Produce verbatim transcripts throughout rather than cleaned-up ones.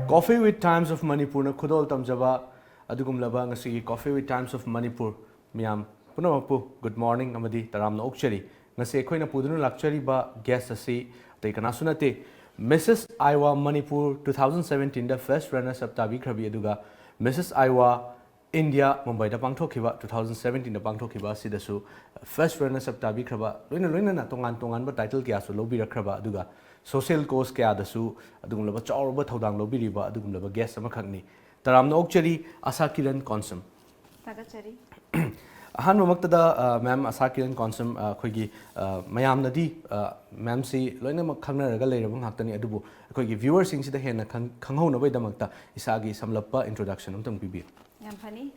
Coffee with Times of Manipurꯅ ꯈꯨꯗꯣꯜ ꯇꯝꯖꯕ ꯑꯗꯨꯒꯨꯝꯂꯕ ꯉꯁꯤꯒꯤ Coffee with Times of Manipur ꯃꯤꯌꯥꯝ ꯄꯨꯝꯅꯃꯛꯄꯨ good morning ꯑꯃꯗꯤ ꯇꯔꯥꯝꯅ ꯑꯣꯛꯆꯔꯤ꯫ ꯉꯁꯤ ꯑꯩꯈꯣꯏꯅ ꯄꯨꯗꯨꯅ ꯂꯥꯛꯆꯔꯤꯕ guest ꯑꯁꯤ ꯑꯇꯩ ꯀꯅꯥꯁꯨ ꯅꯠꯇꯦ, Missus Iowa Manipur two thousand seventeenꯗ first runners up ꯇꯥꯕꯤꯈ꯭ꯔꯕꯤ, ꯑꯗꯨꯒ Missus Iowa India ꯃꯨꯝꯕꯥꯏꯗ ꯄꯥꯡꯊꯣꯛꯈꯤꯕ, two thousand seventeenꯗ ꯄꯥꯡꯊꯣꯛꯈꯤꯕ ꯑꯁꯤꯗꯁꯨ first runners up ꯇꯥꯕꯤꯈ꯭ꯔꯕ, ꯂꯣꯏꯅ ꯂꯣꯏꯅꯅ ꯇꯣꯉꯥꯟ ꯇꯣꯉꯥꯟꯕ title ꯀꯌꯥꯁꯨ ꯂꯧꯕꯤꯔꯛꯈ꯭ꯔꯕ, ꯑꯗꯨꯒ social cause ꯀꯌꯥꯗꯁꯨ ꯑꯗꯨꯒꯨꯝꯂꯕ ꯆꯥꯎꯔꯕ ꯊꯧꯗꯥꯡ ꯂꯧꯕꯤꯔꯤꯕ ꯑꯗꯨꯒꯨꯝꯂꯕ guest ꯑꯃꯈꯛꯅꯤ꯫ ꯇꯔꯥꯝꯅ ꯑꯣꯛꯆꯔꯤ, ꯑꯁꯥ ꯀꯤꯔꯟ ꯀꯣꯟꯁꯝ꯫ ꯊꯥꯒꯠꯆꯔꯤ꯫ ꯑꯍꯥꯟꯕꯃꯛꯇꯗ, ꯑ, ma'am ꯑꯁꯥ ꯀꯤꯔꯟ ꯀꯣꯟꯁꯝ, ꯑ, ꯑꯩꯈꯣꯏꯒꯤ, ꯑ, ꯃꯌꯥꯝꯅꯗꯤ, ꯑ, ma'amꯁꯤ ꯂꯣꯏꯅꯃꯛ ꯈꯪꯅꯔꯒ ꯂꯩꯔꯕ ꯉꯥꯛꯇꯅꯤ, ꯑꯗꯨꯕꯨ ꯑꯩꯈꯣꯏꯒꯤ viewerꯁꯤꯡꯁꯤꯗ ꯍꯦꯟꯅ ꯈꯪ-, ꯈꯪꯍꯧꯅꯕꯒꯤꯗꯃꯛꯇ ꯏꯁꯥꯒꯤ ꯁꯝꯂꯞꯄ introduction ꯑꯃꯇꯪ ꯄꯤꯕꯤꯌꯨ꯫ ꯌꯥꯝ ꯐꯅꯤ꯫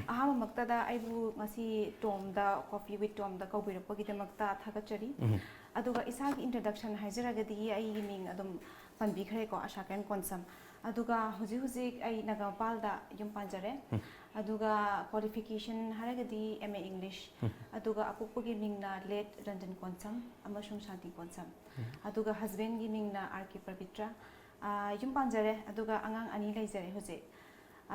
ꯑꯍꯥꯟꯕꯃꯛꯇꯗ ꯑꯩꯕꯨ ꯉꯁꯤ ꯇꯣꯝꯗ, Coffee with ꯇꯣꯝꯗ ꯀꯧꯕꯤꯔꯛꯄꯒꯤꯗꯃꯛꯇ ꯊꯥꯒꯠꯆꯔꯤ꯫ ꯎꯝ꯫ ꯑꯗꯨꯒ ꯏꯁꯥꯒꯤ introduction ꯍꯥꯏꯖꯔꯒꯗꯤ ꯑꯩꯒꯤ ꯃꯤꯡ ꯑꯗꯨꯝ ꯄꯟꯕꯤꯈ꯭ꯔꯦꯀꯣ, ꯑꯁꯥ ꯀꯤꯔꯟ ꯀꯣꯟꯁꯝ꯫ ꯑꯗꯨꯒ ꯍꯧꯖꯤꯛ ꯍꯧꯖꯤꯛ ꯑꯩ ꯅꯥꯒꯥꯃꯄꯥꯜꯗ ꯌꯨꯝ ꯄꯥꯟꯖꯔꯦ꯫ ꯎꯝ꯫ ꯑꯗꯨꯒ qualification ꯍꯥꯏꯔꯒꯗꯤ M A English꯫ ꯎꯝ꯫ ꯑꯗꯨꯒ ꯑꯄꯣꯛꯄꯒꯤ ꯃꯤꯡꯅ late ꯔꯟꯖꯟ ꯀꯣꯟꯁꯝ ꯑꯃꯁꯨꯡ ꯁꯥꯟꯇꯤ ꯀꯣꯟꯁꯝ꯫ ꯎꯝ꯫ ꯑꯗꯨꯒ husbandꯒꯤ ꯃꯤꯡꯅ R K ꯄꯕꯤꯇ꯭ꯔ꯫ ꯑꯥ, ꯌꯨꯝ ꯄꯥꯟꯖꯔꯦ, ꯑꯗꯨꯒ ꯑꯉꯥꯡ ꯑꯅꯤ ꯂꯩꯖꯔꯦ ꯍꯧꯖꯤꯛ꯫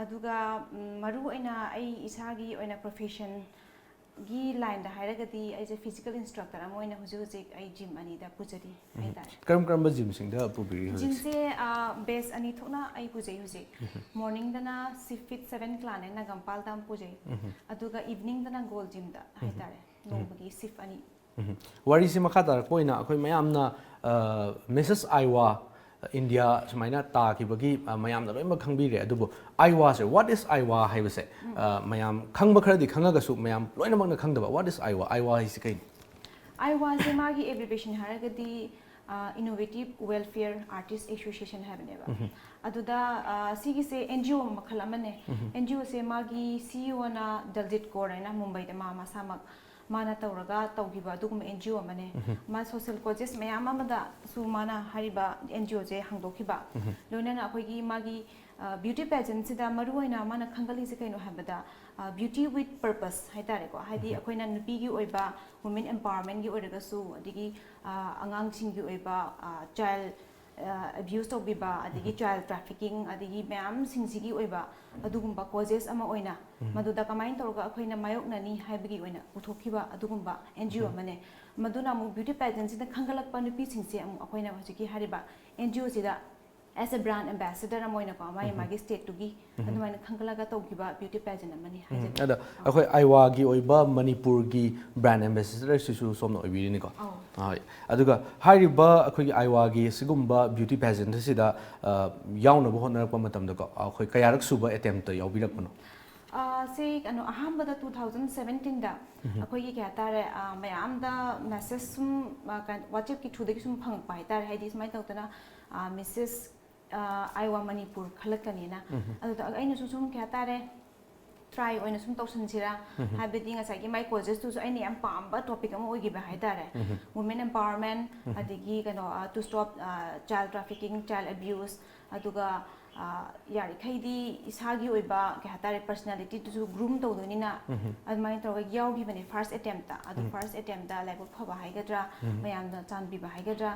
ꯑꯗꯨꯒ, ꯎꯝ, ꯃꯔꯨ ꯑꯣꯏꯅ ꯑꯩ ꯏꯁꯥꯒꯤ ꯑꯣꯏꯅ professionꯒꯤ lineꯗ ꯍꯥꯏꯔꯒꯗꯤ ꯑꯩꯁꯦ physical instructor ꯑꯃ ꯑꯣꯏꯅ ꯍꯧꯖꯤꯛ ꯍꯧꯖꯤꯛ ꯑꯩ gym ꯑꯅꯤꯗ ꯄꯨꯖꯔꯤ ꯎꯝ꯫ ꯍꯥꯏꯇꯥꯔꯦ꯫ ꯀꯔꯝ ꯀꯔꯝꯕ gymꯁꯤꯡꯗ ꯄꯨꯕꯤꯔꯤ ꯍꯧꯖꯤꯛ? Gymꯁꯦ, ꯑꯥ, base ꯑꯅꯤ ꯊꯣꯛꯅ ꯑꯩ ꯄꯨꯖꯩ ꯍꯧꯖꯤꯛ꯫ ꯎꯝ꯫ Morningꯗꯅ Shift Fit Seven Clanꯅ ꯅꯥꯒꯥꯃꯄꯥꯜꯗ ꯑꯃ ꯄꯨꯖꯩ꯫ ꯎꯝ꯫ ꯑꯗꯨꯒ eveningꯗꯅ Gold Gymꯗ ꯎꯝ꯫ ꯍꯥꯏꯇꯥꯔꯦ꯫ ꯎꯝ꯫ ꯅꯣꯡꯃꯒꯤ shift ꯑꯅꯤ꯫ ꯎꯝ꯫ ꯋꯥꯔꯤꯁꯤ ꯃꯈꯥ ꯇꯥꯔꯛꯄ ꯑꯣꯏꯅ ꯑꯩꯈꯣꯏ ꯃꯌꯥꯝꯅ, ꯑ, Missus Iowa India ꯁꯨꯃꯥꯏꯅ ꯇꯥꯈꯤꯕꯒꯤ, ꯑ, ꯃꯌꯥꯝꯅ ꯂꯣꯏꯅꯃꯛ ꯈꯪꯕꯤꯔꯦ꯫ ꯑꯗꯨꯕꯨ Iowaꯁꯦ, what is Iowa ꯍꯥꯏꯕꯁꯦ, ꯎꯝ꯫ ꯑ, ꯃꯌꯥꯝ ꯈꯪꯕ ꯈꯔꯗꯤ ꯈꯪꯉꯒꯁꯨ ꯃꯌꯥꯝ ꯂꯣꯏꯅꯃꯛꯅ ꯈꯪꯗꯕ, what is Iowa? Iowa ꯍꯥꯏꯁꯤ ꯀꯩꯅꯣ? Iowaꯁꯦ ꯃꯥꯒꯤ abbreviation ꯍꯥꯏꯔꯒꯗꯤ, ꯑ, Innovative Welfare Artist Association ꯍꯥꯏꯕꯅꯦꯕ꯫ ꯎꯝ꯫ ꯑꯗꯨꯗ, ꯑ, ꯁꯤꯒꯤꯁꯦ N G O ꯃꯈꯜ ꯑꯃꯅꯦ꯫ ꯎꯝ꯫ N G Oꯁꯦ ꯃꯥꯒꯤ C E Oꯅ ꯗꯜꯖꯤꯠ ꯀꯣꯔ ꯍꯥꯏꯅ ꯃꯨꯝꯕꯩꯗ ꯃꯥ ꯃꯁꯥꯃꯛ ꯃꯥꯅ ꯇꯧꯔꯒ ꯇꯧꯈꯤꯕ ꯑꯗꯨꯒꯨꯝꯕ N G O ꯑꯃꯅꯦ꯫ ꯎꯝ꯫ ꯃꯥ social causes ꯃꯌꯥꯝ ꯑꯃꯗꯁꯨ ꯃꯥꯅ ꯍꯥꯏꯔꯤꯕ N G Oꯁꯦ ꯍꯥꯡꯗꯣꯛꯈꯤꯕ꯫ ꯎꯝ꯫ ꯂꯣꯏꯅꯅ ꯑꯩꯈꯣꯏꯒꯤ ꯃꯥꯒꯤ, ꯑ, beauty pageantꯁꯤꯗ ꯃꯔꯨꯑꯣꯏꯅ ꯃꯥꯅ ꯈꯪꯒꯠꯂꯤꯁꯦ ꯀꯩꯅꯣ ꯍꯥꯏꯕꯗ, ꯑ, beauty with purpose ꯍꯥꯏꯇꯥꯔꯦꯀꯣ꯫ ꯍꯥꯏꯗꯤ ꯎꯝ꯫ ꯑꯩꯈꯣꯏꯅ ꯅꯨꯄꯤꯒꯤ ꯑꯣꯏꯕ women empowermentꯀꯤ ꯑꯣꯏꯔꯒꯁꯨ, ꯑꯗꯒꯤ, ꯑ, ꯑꯉꯥꯡꯁꯤꯡꯒꯤ ꯑꯣꯏꯕ, ꯑ, child ꯑꯦꯕ꯭ꯌꯨꯁ ꯇꯧꯕꯤꯕ, ꯑꯗꯒꯤ ꯆꯥꯏꯜ ꯇ꯭ꯔꯥꯐꯤꯀꯤꯡ, ꯑꯗꯒꯤ ꯃꯌꯥꯝꯁꯤꯡꯁꯤꯒꯤ ꯑꯣꯏꯕ ꯑꯗꯨꯒꯨꯝꯕ ꯀꯣꯖꯦꯁ ꯑꯃ ꯑꯣꯏꯅ, ꯃꯗꯨꯗ ꯀꯃꯥꯏꯅ ꯇꯧꯔꯒ ꯑꯩꯈꯣꯏꯅ ꯃꯥꯌꯣꯛꯅꯅꯤ ꯍꯥꯏꯕꯒꯤ ꯑꯣꯏꯅ ꯄꯨꯊꯣꯛꯈꯤꯕ ꯑꯗꯨꯒꯨꯝꯕ ꯑꯦꯟ ꯖꯤ ꯑꯣ ꯑꯃꯅꯦ꯫ ꯃꯗꯨꯅ ꯑꯃꯨꯛ ꯕ꯭ꯌꯨꯇꯤ ꯄꯦꯖꯦꯟꯁꯤꯗ ꯈꯟꯒꯠꯂꯛꯄ ꯅꯨꯄꯤꯁꯤꯡꯁꯦ ꯑꯃꯨꯛ ꯑꯩꯈꯣꯏꯅ ꯍꯧꯖꯤꯛꯀꯤ ꯍꯥꯏꯔꯤꯕ ꯑꯦꯟ ꯖꯤ ꯑꯣꯁꯤꯗ as a brand ambassador ꯑꯃ ꯑꯣꯏꯅꯀꯣ, ꯃꯥꯒꯤ ꯃꯥꯒꯤ ꯁ꯭ꯇꯦꯠꯇꯨꯒꯤ ꯑꯗꯨꯃꯥꯏꯅ ꯈꯟꯒꯠꯂꯒ ꯇꯧꯈꯤꯕ ꯕ꯭ꯌꯨꯇꯤ ꯄꯦꯖꯦꯟ ꯑꯃꯅꯤ ꯍꯥꯏꯖꯒꯦ꯫ ꯑꯗ ꯑꯩꯈꯣꯏ ꯑꯥꯏꯋꯥꯒꯤ ꯑꯣꯏꯕ ꯃꯅꯤꯄꯨꯔꯒꯤ ꯕ꯭ꯔꯥꯟ ꯑꯦꯝꯕꯦꯁꯦꯗꯔꯁꯤꯁꯨ ꯁꯣꯝꯅ ꯑꯣꯏꯕꯤꯔꯤꯅꯤꯀꯣ꯫ ꯑꯧ꯫ ꯍꯣꯏ꯫ ꯑꯗꯨꯒ ꯍꯥꯏꯔꯤꯕ ꯑꯩꯈꯣꯏꯒꯤ ꯑꯥꯏꯋꯥꯒꯤ ꯁꯤꯒꯨꯝꯕ ꯕ꯭ꯌꯨꯇꯤ ꯄꯦꯖꯦꯟ ꯑꯁꯤꯗ ꯑ, ꯌꯥꯎꯅꯕ ꯍꯣꯠꯅꯔꯛꯄ ꯃꯇꯝꯗꯀꯣ, ꯑꯩꯈꯣꯏ ꯀꯌꯥꯔꯛ ꯁꯨꯕ ꯑꯦꯇꯦꯝꯞꯇ ꯌꯥꯎꯕꯤꯔꯛꯄꯅꯣ? ꯑ, ꯁꯤ ꯀꯩꯅꯣ, ꯑꯍꯥꯟꯕꯗ ꯇꯨ ꯊꯥꯎꯖꯟ ꯁꯕꯦꯟꯇꯤꯟꯗ ꯑꯩꯈꯣꯏꯒꯤ ꯀꯩ ꯍꯥꯏꯇꯥꯔꯦ, ꯑ, ꯃꯌꯥꯝꯗ ꯃꯦꯁꯦꯖ ꯁꯨꯝ, ꯑ, ꯀꯩ-, ꯋꯥꯆꯦꯞꯀꯤ ꯊ꯭ꯔꯨꯗꯒꯤ ꯁꯨꯝ ꯐꯪꯉꯛꯄ ꯍꯥꯏꯇꯥꯔꯦ, ꯍꯥꯏꯗꯤ ꯁꯨꯃꯥꯏꯅ ꯇꯧꯗꯅ, ꯑ, ꯃꯤꯁꯦꯁ, ꯑ, ꯑꯥꯏꯋꯥ ꯃꯅꯤꯄꯨꯔ ꯈꯜꯂꯛꯀꯅꯤꯅ꯫ ꯑꯗꯨꯗ ꯑꯩꯅꯁꯨ ꯁꯨꯝ ꯀꯩ ꯍꯥꯏꯇꯥꯔꯦ, ꯇ꯭ꯔꯥꯏ ꯑꯣꯏꯅ ꯁꯨꯝ ꯇꯧꯁꯟꯁꯤꯔꯥ, ꯍꯥꯏꯕꯗꯤ ꯉꯁꯥꯏꯒꯤ ꯃꯥꯏ ꯀꯣꯖꯦꯁꯇꯨꯁꯨ ꯑꯩꯅ ꯌꯥꯝ ꯄꯥꯝꯕ ꯇꯣꯄꯤꯛ ꯑꯃ ꯑꯣꯏꯈꯤꯕ ꯍꯥꯏꯇꯥꯔꯦ꯫ ꯋꯨꯃꯦꯟ ꯑꯦꯝꯄꯥꯋꯔꯃꯦꯟ, ꯑꯗꯒꯤ ꯀꯩꯅꯣ, to stop child trafficking, child abuse, ꯑꯗꯨꯒ ꯑ, ꯌꯥꯔꯤꯈꯩꯗꯤ ꯏꯁꯥꯒꯤ ꯑꯣꯏꯕ ꯀꯩ ꯍꯥꯏꯇꯥꯔꯦ, ꯄꯔꯁꯅꯦꯂꯤꯇꯤꯗꯨꯁꯨ ꯒ꯭ꯔꯨꯝ ꯇꯧꯗꯣꯏꯅꯤꯅ, ꯑꯗꯨꯃꯥꯏꯅ ꯇꯧꯔꯒ ꯌꯥꯎꯈꯤꯕꯅꯦ ꯐꯥꯔꯁ ꯑꯦꯇꯦꯝꯞꯇ꯫ ꯑꯗꯨ ꯐꯥꯔꯁ ꯑꯦꯇꯦꯝꯞꯇ ꯂꯥꯏꯕꯛ ꯐꯕ ꯍꯥꯏꯒꯗ꯭ꯔꯥ, ꯃꯌꯥꯝꯅ ꯆꯥꯟꯕꯤꯕ ꯍꯥꯏꯒꯗ꯭ꯔꯥ,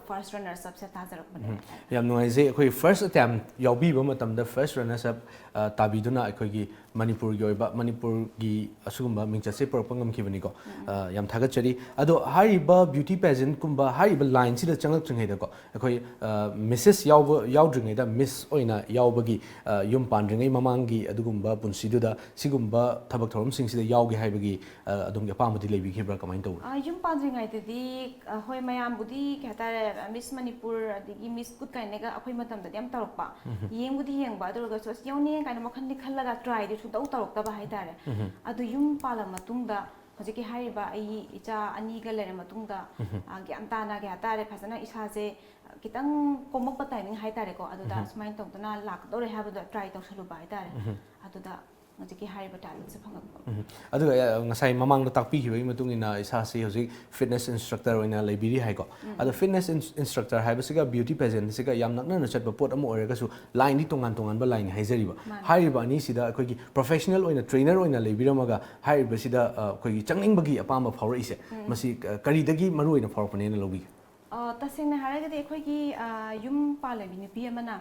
ꯐꯥꯔꯁ ꯔꯅꯔꯁ ꯑꯞꯁꯦ ꯇꯥꯖꯔꯛꯄꯅꯦ ꯍꯥꯏꯇꯥꯔꯦ꯫ ꯌꯥꯝ ꯅꯨꯡꯉꯥꯏꯖꯩ꯫ ꯑꯩꯈꯣꯏ ꯐꯥꯔꯁ ꯑꯦꯇꯦꯝꯞ ꯌꯥꯎꯕꯤꯕ ꯃꯇꯝꯗ ꯐꯥꯔꯁ ꯔꯅꯔꯁ ꯑꯞ, ꯑ, ꯇꯥꯕꯤꯗꯨꯅ ꯑꯩꯈꯣꯏꯒꯤ ꯃꯅꯤꯄꯨꯔꯒꯤ ꯑꯣꯏꯕ, ꯃꯅꯤꯄꯨꯔꯒꯤ ꯑꯁꯤꯒꯨꯝꯕ ꯃꯤꯡꯆꯠꯁꯦ ꯄꯨꯔꯛꯄ ꯉꯝꯈꯤꯕꯅꯤꯀꯣ꯫ ꯑ, ꯌꯥꯝ ꯊꯥꯒꯠꯆꯔꯤ꯫ ꯑꯗꯣ ꯍꯥꯏꯔꯤꯕ ꯕ꯭ꯌꯨꯇꯤ ꯄꯦꯖꯦꯟꯠꯀꯨꯝꯕ ꯍꯥꯏꯔꯤꯕ ꯂꯥꯏꯟꯁꯤꯗ ꯆꯪꯂꯛꯇ꯭ꯔꯤꯉꯩꯗꯀꯣ, ꯑꯩꯈꯣꯏ, ꯑ, ꯃꯤꯁꯦꯁ ꯌꯥꯎꯕ, ꯌꯥꯎꯗ꯭ꯔꯤꯉꯩꯗ ꯃꯤꯁ ꯑꯣꯏꯅ ꯌꯥꯎꯕꯒꯤ, ꯑ, ꯌꯨꯝ ꯄꯥꯟꯗ꯭ꯔꯤꯉꯩ ꯃꯃꯥꯡꯒꯤ ꯑꯗꯨꯒꯨꯝꯕ ꯄꯨꯟꯁꯤꯗꯨꯗ ꯁꯤꯒꯨꯝꯕ ꯊꯕꯛ ꯊꯧꯔꯝꯁꯤꯡꯁꯤꯗ ꯌꯥꯎꯒꯦ ꯍꯥꯏꯕꯒꯤ, ꯑ, ꯑꯗꯣꯝꯒꯤ ꯑꯄꯥꯝꯕꯗꯤ ꯂꯩꯕꯤꯈꯤꯕ꯭ꯔꯥ? ꯀꯃꯥꯏꯅ ꯇꯧꯕ? ꯑ, ꯌꯨꯝ ꯄꯥꯟꯗ꯭ꯔꯤꯉꯩꯗꯗꯤ, ꯑ, ꯍꯣꯏ, ꯃꯌꯥꯝꯕꯨꯗꯤ ꯀꯩ ꯍꯥꯏꯇꯥꯔꯦ, ꯃꯤꯁ ꯃꯅꯤꯄꯨꯔ ꯑꯗꯒꯤ ꯃꯤꯁ ꯒꯨꯗ ꯀꯥꯏꯅꯒ ꯑꯩꯈꯣꯏ ꯃꯇꯝꯗꯗꯤ ꯌꯥꯝ ꯇꯧꯔꯛꯄ꯫ ꯌꯦꯡꯕꯨꯗꯤ ꯌꯦꯡꯕ, ꯑꯗꯨ ꯑꯣꯏꯔꯒꯁꯨ ꯑꯁ ꯌꯥꯎꯅꯤꯡꯉꯦ ꯀꯥꯏꯅ ꯋꯥꯈꯜꯗꯤ ꯈꯜꯂꯒ ꯇ꯭ꯔꯥꯏꯗꯤ ꯁꯨꯡꯇꯧ ꯇꯧꯔꯛꯇꯕ ꯍꯥꯏꯇꯥꯔꯦ꯫ ꯑꯗꯨ ꯌꯨꯝ ꯄꯥꯜꯂ ꯃꯇꯨꯡꯗ ꯍꯧꯖꯤꯛꯀꯤ ꯍꯥꯏꯔꯤꯕ ꯑꯩ ꯏꯆꯥ ꯑꯅꯤꯒ ꯂꯩꯔ ꯃꯇꯨꯡꯗ, ꯑ, ꯒ꯭ꯌꯥꯟ ꯇꯥꯅ ꯀꯩ ꯍꯥꯏꯇꯥꯔꯦ, ꯐꯖꯅ ꯏꯁꯥꯁꯦ ꯈꯤꯇꯪ ꯀꯣꯝꯃꯛꯄ ꯇꯥꯏꯃꯤꯡ ꯍꯥꯏꯇꯥꯔꯦꯀꯣ, ꯑꯗꯨꯗ ꯁꯨꯃꯥꯏꯅ ꯇꯧꯗꯅ ꯂꯥꯛꯀꯗꯧꯔꯦ ꯍꯥꯏꯕꯗꯣ ꯇ꯭ꯔꯥꯏ ꯇꯧꯁꯜꯂꯨꯕ ꯍꯥꯏꯇꯥꯔꯦ꯫ ꯑꯗꯨꯗ ꯍꯧꯖꯤꯛꯀꯤ ꯍꯥꯏꯔꯤꯕ ꯇꯦꯂꯦꯟꯠꯁꯦ ꯐꯪꯉꯛꯄ꯫ ꯎꯝ꯫ ꯑꯗꯨꯒ, ꯑ, ꯉꯁꯥꯏ ꯃꯃꯥꯡꯗ ꯇꯥꯛꯄꯤꯈꯤꯕꯒꯤ ꯃꯇꯨꯡ ꯏꯟꯅ ꯏꯁꯥꯁꯤ ꯍꯧꯖꯤꯛ ꯐꯤꯠꯅꯦꯁ ꯏꯟꯁꯇ꯭ꯔꯛꯇꯔ ꯑꯣꯏꯅ ꯂꯩꯕꯤꯔꯤ ꯍꯥꯏꯀꯣ꯫ ꯑꯗꯣ ꯐꯤꯠꯅꯦꯁ ꯏꯟꯁ-, ꯏꯟꯁꯇ꯭ꯔꯛꯇꯔ ꯍꯥꯏꯕꯁꯤꯒ ꯕ꯭ꯌꯨꯇꯤ ꯄꯦꯖꯦꯟꯠꯁꯤꯒ ꯌꯥꯝ ꯅꯛꯅꯅ ꯆꯠꯄ ꯄꯣꯠ ꯑꯃ ꯑꯣꯏꯔꯒꯁꯨ ꯂꯥꯏꯟꯗꯤ ꯇꯣꯉꯥꯟ ꯇꯣꯉꯥꯟꯕ ꯂꯥꯏꯟꯅꯤ ꯍꯥꯏꯖꯔꯤꯕ꯫ ꯃꯥꯅꯦ꯫ ꯍꯥꯏꯔꯤꯕ ꯑꯅꯤꯁꯤꯗ ꯑꯩꯈꯣꯏꯒꯤ ꯄ꯭ꯔꯣꯐꯦꯁꯅꯦꯜ ꯑꯣꯏꯅ ꯇ꯭ꯔꯦꯅꯔ ꯑꯣꯏꯅ ꯂꯩꯕꯤꯔꯝꯃꯒ ꯍꯥꯏꯔꯤꯕꯁꯤꯗ, ꯑ, ꯑꯩꯈꯣꯏꯒꯤ ꯆꯪꯅꯤꯡꯕꯒꯤ ꯑꯄꯥꯝꯕ ꯐꯥꯎꯔꯛꯏꯁꯦ, ꯃꯁꯤ, ꯑ, ꯀꯔꯤꯗꯒꯤ ꯃꯔꯨ ꯑꯣꯏꯅ ꯐꯥꯎꯔꯛꯄꯅꯦꯅ ꯂꯧꯕꯤꯒꯦ? ꯑ, ꯇꯁꯦꯡꯅ ꯍꯥꯏꯔꯒꯗꯤ ꯑꯩꯈꯣꯏꯒꯤ ꯑ, ꯌꯨꯝ ꯄꯥꯜꯂꯕꯤ ꯅꯨꯄꯤ ꯑꯃꯅ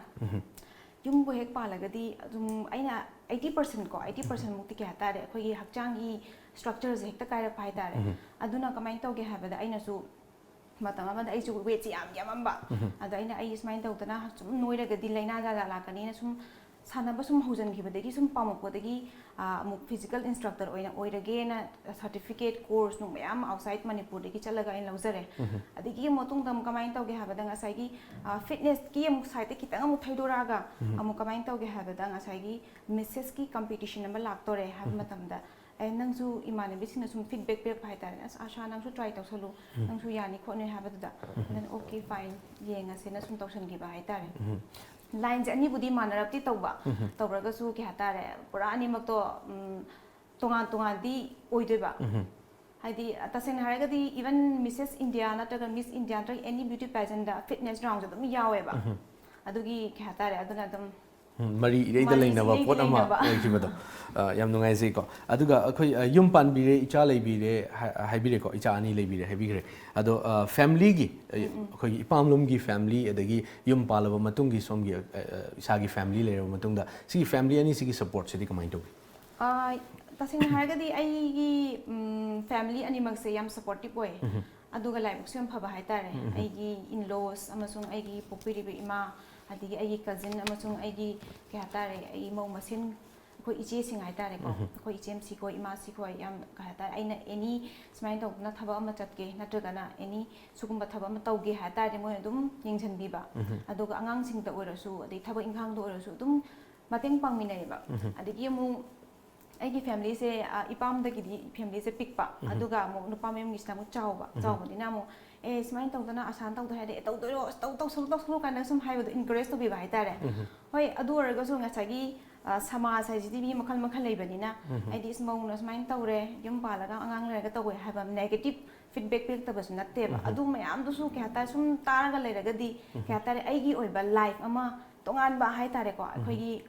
ꯌꯨꯝꯕꯨ ꯍꯦꯛ ꯄꯥꯜꯂꯒꯗꯤ ꯑꯗꯨꯝ ꯑꯩꯅ eighty percent ꯀꯣ, eighty percent ꯃꯨꯛꯇꯤ ꯀꯩ ꯍꯥꯏꯇꯥꯔꯦ, ꯑꯩꯈꯣꯏꯒꯤ ꯍꯛꯆꯥꯡꯒꯤ structureꯁꯦ ꯍꯦꯛꯇ ꯀꯥꯏꯔꯛꯄ ꯍꯥꯏꯇꯥꯔꯦ꯫ ꯑꯗꯨꯅ ꯀꯃꯥꯏꯅ ꯇꯧꯒꯦ ꯍꯥꯏꯕꯗ, ꯑꯩꯅꯁꯨ ꯃꯇꯝ ꯑꯃꯗ ꯑꯩꯁꯨ weightꯁꯦ ꯌꯥꯝ ꯌꯥꯝꯃꯝꯕ꯫ ꯑꯗꯣ ꯑꯩꯅ ꯑꯩ ꯁꯨꯃꯥꯏꯅ ꯇꯧꯗꯅ ꯁꯨꯝ ꯅꯣꯏꯔꯒꯗꯤ ꯂꯥꯏꯅꯥ ꯖꯥꯠ ꯖꯥꯠ ꯂꯥꯛꯀꯅꯤꯅ ꯁꯨꯝ ꯁꯥꯟꯅꯕ ꯁꯨꯝ ꯍꯧꯖꯤꯟꯈꯤꯕꯗꯒꯤ, ꯁꯨꯝ ꯄꯥꯝꯃꯛꯄꯗꯒꯤ ꯑ, ꯑꯃꯨꯛ physical instructor ꯑꯣꯏꯅ ꯑꯣꯏꯔꯒꯦꯅ certificate course ꯅꯨꯡ ꯃꯌꯥꯝ outside ꯃꯅꯤꯄꯨꯔꯗꯒꯤ ꯆꯠꯂꯒ ꯑꯩꯅ ꯂꯧꯖꯔꯦ꯫ ꯑꯗꯒꯤ ꯃꯇꯨꯡꯗ ꯑꯃꯨꯛ ꯀꯃꯥꯏꯅ ꯇꯧꯒꯦ ꯍꯥꯏꯕꯗ, ꯉꯁꯥꯏꯒꯤ ꯑ, fitnessꯀꯤ ꯑꯃꯨꯛ sideꯇ ꯈꯤꯇꯪ ꯑꯃꯨꯛ ꯊꯩꯗꯣꯔꯛꯑꯒ ꯑꯃꯨꯛ ꯀꯃꯥꯏꯅ ꯇꯧꯒꯦ ꯍꯥꯏꯕꯗ, ꯉꯁꯥꯏꯒꯤ Missesꯀꯤ competition ꯑꯃ ꯂꯥꯛꯇꯣꯔꯦ ꯍꯥꯏꯕ ꯃꯇꯝꯗ, "ꯑꯦ, ꯅꯪꯁꯨ," ꯏꯃꯥꯟꯅꯕꯤꯁꯤꯡꯅ ꯁꯨꯝ feedback ꯄꯤꯔꯛꯄ ꯍꯥꯏꯇꯥꯔꯦ, "ꯑꯁ, ꯑꯥꯁꯥ, ꯅꯪꯁꯨ try ꯇꯧꯁꯜꯂꯨ, ꯅꯪꯁꯨ ꯌꯥꯅꯤ ꯈꯣꯠꯅꯤ" ꯍꯥꯏꯕꯗꯨꯗ, ꯑꯗꯨꯅ "Okay, fine, ꯌꯦꯡꯉꯁꯦꯅ" ꯁꯨꯝ ꯇꯧꯁꯟꯈꯤꯕ ꯍꯥꯏꯇꯥꯔꯦ꯫ Lineꯁꯦ ꯑꯅꯤꯕꯨꯗꯤ ꯃꯥꯟꯅꯔꯞꯇꯤ ꯇꯧꯕ, ꯇꯧꯔꯒꯁꯨ ꯀꯩ ꯍꯥꯏꯇꯥꯔꯦ, ꯄꯨꯔꯥ ꯑꯅꯤꯃꯛꯇꯣ ꯎꯝ, ꯇꯣꯉꯥꯟ ꯇꯣꯉꯥꯟꯗꯤ ꯑꯣꯏꯗꯣꯏꯕ꯫ ꯍꯥꯏꯗꯤ, ꯇꯁꯦꯡꯅ ꯍꯥꯏꯔꯒꯗꯤ, even Misses India ꯅꯠꯇ꯭ꯔꯒ Miss India ꯅꯠꯇ꯭ꯔꯒ any beauty pageantꯗ fitness roundꯁꯦ ꯑꯗꯨꯝ ꯌꯥꯎꯋꯦꯕ꯫ ꯑꯗꯨꯒꯤ ꯀꯩ ꯍꯥꯏꯇꯥꯔꯦ, ꯑꯗꯨꯅ ꯑꯗꯨꯝ ꯎꯝ, ꯃꯔꯤ ꯏꯔꯩꯗ ꯃꯔꯤ ꯂꯩꯅꯕ ꯏꯔꯩꯗ ꯄꯣꯠ ꯑꯃ ꯂꯩꯅꯕ꯫ ꯑꯣꯏꯈꯤꯕꯗꯣ꯫ ꯑ, ꯌꯥꯝ ꯅꯨꯡꯉꯥꯏꯖꯩꯀꯣ꯫ ꯑꯗꯨꯒ ꯑꯩꯈꯣꯏ, ꯑ, ꯌꯨꯝ ꯄꯥꯟꯕꯤꯔꯦ, ꯏꯆꯥ ꯂꯩꯕꯤꯔꯦ ꯍꯥꯏ-, ꯍꯥꯏꯕꯤꯔꯦꯀꯣ, ꯏꯆꯥ ꯑꯅꯤ ꯂꯩꯕꯤꯔꯦ ꯍꯥꯏꯕꯤꯈ꯭ꯔꯦ꯫ ꯑꯗꯣ, ꯑ, familyꯒꯤ, ꯑ, ꯑꯩꯈꯣꯏꯒꯤ ꯏꯄꯥꯝꯂꯣꯝꯒꯤ family, ꯑꯗꯒꯤ ꯌꯨꯝ ꯄꯥꯜꯂꯕ ꯃꯇꯨꯡꯒꯤ ꯁꯣꯝꯒꯤ, ꯑ, ꯑ, ꯏꯁꯥꯒꯤ family ꯂꯩꯔꯕ ꯃꯇꯨꯡꯗ, ꯁꯤꯒꯤ family ꯑꯅꯤꯁꯤꯒꯤ supportꯁꯤꯗꯤ ꯀꯃꯥꯏꯅ ꯇꯧꯏ? ꯑ, ꯇꯁꯦꯡꯅ ꯍꯥꯏꯔꯒꯗꯤ, ꯑꯩꯒꯤ ꯎꯝ, family ꯑꯅꯤꯃꯛꯁꯦ ꯌꯥꯝ supportive ꯑꯣꯏ꯫ ꯑꯗꯨꯒ ꯂꯥꯏꯕꯛꯁꯨ ꯌꯥꯝ ꯐꯕ ꯍꯥꯏꯇꯥꯔꯦ꯫ ꯑꯩꯒꯤ in-laws ꯑꯃꯁꯨꯡ ꯑꯩꯒꯤ ꯄꯣꯛꯄꯤꯔꯤꯕ ꯏꯃꯥ, ꯑꯗꯒꯤ ꯑꯩꯒꯤ cousin ꯑꯃꯁꯨꯡ ꯑꯩꯒꯤ, ꯀꯩ ꯍꯥꯏꯇꯥꯔꯦ, ꯑꯩ ꯏꯃꯧ ꯃꯁꯦꯟ, ꯑꯩꯈꯣꯏ ꯏꯆꯦꯁꯤꯡ ꯍꯥꯏꯇꯥꯔꯦꯀꯣ, ꯑꯩꯈꯣꯏ ꯏꯆꯦꯝꯁꯤꯈꯣꯏ, ꯏꯃꯥꯁꯤꯈꯣꯏ, ꯌꯥꯝ, ꯀꯩ ꯍꯥꯏꯇꯥꯔꯦ, ꯑꯩꯅ any ꯁꯨꯃꯥꯏꯅ ꯇꯧꯗꯅ ꯊꯕꯛ ꯑꯃ ꯆꯠꯀꯦ ꯅꯠꯇ꯭ꯔꯒꯅ any ꯁꯤꯒꯨꯝꯕ ꯊꯕꯛ ꯑꯃ ꯇꯧꯒꯦ ꯍꯥꯏꯇꯥꯔꯗꯤ, ꯃꯣꯏꯅ ꯑꯗꯨꯝ ꯌꯦꯡꯁꯤꯟꯕꯤꯕ꯫ ꯑꯗꯨꯒ ꯑꯉꯥꯡꯁꯤꯡꯗ ꯑꯣꯏꯔꯁꯨ, ꯑꯗꯩ ꯊꯕꯛ ꯏꯪꯈꯥꯡꯗ ꯑꯣꯏꯔꯁꯨ ꯑꯗꯨꯝ ꯃꯇꯦꯡ ꯄꯥꯡꯃꯤꯟꯅꯩꯌꯦꯕ꯫ ꯑꯗꯒꯤ ꯑꯃꯨꯛ ꯑꯩꯒꯤ familyꯁꯦ, ꯑ, ꯏꯄꯥꯝꯗꯒꯤꯗꯤ familyꯁꯦ ꯄꯤꯛꯄ, ꯑꯗꯨꯒ ꯑꯃꯨꯛ ꯅꯨꯄꯥ ꯃꯌꯨꯝꯒꯤꯁꯤꯅ ꯑꯃꯨꯛ ꯆꯥꯎꯕ꯫ ꯆꯥꯎꯕꯅꯤꯅ ꯑꯃꯨꯛ, "ꯑꯦ, ꯁꯨꯃꯥꯏꯅ ꯇꯧꯗꯅ ꯑꯁꯥꯅ ꯇꯧꯗꯦ ꯍꯥꯏꯔꯗꯤ, 'ꯑꯦ, ꯇꯧꯗꯣꯏꯔꯣ? ꯑꯁ, ꯇꯧ, ꯇꯧꯁꯜꯂꯨ, ꯇꯧꯁꯜꯂꯨ,' ꯀꯥꯏꯅ ꯁꯨꯝ ꯍꯥꯏꯕꯗꯣ, encourage ꯇꯧꯕꯤꯕ ꯍꯥꯏꯇꯥꯔꯦ꯫ ꯍꯣꯏ, ꯑꯗꯨ ꯑꯣꯏꯔꯒꯁꯨ ꯉꯁꯥꯏꯒꯤ, ꯑ, ꯁꯃꯥꯖ ꯍꯥꯏꯁꯤꯗꯤ ꯃꯤ ꯃꯈꯜ ꯃꯈꯜ ꯂꯩꯕꯅꯤꯅ, ꯍꯥꯏꯗꯤ, "ꯏꯁ, ꯃꯧꯅ ꯁꯨꯃꯥꯏꯅ ꯇꯧꯔꯦ, ꯌꯨꯝ ꯄꯥꯜꯂꯒ ꯑꯉꯥꯡ ꯂꯩꯔꯒ ꯇꯧꯋꯦ" ꯍꯥꯏꯕ negative feedback ꯄꯤꯔꯛꯇꯕꯁꯨ ꯅꯠꯇꯦꯕ꯫ ꯑꯗꯨ ꯃꯌꯥꯝꯗꯨꯁꯨ, ꯀꯩ ꯍꯥꯏꯇꯥꯔꯦ, ꯁꯨꯝ ꯇꯥꯔꯒ ꯂꯩꯔꯒꯗꯤ, ꯀꯩ ꯍꯥꯏꯇꯥꯔꯦ, ꯑꯩꯒꯤ ꯑꯣꯏꯕ life ꯑꯃ ꯇꯣꯉꯥꯟꯕ ꯍꯥꯏꯇꯥꯔꯦꯀꯣ, ꯑꯩꯈꯣꯏꯒꯤ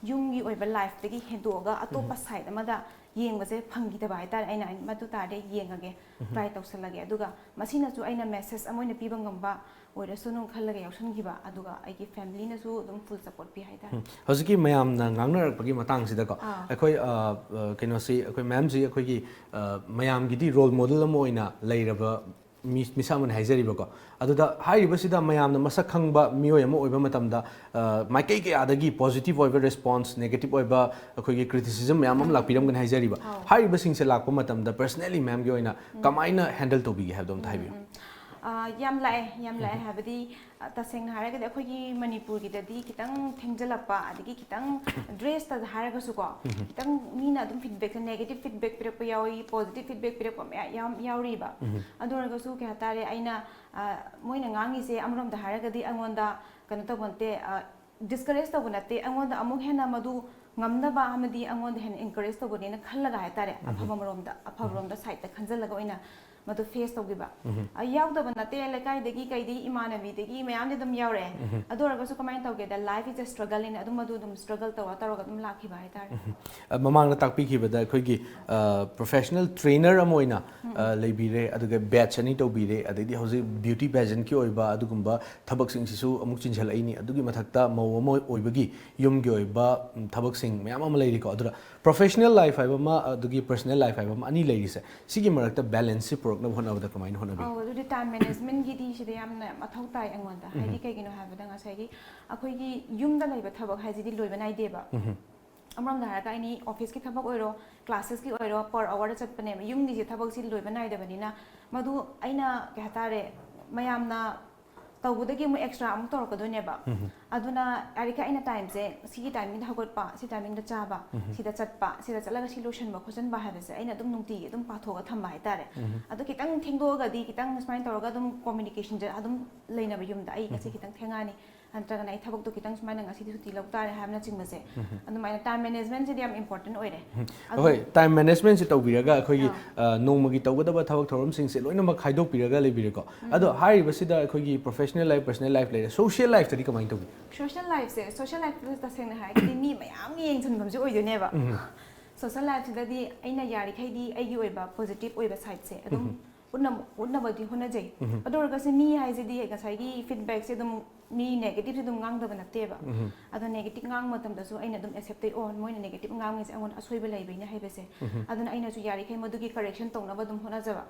ꯌꯨꯝꯒꯤ ꯑꯣꯏꯕ ꯂꯥꯏꯐꯇꯒꯤ ꯍꯦꯟꯗꯣꯛꯑꯒ ꯑꯇꯣꯞꯄ ꯁꯥꯏꯠ ꯑꯃꯗ ꯌꯦꯡꯕꯁꯦ ꯐꯪꯈꯤꯗꯕ ꯍꯥꯏꯇꯥꯔꯦ꯫ ꯑꯩꯅ ꯃꯗꯨ ꯇꯥꯔꯗꯤ ꯌꯦꯡꯉꯒꯦ, ꯇ꯭ꯔꯥꯏ ꯇꯧꯁꯜꯂꯒꯦ꯫ ꯑꯗꯨꯒ ꯃꯁꯤꯅꯁꯨ ꯑꯩꯅ ꯃꯦꯁꯦꯖ ꯑꯃ ꯑꯣꯏꯅ ꯄꯤꯕ ꯉꯝꯕ ꯑꯣꯏꯔꯁꯅꯨ ꯈꯜꯂꯒ ꯌꯥꯎꯁꯟꯈꯤꯕ꯫ ꯑꯗꯨꯒ ꯑꯩꯒꯤ ꯐꯦꯃꯤꯂꯤꯅꯁꯨ ꯑꯗꯨꯝ ꯐꯨꯜ ꯁꯞꯄꯣꯔꯠ ꯄꯤ ꯍꯥꯏꯇꯥꯔꯦ꯫ ꯎꯝ꯫ ꯍꯧꯖꯤꯛꯀꯤ ꯃꯌꯥꯝꯅ ꯉꯥꯡꯅꯔꯛꯄꯒꯤ ꯃꯇꯥꯡꯁꯤꯗꯀꯣ, ꯑꯥ꯫ ꯑꯩꯈꯣꯏ ꯑ, ꯑ, ꯀꯩꯅꯣꯁꯤ, ꯑꯩꯈꯣꯏ ꯃꯦꯝꯁꯤ ꯑꯩꯈꯣꯏꯒꯤ ꯑ, ꯃꯌꯥꯝꯒꯤꯗꯤ ꯔꯣꯜ ꯃꯣꯗꯦꯜ ꯑꯃ ꯑꯣꯏꯅ ꯂꯩꯔꯕ ꯃꯤ ꯃꯤꯁꯛ ꯑꯃꯅꯤ ꯍꯥꯏꯖꯔꯤꯕꯀꯣ꯫ ꯑꯗꯨꯗ ꯍꯥꯏꯔꯤꯕꯁꯤꯗ ꯃꯌꯥꯝꯅ ꯃꯁꯛ ꯈꯪꯕ ꯃꯤꯑꯣꯏ ꯑꯃ ꯑꯣꯏꯕ ꯃꯇꯝꯗ ꯑ, ꯃꯥꯏꯀꯩ ꯀꯌꯥꯗꯒꯤ ꯄꯣꯖꯤꯇꯤꯚ ꯑꯣꯏꯕ ꯔꯦꯁꯄꯣꯟꯁ, ꯅꯦꯒꯦꯇꯤꯚ ꯑꯣꯏꯕ ꯑꯩꯈꯣꯏꯒꯤ ꯀ꯭ꯔꯤꯇꯤꯁꯤꯖꯝ ꯃꯌꯥꯝ ꯑꯃ ꯂꯥꯛꯄꯤꯔꯝꯒꯅꯤ ꯍꯥꯏꯖꯔꯤꯕ꯫ ꯑꯧ꯫ ꯍꯥꯏꯔꯤꯕꯁꯤꯡꯁꯦ ꯂꯥꯛꯄ ꯃꯇꯝꯗ ꯄꯔꯁꯅꯦꯜꯂꯤ ꯃꯦꯝꯒꯤ ꯑꯣꯏꯅ ꯀꯃꯥꯏꯅ ꯍꯦꯟꯗꯜ ꯇꯧꯕꯤꯒꯦ ꯍꯥꯏꯕꯗꯣ ꯑꯝꯇ ꯍꯥꯏꯕꯤꯌꯨ꯫ ꯎꯝ꯫ ꯑ, ꯌꯥꯝ ꯂꯥꯛꯑꯦ, ꯌꯥꯝ ꯂꯥꯛꯑꯦ꯫ ꯍꯥꯏꯕꯗꯤ ꯑ, ꯇꯁꯦꯡꯅ ꯍꯥꯏꯔꯒꯗꯤ ꯑꯩꯈꯣꯏꯒꯤ ꯃꯅꯤꯄꯨꯔꯒꯤꯗꯗꯤ ꯈꯤꯇꯪ ꯊꯦꯡꯖꯤꯜꯂꯛꯄ, ꯑꯗꯒꯤ ꯈꯤꯇꯪ ꯗ꯭ꯔꯦꯁꯇ ꯍꯥꯏꯔꯒꯁꯨꯀꯣ, ꯈꯤꯇꯪ ꯃꯤꯅ ꯑꯗꯨꯝ ꯐꯤꯗꯕꯦꯛꯁꯦ, ꯅꯦꯒꯦꯇꯤꯚ ꯐꯤꯗꯕꯦꯛ ꯄꯤꯔꯛꯄ ꯌꯥꯎꯏ, ꯄꯣꯖꯤꯇꯤꯚ ꯐꯤꯗꯕꯦꯛ ꯄꯤꯔꯛꯄ ꯃꯌꯥꯝ ꯌꯥꯝ ꯌꯥꯎꯔꯤꯕ꯫ ꯑꯗꯨ ꯑꯣꯏꯔꯒꯁꯨ ꯀꯩ ꯍꯥꯏꯇꯥꯔꯦ, ꯑꯩꯅ ꯑ, ꯃꯣꯏꯅ ꯉꯥꯡꯉꯤꯁꯦ ꯑꯃꯔꯣꯝꯗ ꯍꯥꯏꯔꯒꯗꯤ ꯑꯩꯉꯣꯟꯗ ꯀꯩꯅꯣ ꯇꯧꯕ ꯅꯠꯇꯦ, ꯑ, ꯗꯤꯁꯀꯔꯦꯖ ꯇꯧꯕ ꯅꯠꯇꯦ, ꯑꯩꯉꯣꯟꯗ ꯑꯃꯨꯛ ꯍꯦꯟꯅ ꯃꯗꯨ ꯉꯝꯅꯕ ꯑꯃꯗꯤ ꯑꯩꯉꯣꯟꯗ ꯍꯦꯟꯅ ꯏꯟꯀꯔꯦꯖ ꯇꯧꯕꯅꯦꯅ ꯈꯜꯂꯒ ꯍꯥꯏꯇꯥꯔꯦ, ꯑꯐꯕ ꯃꯔꯣꯝꯗ, ꯑꯐꯕꯔꯣꯝꯗ ꯁꯥꯏꯠꯇ ꯈꯟꯖꯜꯂꯒ ꯑꯣꯏꯅ ꯃꯗꯨ ꯐꯦꯁ ꯇꯧꯈꯤꯕ꯫ ꯑ, ꯌꯥꯎꯗꯕ ꯅꯠꯇꯦ, ꯂꯩꯀꯥꯏꯗꯒꯤ ꯀꯩꯗꯒꯤ ꯏꯃꯥꯟꯅꯕꯤꯗꯒꯤ ꯃꯌꯥꯝꯗꯤ ꯑꯗꯨꯝ ꯌꯥꯎꯔꯛꯑꯦ꯫ ꯑꯗꯨ ꯑꯣꯏꯔꯒꯁꯨ ꯀꯃꯥꯏꯅ ꯇꯧꯒꯦꯗ, life is a struggle ꯍꯥꯏꯅ ꯑꯗꯨꯝ ꯃꯗꯨ ꯑꯗꯨꯝ ꯁ꯭ꯇ꯭ꯔꯒꯜ ꯇꯧꯔ ꯇꯧꯔꯒ ꯑꯗꯨꯝ ꯂꯥꯛꯈꯤꯕ ꯍꯥꯏꯇꯥꯔꯦ꯫ ꯑ, ꯃꯃꯥꯡꯗ ꯇꯥꯛꯄꯤꯈꯤꯕꯗ ꯑꯩꯈꯣꯏꯒꯤ ꯄ꯭ꯔꯣꯐꯦꯁꯅꯦꯜ ꯇ꯭ꯔꯦꯅꯔ ꯑꯃ ꯑꯣꯏꯅ ꯑ, ꯂꯩꯕꯤꯔꯦ, ꯑꯗꯨꯒ ꯕꯦꯠꯆ ꯑꯅꯤ ꯇꯧꯕꯤꯔꯦ, ꯑꯗꯩꯗꯤ ꯍꯧꯖꯤꯛ ꯕ꯭ꯌꯨꯇꯤ ꯄꯦꯖꯦꯟꯠꯀꯤ ꯑꯣꯏꯕ ꯑꯗꯨꯒꯨꯝꯕ ꯊꯕꯛꯁꯤꯡꯁꯤꯁꯨ ꯑꯃꯨꯛ ꯆꯤꯟꯁꯤꯜꯂꯛꯏꯅꯤ꯫ ꯑꯗꯨꯒꯤ ꯃꯊꯛꯇ ꯃꯧ ꯑꯃ ꯑꯣꯏꯕꯒꯤ ꯌꯨꯝꯒꯤ ꯑꯣꯏꯕ ꯎꯝ, ꯊꯕꯛꯁꯤꯡ ꯃꯌꯥꯝ ꯑꯃ ꯂꯩꯔꯤꯀꯣ꯫ ꯑꯗꯨꯗ ꯄ꯭ꯔꯣꯐꯦꯁꯅꯦꯜ ꯂꯥꯏꯐ ꯍꯥꯏꯕ ꯑꯃ, ꯑꯗꯨꯒꯤ ꯄꯔꯁꯅꯦꯜ ꯂꯥꯏꯐ ꯍꯥꯏꯕ ꯑꯃ, ꯑꯅꯤ ꯂꯩꯔꯤꯁꯦ, ꯁꯤꯒꯤ ꯃꯔꯛꯇ ꯕꯦꯂꯦꯟꯁꯁꯤ ꯄꯨꯔꯛꯅꯕ ꯍꯣꯠꯅꯕꯗ ꯀꯃꯥꯏꯅ ꯍꯣꯠꯅꯕꯤ? ꯑꯧ, ꯑꯗꯨꯗꯤ ꯇꯥꯏꯝ ꯃꯦꯅꯦꯖꯃꯦꯟꯠꯀꯤꯗꯤ ꯁꯤꯗ ꯌꯥꯝꯅ ꯃꯊꯧ ꯇꯥꯏ ꯑꯩꯉꯣꯟꯗ꯫ ꯍꯥꯏꯗꯤ ꯀꯩꯒꯤꯅꯣ ꯍꯥꯏꯕꯗ ꯉꯁꯥꯏꯒꯤ ꯑꯩꯈꯣꯏꯒꯤ ꯌꯨꯝꯗ ꯂꯩꯕ ꯊꯕꯛ ꯍꯥꯏꯁꯤꯗꯤ ꯂꯣꯏꯕ ꯅꯥꯏꯗꯦꯕ꯫ ꯑꯃꯔꯣꯝꯗ ꯍꯥꯏꯔꯒ ꯑꯩꯅꯤ ꯑꯣꯐꯤꯁꯀꯤ ꯊꯕꯛ ꯑꯣꯏꯔꯣ, ꯀ꯭ꯂꯥꯁꯦꯁꯀꯤ ꯑꯣꯏꯔꯣ, ꯄꯔ ꯑꯋꯥꯔꯗ ꯆꯠꯄꯅꯦꯕ꯫ ꯌꯨꯝꯒꯤꯁꯦ ꯊꯕꯛꯁꯤ ꯂꯣꯏꯕ ꯅꯥꯏꯗꯕꯅꯤꯅ, ꯃꯗꯨ ꯑꯩꯅ ꯀꯩ ꯍꯥꯏꯇꯥꯔꯦ, ꯃꯌꯥꯝꯅ ꯇꯧꯕꯗꯒꯤ ꯑꯃꯨꯛ ꯑꯦꯛꯁꯇ꯭ꯔꯥ ꯑꯃꯨꯛ ꯇꯧꯔꯛꯀꯗꯣꯏꯅꯦꯕ꯫ ꯑꯗꯨꯅ ꯌꯥꯔꯤꯈꯩ ꯑꯩꯅ ꯇꯥꯏꯝꯁꯦ ꯁꯤꯒꯤ ꯇꯥꯏꯃꯤꯡꯗ ꯍꯧꯒꯠꯄ, ꯁꯤ ꯇꯥꯏꯃꯤꯡꯗ ꯆꯥꯕ, ꯁꯤꯗ ꯆꯠꯄ, ꯁꯤꯗ ꯆꯠꯂꯒ ꯁꯤ ꯂꯣꯏꯁꯤꯟꯕ ꯈꯣꯠꯆꯤꯟꯕ ꯍꯥꯏꯕꯁꯦ ꯑꯩꯅ ꯑꯗꯨꯝ ꯅꯨꯡꯇꯤꯒꯤ ꯑꯗꯨꯝ ꯄꯥꯊꯣꯛꯑꯒ ꯊꯝꯕ ꯍꯥꯏꯇꯥꯔꯦ꯫ ꯑꯗꯣ ꯈꯤꯇꯪ ꯊꯦꯡꯗꯣꯛꯑꯒꯗꯤ ꯈꯤꯇꯪ ꯁꯨꯃꯥꯏꯅ ꯇꯧꯔꯒ ꯑꯗꯨꯝ ꯀꯣꯃ꯭ꯌꯨꯅꯤꯀꯦꯁꯟꯁꯦ ꯑꯗꯨꯝ ꯂꯩꯅꯕ ꯌꯨꯝꯗ ꯑꯩ ꯉꯁꯤ ꯈꯤꯇꯪ ꯊꯦꯡꯉꯛꯑꯅꯤ, ꯅꯠꯇ꯭ꯔꯒꯅ ꯑꯩ ꯊꯕꯛꯇꯣ ꯈꯤꯇꯪ ꯁꯨꯃꯥꯏꯅ ꯉꯁꯤꯗꯤ ꯁꯨꯇꯤ ꯂꯧ ꯇꯥꯔꯦ ꯍꯥꯏꯕꯅꯆꯤꯡꯕꯁꯦ꯫ ꯑꯗꯨꯃꯥꯏꯅ ꯇꯥꯏꯝ ꯃꯦꯅꯦꯖꯃꯦꯟꯁꯤꯗꯤ ꯌꯥꯝ ꯏꯝꯄꯣꯔꯇꯦꯟ ꯑꯣꯏꯔꯦ꯫ ꯑꯗꯨ ꯑꯩꯈꯣꯏ ꯇꯥꯏꯝ ꯃꯦꯅꯦꯖꯃꯦꯟꯁꯦ ꯇꯧꯕꯤꯔꯒ ꯑꯩꯈꯣꯏꯒꯤ ꯑꯥ꯫ ꯑ, ꯅꯣꯡꯃꯒꯤ ꯇꯧꯒꯗꯕ ꯊꯕꯛ ꯊꯧꯔꯝꯁꯤꯡꯁꯦ ꯂꯣꯏꯅꯃꯛ ꯈꯥꯏꯗꯣꯛꯄꯤꯔꯒ ꯂꯩꯕꯤꯔꯦꯀꯣ꯫ ꯑꯗꯣ ꯍꯥꯏꯔꯤꯕꯁꯤꯗ ꯑꯩꯈꯣꯏꯒꯤ ꯄ꯭ꯔꯣꯐꯦꯁꯅꯦꯜ ꯂꯥꯏꯐ, ꯄꯔꯁꯅꯦꯜ ꯂꯥꯏꯐ ꯂꯩꯔꯦ, ꯁꯣꯁꯤꯌꯦꯜ ꯂꯥꯏꯐꯇꯗꯤ ꯀꯃꯥꯏꯅ ꯇꯧꯕꯤ? ꯁꯣꯁꯤꯌꯦꯜ ꯂꯥꯏꯐꯁꯦ, ꯁꯣꯁꯤꯌꯦꯜ ꯂꯥꯏꯐꯇ ꯇꯁꯦꯡꯅ ꯍꯥꯏꯔꯒꯗꯤ ꯃꯤ ꯃꯌꯥꯝꯒꯤ ꯌꯦꯡꯁꯤꯟꯐꯝꯁꯦ ꯑꯣꯏꯗꯣꯏꯅꯦꯕ꯫ ꯁꯣꯁꯤꯌꯦꯜ ꯂꯥꯏꯐꯁꯤꯗꯗꯤ ꯑꯩꯅ ꯌꯥꯔꯤꯈꯩꯗꯤ ꯑꯩꯒꯤ ꯑꯣꯏꯕ ꯄꯣꯖꯤꯇꯤꯚ ꯑꯣꯏꯕ ꯁꯥꯏꯠꯁꯦ ꯑꯗꯨꯝ ꯎꯠꯅꯕ ꯎꯠꯅꯕꯗꯤ ꯍꯣꯠꯅꯖꯩ꯫ ꯑꯗꯨ ꯑꯣꯏꯔꯒꯁꯨ ꯃꯤ ꯍꯥꯏꯁꯤꯗꯤ ꯉꯁꯥꯏꯒꯤ ꯐꯤꯗꯕꯦꯛꯁꯦ ꯑꯗꯨꯝ, ꯃꯤ ꯅꯦꯒꯦꯇꯤꯚꯁꯦ ꯑꯗꯨꯝ ꯉꯥꯡꯗꯕ ꯅꯠꯇꯦꯕ꯫ ꯑꯗꯣ ꯅꯦꯒꯦꯇꯤꯚ ꯉꯥꯡꯕ ꯃꯇꯝꯗꯁꯨ ꯑꯩꯅ ꯑꯗꯨꯝ ꯑꯦꯛꯁꯦꯞ ꯇꯧꯏ, ꯑꯣ, ꯃꯣꯏꯅ ꯅꯦꯒꯦꯇꯤꯚ ꯉꯥꯡꯉꯤꯁꯦ ꯑꯩꯉꯣꯟꯗ ꯑꯁꯣꯏꯕ ꯂꯩꯕꯩꯅꯦ ꯍꯥꯏꯕꯁꯦ꯫ ꯑꯗꯨꯅ ꯑꯩꯅꯁꯨ ꯌꯥꯔꯤꯈꯩ ꯃꯗꯨꯒꯤ ꯀꯔꯦꯛꯁꯟ ꯇꯧꯅꯕ ꯑꯗꯨꯝ ꯍꯣꯠꯅꯖꯕ꯫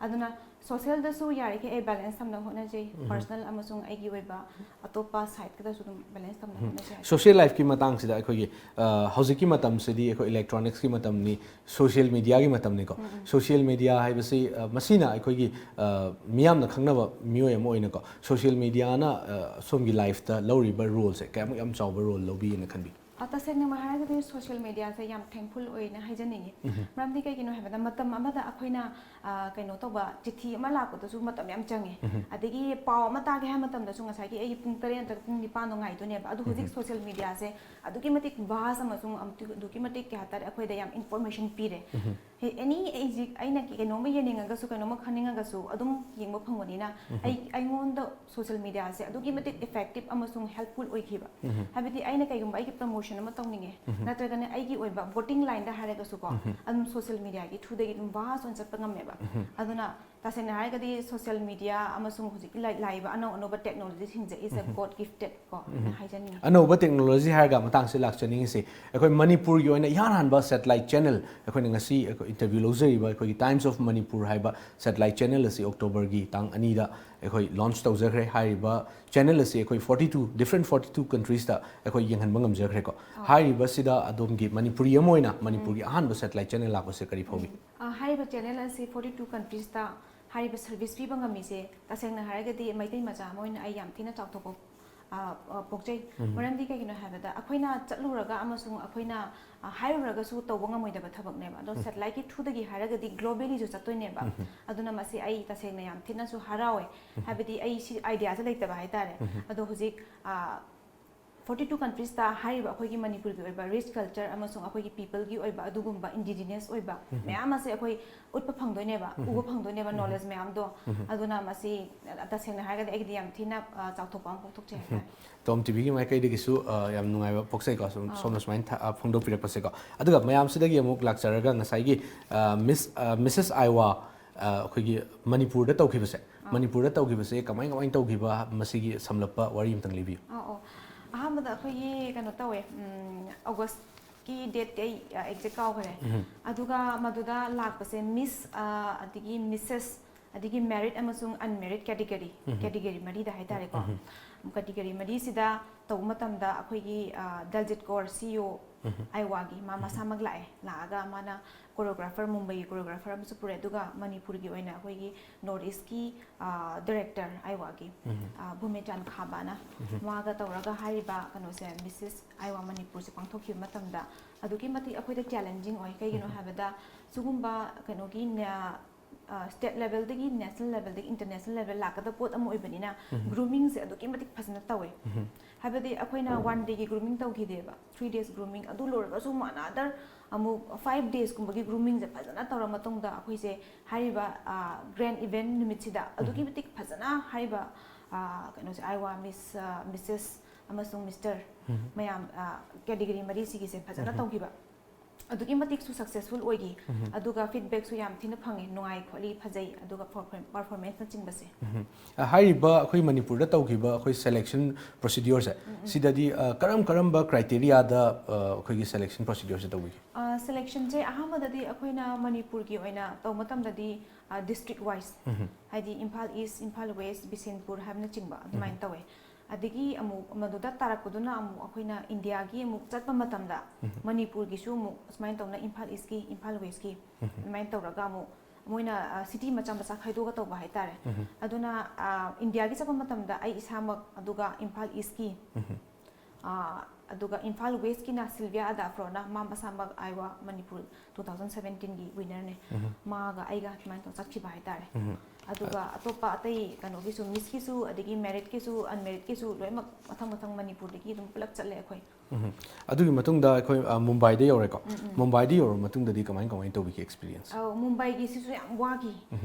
ꯑꯗꯨꯅ ꯁꯣꯁꯤꯌꯦꯜꯗꯁꯨ ꯌꯥꯔꯤꯈꯩ ꯑꯩ ꯕꯦꯂꯦꯟꯁ ꯊꯝꯅꯕ ꯍꯣꯠꯅꯖꯩ, ꯄꯔꯁꯅꯦꯜ ꯑꯃꯁꯨꯡ ꯑꯩꯒꯤ ꯑꯣꯏꯕ ꯑꯇꯣꯞꯄ ꯁꯥꯏꯠꯀꯗꯁꯨ ꯑꯗꯨꯝ ꯕꯦꯂꯦꯟꯁ ꯊꯝꯅꯕ ꯍꯣꯠꯅꯖꯩ ꯍꯥꯏꯇꯥꯔꯦ꯫ ꯁꯣꯁꯤꯌꯦꯜ ꯂꯥꯏꯐꯀꯤ ꯃꯇꯥꯡꯁꯤꯗ ꯑꯩꯈꯣꯏꯒꯤ ꯑ, ꯍꯧꯖꯤꯛꯀꯤ ꯃꯇꯝꯁꯤꯗꯤ ꯑꯩꯈꯣꯏ ꯏꯂꯦꯛꯇ꯭ꯔꯣꯅꯤꯛꯁꯀꯤ ꯃꯇꯝꯅꯤ, ꯁꯣꯁꯤꯌꯦꯜ ꯃꯤꯗꯤꯌꯥꯒꯤ ꯃꯇꯝꯅꯤꯀꯣ꯫ ꯁꯣꯁꯤꯌꯦꯜ ꯃꯤꯗꯤꯌꯥ ꯍꯥꯏꯕꯁꯤ ꯑ, ꯃꯁꯤꯅ ꯑꯩꯈꯣꯏꯒꯤ ꯑ, ꯃꯤꯌꯥꯝꯅ ꯈꯪꯅꯕ ꯃꯤꯑꯣꯏ ꯑꯃ ꯑꯣꯏꯅꯀꯣ, ꯁꯣꯁꯤꯌꯦꯜ ꯃꯤꯗꯤꯌꯥꯅ ꯑ, ꯁꯣꯝꯒꯤ ꯂꯥꯏꯐꯇ ꯂꯧꯔꯤꯕ ꯔꯣꯜꯁꯦ ꯀꯌꯥꯃꯨꯛ ꯌꯥꯝ ꯆꯥꯎꯕ ꯔꯣꯜ ꯂꯧꯕꯤꯅ ꯈꯟꯕꯤ? ꯑ, ꯇꯁꯦꯡꯅꯃꯛ ꯍꯥꯏꯔꯒꯗꯤ ꯁꯣꯁꯤꯌꯦꯜ ꯃꯤꯗꯤꯌꯥꯁꯦ ꯌꯥꯝ ꯊꯦꯡꯛꯐꯨꯜ ꯑꯣꯏꯅ ꯍꯥꯏꯖꯅꯤꯡꯉꯤ꯫ ꯃꯔꯝꯗꯤ ꯀꯩꯒꯤꯅꯣ ꯍꯥꯏꯕꯗ ꯃꯇꯝ ꯑꯃꯗ ꯑꯩꯈꯣꯏꯅ ꯑ, ꯀꯩꯅꯣ ꯇꯧꯕ, ꯆꯤꯊꯤ ꯑꯃ ꯂꯥꯛꯄꯗꯁꯨ ꯃꯇꯝ ꯌꯥꯝ ꯆꯪꯉꯦ꯫ ꯑꯗꯒꯤ ꯄꯥꯎ ꯑꯃ ꯇꯥꯒꯦ ꯍꯥꯏꯕ ꯃꯇꯝꯗꯁꯨ ꯉꯁꯥꯏꯒꯤ ꯑꯩꯒꯤ ꯄꯨꯡ ꯇꯔꯦꯠ ꯅꯠꯇ꯭ꯔꯒ ꯄꯨꯡ ꯅꯤꯄꯥꯟꯗꯣ ꯉꯥꯏꯗꯣꯏꯅꯦꯕ꯫ ꯑꯗꯨ ꯍꯧꯖꯤꯛ ꯁꯣꯁꯤꯌꯦꯜ ꯃꯤꯗꯤꯌꯥꯁꯦ ꯑꯗꯨꯛꯀꯤ ꯃꯇꯤꯛ ꯚꯥꯁ ꯑꯃꯁꯨꯡ ꯑꯗꯨꯛꯀꯤ ꯃꯇꯤꯛ ꯀꯩ ꯍꯥꯏꯇꯥꯔꯦ, ꯑꯩꯈꯣꯏꯗ ꯌꯥꯝ ꯏꯟꯐꯣꯔꯃꯦꯁꯟ ꯄꯤꯔꯦ꯫ ꯑꯦꯅꯤ ꯑꯩꯁꯤ ꯑꯩꯅ ꯀꯩꯅꯣꯝꯃ ꯌꯦꯡꯅꯤꯡꯉꯒꯁꯨ, ꯀꯩꯅꯣꯝꯃ ꯈꯪꯅꯤꯡꯉꯒꯁꯨ ꯑꯗꯨꯝ ꯌꯦꯡꯕ ꯐꯪꯕꯅꯤꯅ ꯑꯩ ꯑꯩꯉꯣꯟꯗ ꯁꯣꯁꯤꯌꯦꯜ ꯃꯤꯗꯤꯌꯥꯁꯦ ꯑꯗꯨꯛꯀꯤ ꯃꯇꯤꯛ ꯏꯐꯦꯛꯇꯤꯞ ꯑꯃꯁꯨꯡ ꯍꯦꯜꯞꯐꯨꯜ ꯑꯣꯏꯈꯤꯕ꯫ ꯍꯥꯏꯕꯗꯤ ꯑꯩꯅ ꯀꯩꯒꯨꯝꯕ ꯑꯩꯒꯤ ꯄ꯭ꯔꯃꯣꯁꯟ ꯑꯃ ꯇꯧꯅꯤꯡꯉꯦ, ꯅꯠꯇ꯭ꯔꯒꯅ ꯑꯩꯒꯤ ꯑꯣꯏꯕ ꯕꯣꯇꯤꯡ ꯂꯥꯏꯟꯗ ꯍꯥꯏꯔꯒꯁꯨꯀꯣ, ꯑꯗꯨꯝ ꯁꯣꯁꯤꯌꯦꯜ ꯃꯤꯗꯤꯌꯥꯒꯤ ꯊ꯭ꯔꯨꯗꯒꯤ ꯑꯗꯨꯝ ꯚꯥꯁ ꯑꯣꯏꯅ ꯆꯠꯄ ꯉꯝꯃꯦꯕ꯫ ꯑꯗꯨꯅ ꯇꯁꯦꯡꯅ ꯍꯥꯏꯔꯒꯗꯤ ꯁꯣꯁꯤꯌꯦꯜ ꯃꯤꯗꯤꯌꯥ ꯑꯃꯁꯨꯡ ꯍꯧꯖꯤꯛꯀꯤ ꯂꯥꯛ-, ꯂꯥꯛꯏꯕ ꯑꯅꯧ ꯑꯅꯧꯕ ꯇꯦꯛꯅꯣꯂꯣꯖꯤꯁꯤꯡꯁꯦ is a God gifted ꯀꯣ ꯍꯥꯏꯅ ꯍꯥꯏꯖꯅꯤꯡꯉꯤ꯫ ꯑꯅꯧꯕ ꯇꯦꯛꯅꯣꯂꯣꯖꯤ ꯍꯥꯏꯔꯒ ꯃꯇꯥꯡꯁꯤꯗ ꯂꯥꯛꯆꯅꯤꯡꯉꯤꯁꯤ, ꯑꯩꯈꯣꯏ ꯃꯅꯤꯄꯨꯔꯒꯤ ꯑꯣꯏꯅ ꯏꯍꯥꯟ ꯍꯥꯟꯕ ꯁꯦꯇꯦꯂꯥꯏꯠ ꯆꯦꯅꯦꯜ, ꯑꯩꯈꯣꯏꯅ ꯉꯁꯤ ꯑꯩꯈꯣꯏ ꯏꯟꯇꯔꯚ꯭ꯌꯨ ꯂꯧꯖꯔꯤꯕ ꯑꯩꯈꯣꯏꯒꯤ ꯇꯥꯏꯝꯁ ꯑꯣꯐ ꯃꯅꯤꯄꯨꯔ ꯍꯥꯏꯕ ꯁꯦꯇꯦꯂꯥꯏꯠ ꯆꯦꯅꯦꯜ ꯑꯁꯤ ꯑꯣꯛꯇꯣꯕꯔꯒꯤ ꯇꯥꯡ ꯑꯅꯤꯗ ꯑꯩꯈꯣꯏ ꯂꯣꯟꯆ ꯇꯧꯖꯈ꯭ꯔꯦ꯫ ꯍꯥꯏꯔꯤꯕ ꯆꯦꯅꯦꯜ ꯑꯁꯤ ꯑꯩꯈꯣꯏ forty two, different forty two ꯀꯟꯇ꯭ꯔꯤꯁꯇ ꯑꯩꯈꯣꯏ ꯌꯦꯡꯍꯟꯕ ꯉꯝꯖꯈ꯭ꯔꯦꯀꯣ꯫ ꯍꯥꯏꯔꯤꯕꯁꯤꯗ ꯑꯗꯣꯝꯒꯤ ꯃꯅꯤꯄꯨꯔꯤ ꯑꯃ ꯑꯣꯏꯅ ꯃꯅꯤꯄꯨꯔꯒꯤ ꯑꯍꯥꯟꯕ ꯁꯦꯇꯦꯂꯥꯏꯠ ꯆꯦꯅꯦꯜ ꯂꯥꯛꯄꯁꯦ ꯀꯔꯤ ꯐꯥꯎꯕꯤ? ꯑ, ꯍꯥꯏꯔꯤꯕ ꯆꯦꯅꯦꯜ ꯑꯁꯤ ꯐꯣꯔꯇꯤ ꯇꯨ ꯀꯟꯇ꯭ꯔꯤꯁꯇ ꯍꯥꯏꯔꯤꯕ ꯁꯔꯚꯤꯁ ꯄꯤꯕ ꯉꯝꯃꯤꯁꯦ, ꯇꯁꯦꯡꯅ ꯍꯥꯏꯔꯒꯗꯤ ꯃꯩꯇꯩ ꯃꯆꯥ ꯑꯃ ꯑꯣꯏꯅ ꯑꯩ ꯌꯥꯝ ꯊꯤꯅ ꯆꯥꯎꯊꯣꯛꯄ ꯑ, ꯑ, ꯄꯣꯛꯆꯩ꯫ ꯃꯔꯝꯗꯤ ꯀꯩꯒꯤꯅꯣ ꯍꯥꯏꯕꯗ, ꯑꯩꯈꯣꯏꯅ ꯆꯠꯂꯨꯔꯒ ꯑꯃꯁꯨꯡ ꯑꯩꯈꯣꯏꯅ, ꯑ, ꯍꯥꯏꯔꯨꯔꯒꯁꯨ ꯇꯧꯕ ꯉꯝꯃꯣꯏꯗꯕ ꯊꯕꯛꯅꯦꯕ꯫ ꯑꯗꯣ satelliteꯀꯤ throughꯗꯒꯤ ꯍꯥꯏꯔꯒꯗꯤ globallyꯁꯨ ꯆꯠꯇꯣꯏꯅꯦꯕ꯫ ꯑꯗꯨꯅ ꯃꯁꯤ ꯑꯩ ꯇꯁꯦꯡꯅ ꯌꯥꯝ ꯊꯤꯅꯁꯨ ꯍꯔꯥꯎꯋꯦ꯫ ꯍꯥꯏꯕꯗꯤ ꯑꯩ ꯁꯤ ideaꯁꯦ ꯂꯩꯇꯕ ꯍꯥꯏꯇꯥꯔꯦ꯫ ꯑꯗꯣ ꯍꯧꯖꯤꯛ, ꯑ, forty two countriesꯇ ꯍꯥꯏꯔꯤꯕ ꯑꯩꯈꯣꯏꯒꯤ ꯃꯅꯤꯄꯨꯔꯒꯤ ꯑꯣꯏꯕ rich culture ꯑꯃꯁꯨꯡ ꯑꯩꯈꯣꯏꯒꯤ peopleꯒꯤ ꯑꯣꯏꯕ ꯑꯗꯨꯒꯨꯝꯕ indigenous ꯑꯣꯏꯕ ꯃꯌꯥꯝ ꯑꯁꯦ ꯑꯩꯈꯣꯏ ꯎꯠꯄ ꯐꯪꯗꯣꯏꯅꯦꯕ, ꯎꯕ ꯐꯪꯗꯣꯏꯅꯦꯕ knowledge ꯃꯌꯥꯝꯗꯣ꯫ ꯑꯗꯨꯅ ꯃꯁꯤ, ꯑ, ꯇꯁꯦꯡꯅ ꯍꯥꯏꯔꯒꯗꯤ ꯑꯩꯒꯤꯗꯤ ꯌꯥꯝ ꯊꯤꯅ, ꯑ, ꯆꯥꯎꯊꯣꯛꯄ ꯑꯃ ꯄꯣꯛꯊꯣꯛꯆꯩ ꯍꯥꯏꯇꯥꯔꯦ꯫ ꯇꯣꯝ ꯇꯤꯚꯤꯒꯤ ꯃꯥꯏꯀꯩꯗꯒꯤꯁꯨ, ꯑ, ꯌꯥꯝ ꯅꯨꯡꯉꯥꯏꯕ ꯄꯣꯛꯆꯩꯀꯣ, ꯁꯨꯝ, ꯑꯥ꯫ ꯁꯣꯝꯅ ꯁꯨꯃꯥꯏꯅ ꯊ-, ꯑ, ꯐꯣꯡꯗꯣꯛꯄꯤꯔꯛꯄꯁꯦꯀꯣ꯫ ꯑꯗꯨꯒ ꯃꯌꯥꯝꯁꯤꯗꯒꯤ ꯑꯃꯨꯛ ꯂꯥꯛꯆꯔꯒ ꯉꯁꯥꯏꯒꯤ, ꯑ, Miss, ꯑ, Missus Iowa, ꯑ, ꯑꯩꯈꯣꯏꯒꯤ ꯃꯅꯤꯄꯨꯔꯗ ꯇꯧꯈꯤꯕꯁꯦ, ꯑꯥ꯫ ꯃꯅꯤꯄꯨꯔꯗ ꯇꯧꯈꯤꯕꯁꯦ ꯀꯃꯥꯏ ꯀꯃꯥꯏꯅ ꯇꯧꯈꯤꯕ, ꯃꯁꯤꯒꯤ ꯁꯝꯂꯞꯄ ꯋꯥꯔꯤ ꯑꯝꯇꯪ ꯂꯤꯕꯤꯌꯨ꯫ ꯑꯣ, ꯑꯣ꯫ ꯑꯍꯥꯟꯕꯗ ꯑꯩꯈꯣꯏꯒꯤ ꯀꯩꯅꯣ ꯇꯧꯋꯦ, ꯎꯝ, Augustꯀꯤ dateꯇꯤ ꯑꯩ, ꯑ, exact ꯀꯥꯎꯈ꯭ꯔꯦ꯫ ꯑꯗꯨꯒ ꯃꯗꯨꯗ ꯂꯥꯛꯄꯁꯦ Miss, ꯑ, ꯑꯗꯒꯤ Missus, ꯑꯗꯒꯤ married ꯑꯃꯁꯨꯡ unmarried category, category ꯃꯔꯤꯗ ꯍꯥꯏꯇꯥꯔꯦꯀꯣ꯫ Category ꯃꯔꯤꯁꯤꯗ ꯇꯧꯕ ꯃꯇꯝꯗ ꯑꯩꯈꯣꯏꯒꯤ, ꯑ, Daljit Kaur, CEO Iowaꯒꯤ, ꯃꯥ ꯃꯁꯥꯃꯛ ꯂꯥꯛꯑꯦ꯫ ꯂꯥꯛꯑꯒ ꯃꯥꯅ choreographer, ꯃꯨꯝꯕꯩꯒꯤ choreographer ꯑꯃꯁꯨ ꯄꯨꯔꯛꯑꯦ, ꯑꯗꯨꯒ ꯃꯅꯤꯄꯨꯔꯒꯤ ꯑꯣꯏꯅ ꯑꯩꯈꯣꯏꯒꯤ North Eastꯀꯤ, ꯑ, director Iowaꯒꯤ, ꯑ, ꯚꯨꯃꯤꯆꯥꯟ ꯈꯥꯕꯥꯅ ꯃꯥꯒ ꯇꯧꯔꯒ ꯍꯥꯏꯔꯤꯕ ꯀꯩꯅꯣꯁꯦ, Missus Iowa ꯃꯅꯤꯄꯨꯔꯁꯦ ꯄꯥꯡꯊꯣꯛꯈꯤꯕ ꯃꯇꯝꯗ ꯑꯗꯨꯛꯀꯤ ꯃꯇꯤꯛ ꯑꯩꯈꯣꯏꯗ challenging ꯑꯣꯏ꯫ ꯀꯩꯒꯤꯅꯣ ꯍꯥꯏꯕꯗ ꯁꯤꯒꯨꯝꯕ ꯀꯩꯅꯣꯒꯤ ꯅ-, ꯑ, state levelꯗꯒꯤ national levelꯗꯒꯤ international level ꯂꯥꯛꯀꯗꯕ ꯄꯣꯠ ꯑꯃ ꯑꯣꯏꯕꯅꯤꯅ groomingꯁꯦ ꯑꯗꯨꯛꯀꯤ ꯃꯇꯤꯛ ꯐꯖꯅ ꯇꯧꯋꯦ꯫ ꯍꯥꯏꯕꯗꯤ ꯑꯩꯈꯣꯏꯅ one dayꯒꯤ grooming ꯇꯧꯈꯤꯗꯦꯕ, three days grooming, ꯑꯗꯨ ꯂꯣꯏꯔꯒꯁꯨ ꯑꯃꯨꯛ another ꯑꯃꯨꯛ five daysꯀꯨꯝꯕꯒꯤ groomingꯁꯦ ꯐꯖꯅ ꯇꯧꯔ ꯃꯇꯨꯡꯗ ꯑꯩꯈꯣꯏꯁꯦ ꯍꯥꯏꯔꯤꯕ, ꯑ, grand event ꯅꯨꯃꯤꯠꯁꯤꯗ ꯑꯗꯨꯛꯀꯤ ꯃꯇꯤꯛ ꯐꯖꯅ ꯍꯥꯏꯔꯤꯕ, ꯑ, ꯀꯩꯅꯣꯁꯦ, Iowa Miss, ꯑ, Missus ꯑꯃꯁꯨꯡ Mister ꯃꯌꯥꯝ, ꯑ, category ꯃꯔꯤꯁꯤꯒꯤꯁꯦ ꯐꯖꯅ ꯇꯧꯈꯤꯕ꯫ ꯑꯗꯨꯛꯀꯤ ꯃꯇꯤꯛꯁꯨ successful ꯑꯣꯏꯈꯤ꯫ ꯑꯗꯨꯒ feedbackꯁꯨ ꯌꯥꯝ ꯊꯤꯅ ꯐꯪꯉꯦ, ꯅꯨꯡꯉꯥꯏ ꯈꯣꯠꯂꯤ, ꯐꯖꯩ, ꯑꯗꯨꯒ perform-, performanceꯅꯆꯤꯡꯕꯁꯦ꯫ ꯎꯝ꯫ ꯑ, ꯍꯥꯏꯔꯤꯕ ꯑꯩꯈꯣꯏ ꯃꯅꯤꯄꯨꯔꯗ ꯇꯧꯈꯤꯕ ꯑꯩꯈꯣꯏ selection procedureꯁꯦ, ꯁꯤꯗꯗꯤ, ꯑ, ꯀꯔꯝ ꯀꯔꯝꯕ criteriaꯗ, ꯑ, ꯑꯩꯈꯣꯏꯒꯤ selection procedureꯁꯦ ꯇꯧꯕꯤꯒꯦ? ꯑ, selectionꯁꯦ ꯑꯍꯥꯟꯕꯗꯗꯤ ꯑꯩꯈꯣꯏꯅ ꯃꯅꯤꯄꯨꯔꯒꯤ ꯑꯣꯏꯅ ꯇꯧꯕ ꯃꯇꯝꯗꯗꯤ, ꯑ, district wise, ꯍꯥꯏꯗꯤ ꯏꯝꯐꯥꯜ East, ꯏꯝꯐꯥꯜ West, ꯕꯤꯁꯦꯟꯄꯨꯔ ꯍꯥꯏꯕꯅꯆꯤꯡꯕ ꯑꯗꯨꯃꯥꯏꯅ ꯇꯧꯋꯦ꯫ ꯑꯗꯒꯤ ꯑꯃꯨꯛ ꯃꯗꯨꯗ ꯇꯥꯔꯛꯄꯗꯨꯅ ꯑꯃꯨꯛ ꯑꯩꯈꯣꯏꯅ ꯏꯟꯗꯤꯌꯥꯒꯤ ꯑꯃꯨꯛ ꯆꯠꯄ ꯃꯇꯝꯗ ꯃꯅꯤꯄꯨꯔꯒꯤꯁꯨ ꯑꯃꯨꯛ ꯑꯁꯨꯃꯥꯏꯅ ꯇꯧꯅ ꯏꯝꯐꯥꯜ Eastꯀꯤ, ꯏꯝꯐꯥꯜ Westꯀꯤ ꯑꯗꯨꯃꯥꯏꯅ ꯇꯧꯔꯒ ꯑꯃꯨꯛ, ꯃꯣꯏꯅ ꯁꯤꯇꯤ ꯃꯆꯥ ꯃꯆꯥ ꯈꯥꯏꯗꯣꯛꯑꯒ ꯇꯧꯕ ꯍꯥꯏꯇꯥꯔꯦ꯫ ꯑꯗꯨꯅ ꯏꯟꯗꯤꯌꯥꯒꯤ ꯆꯠꯄ ꯃꯇꯝꯗ ꯑꯩ ꯏꯁꯥꯃꯛ, ꯑꯗꯨꯒ ꯏꯝꯐꯥꯜ ꯏꯁꯀꯤ, ꯑꯗꯨꯒ ꯏꯝꯐꯥꯜ ꯋꯦꯁꯀꯤꯅ ꯁꯤꯜꯚꯤꯌꯥ ꯑꯗꯥꯐ꯭ꯔꯣꯅ, ꯃꯥ ꯃꯁꯥꯃꯛ ꯑꯥꯏꯋꯥ ꯃꯅꯤꯄꯨꯔ ꯇꯨ ꯊꯥꯎꯖꯟ ꯁꯚꯦꯟꯇꯤꯟꯒꯤ ꯋꯤꯅꯔꯅꯦ꯫ ꯃꯥꯒ ꯑꯩꯒ ꯑꯗꯨꯃꯥꯏꯅ ꯇꯧꯔ ꯆꯠꯈꯤꯕ ꯍꯥꯏꯇꯥꯔꯦ꯫ ꯑꯗꯨꯒ ꯑꯇꯣꯞꯄ ꯑꯇꯩ ꯀꯩꯅꯣꯒꯤꯁꯨ, ꯃꯤꯁꯀꯤꯁꯨ, ꯑꯗꯒꯤ ꯃꯦꯔꯤꯠꯀꯤꯁꯨ, ꯑꯟꯃꯦꯔꯤꯠꯀꯤꯁꯨ, ꯂꯣꯏꯅꯃꯛ ꯃꯊꯪ ꯃꯊꯪ ꯃꯅꯤꯄꯨꯔꯗꯒꯤ ꯑꯗꯨꯝ ꯄꯨꯂꯞ ꯆꯠꯂꯦ ꯑꯩꯈꯣꯏ꯫ ꯑꯗꯨꯒꯤ ꯃꯇꯨꯡꯗ ꯑꯩꯈꯣꯏ ꯃꯨꯝꯕꯥꯏꯗ ꯌꯧꯔꯦꯀꯣ꯫ ꯃꯨꯝꯕꯥꯏꯗ ꯌꯧꯔꯕ ꯃꯇꯨꯡꯗꯗꯤ ꯀꯃꯥꯏ ꯀꯃꯥꯏꯅ ꯇꯧꯕꯤꯒꯦ ꯑꯦꯛꯁꯄꯤꯔꯤꯌꯦꯟꯁ? ꯃꯨꯝꯕꯥꯏꯒꯤꯁꯤꯁꯨ ꯌꯥꯝ ꯋꯥꯈꯤ꯫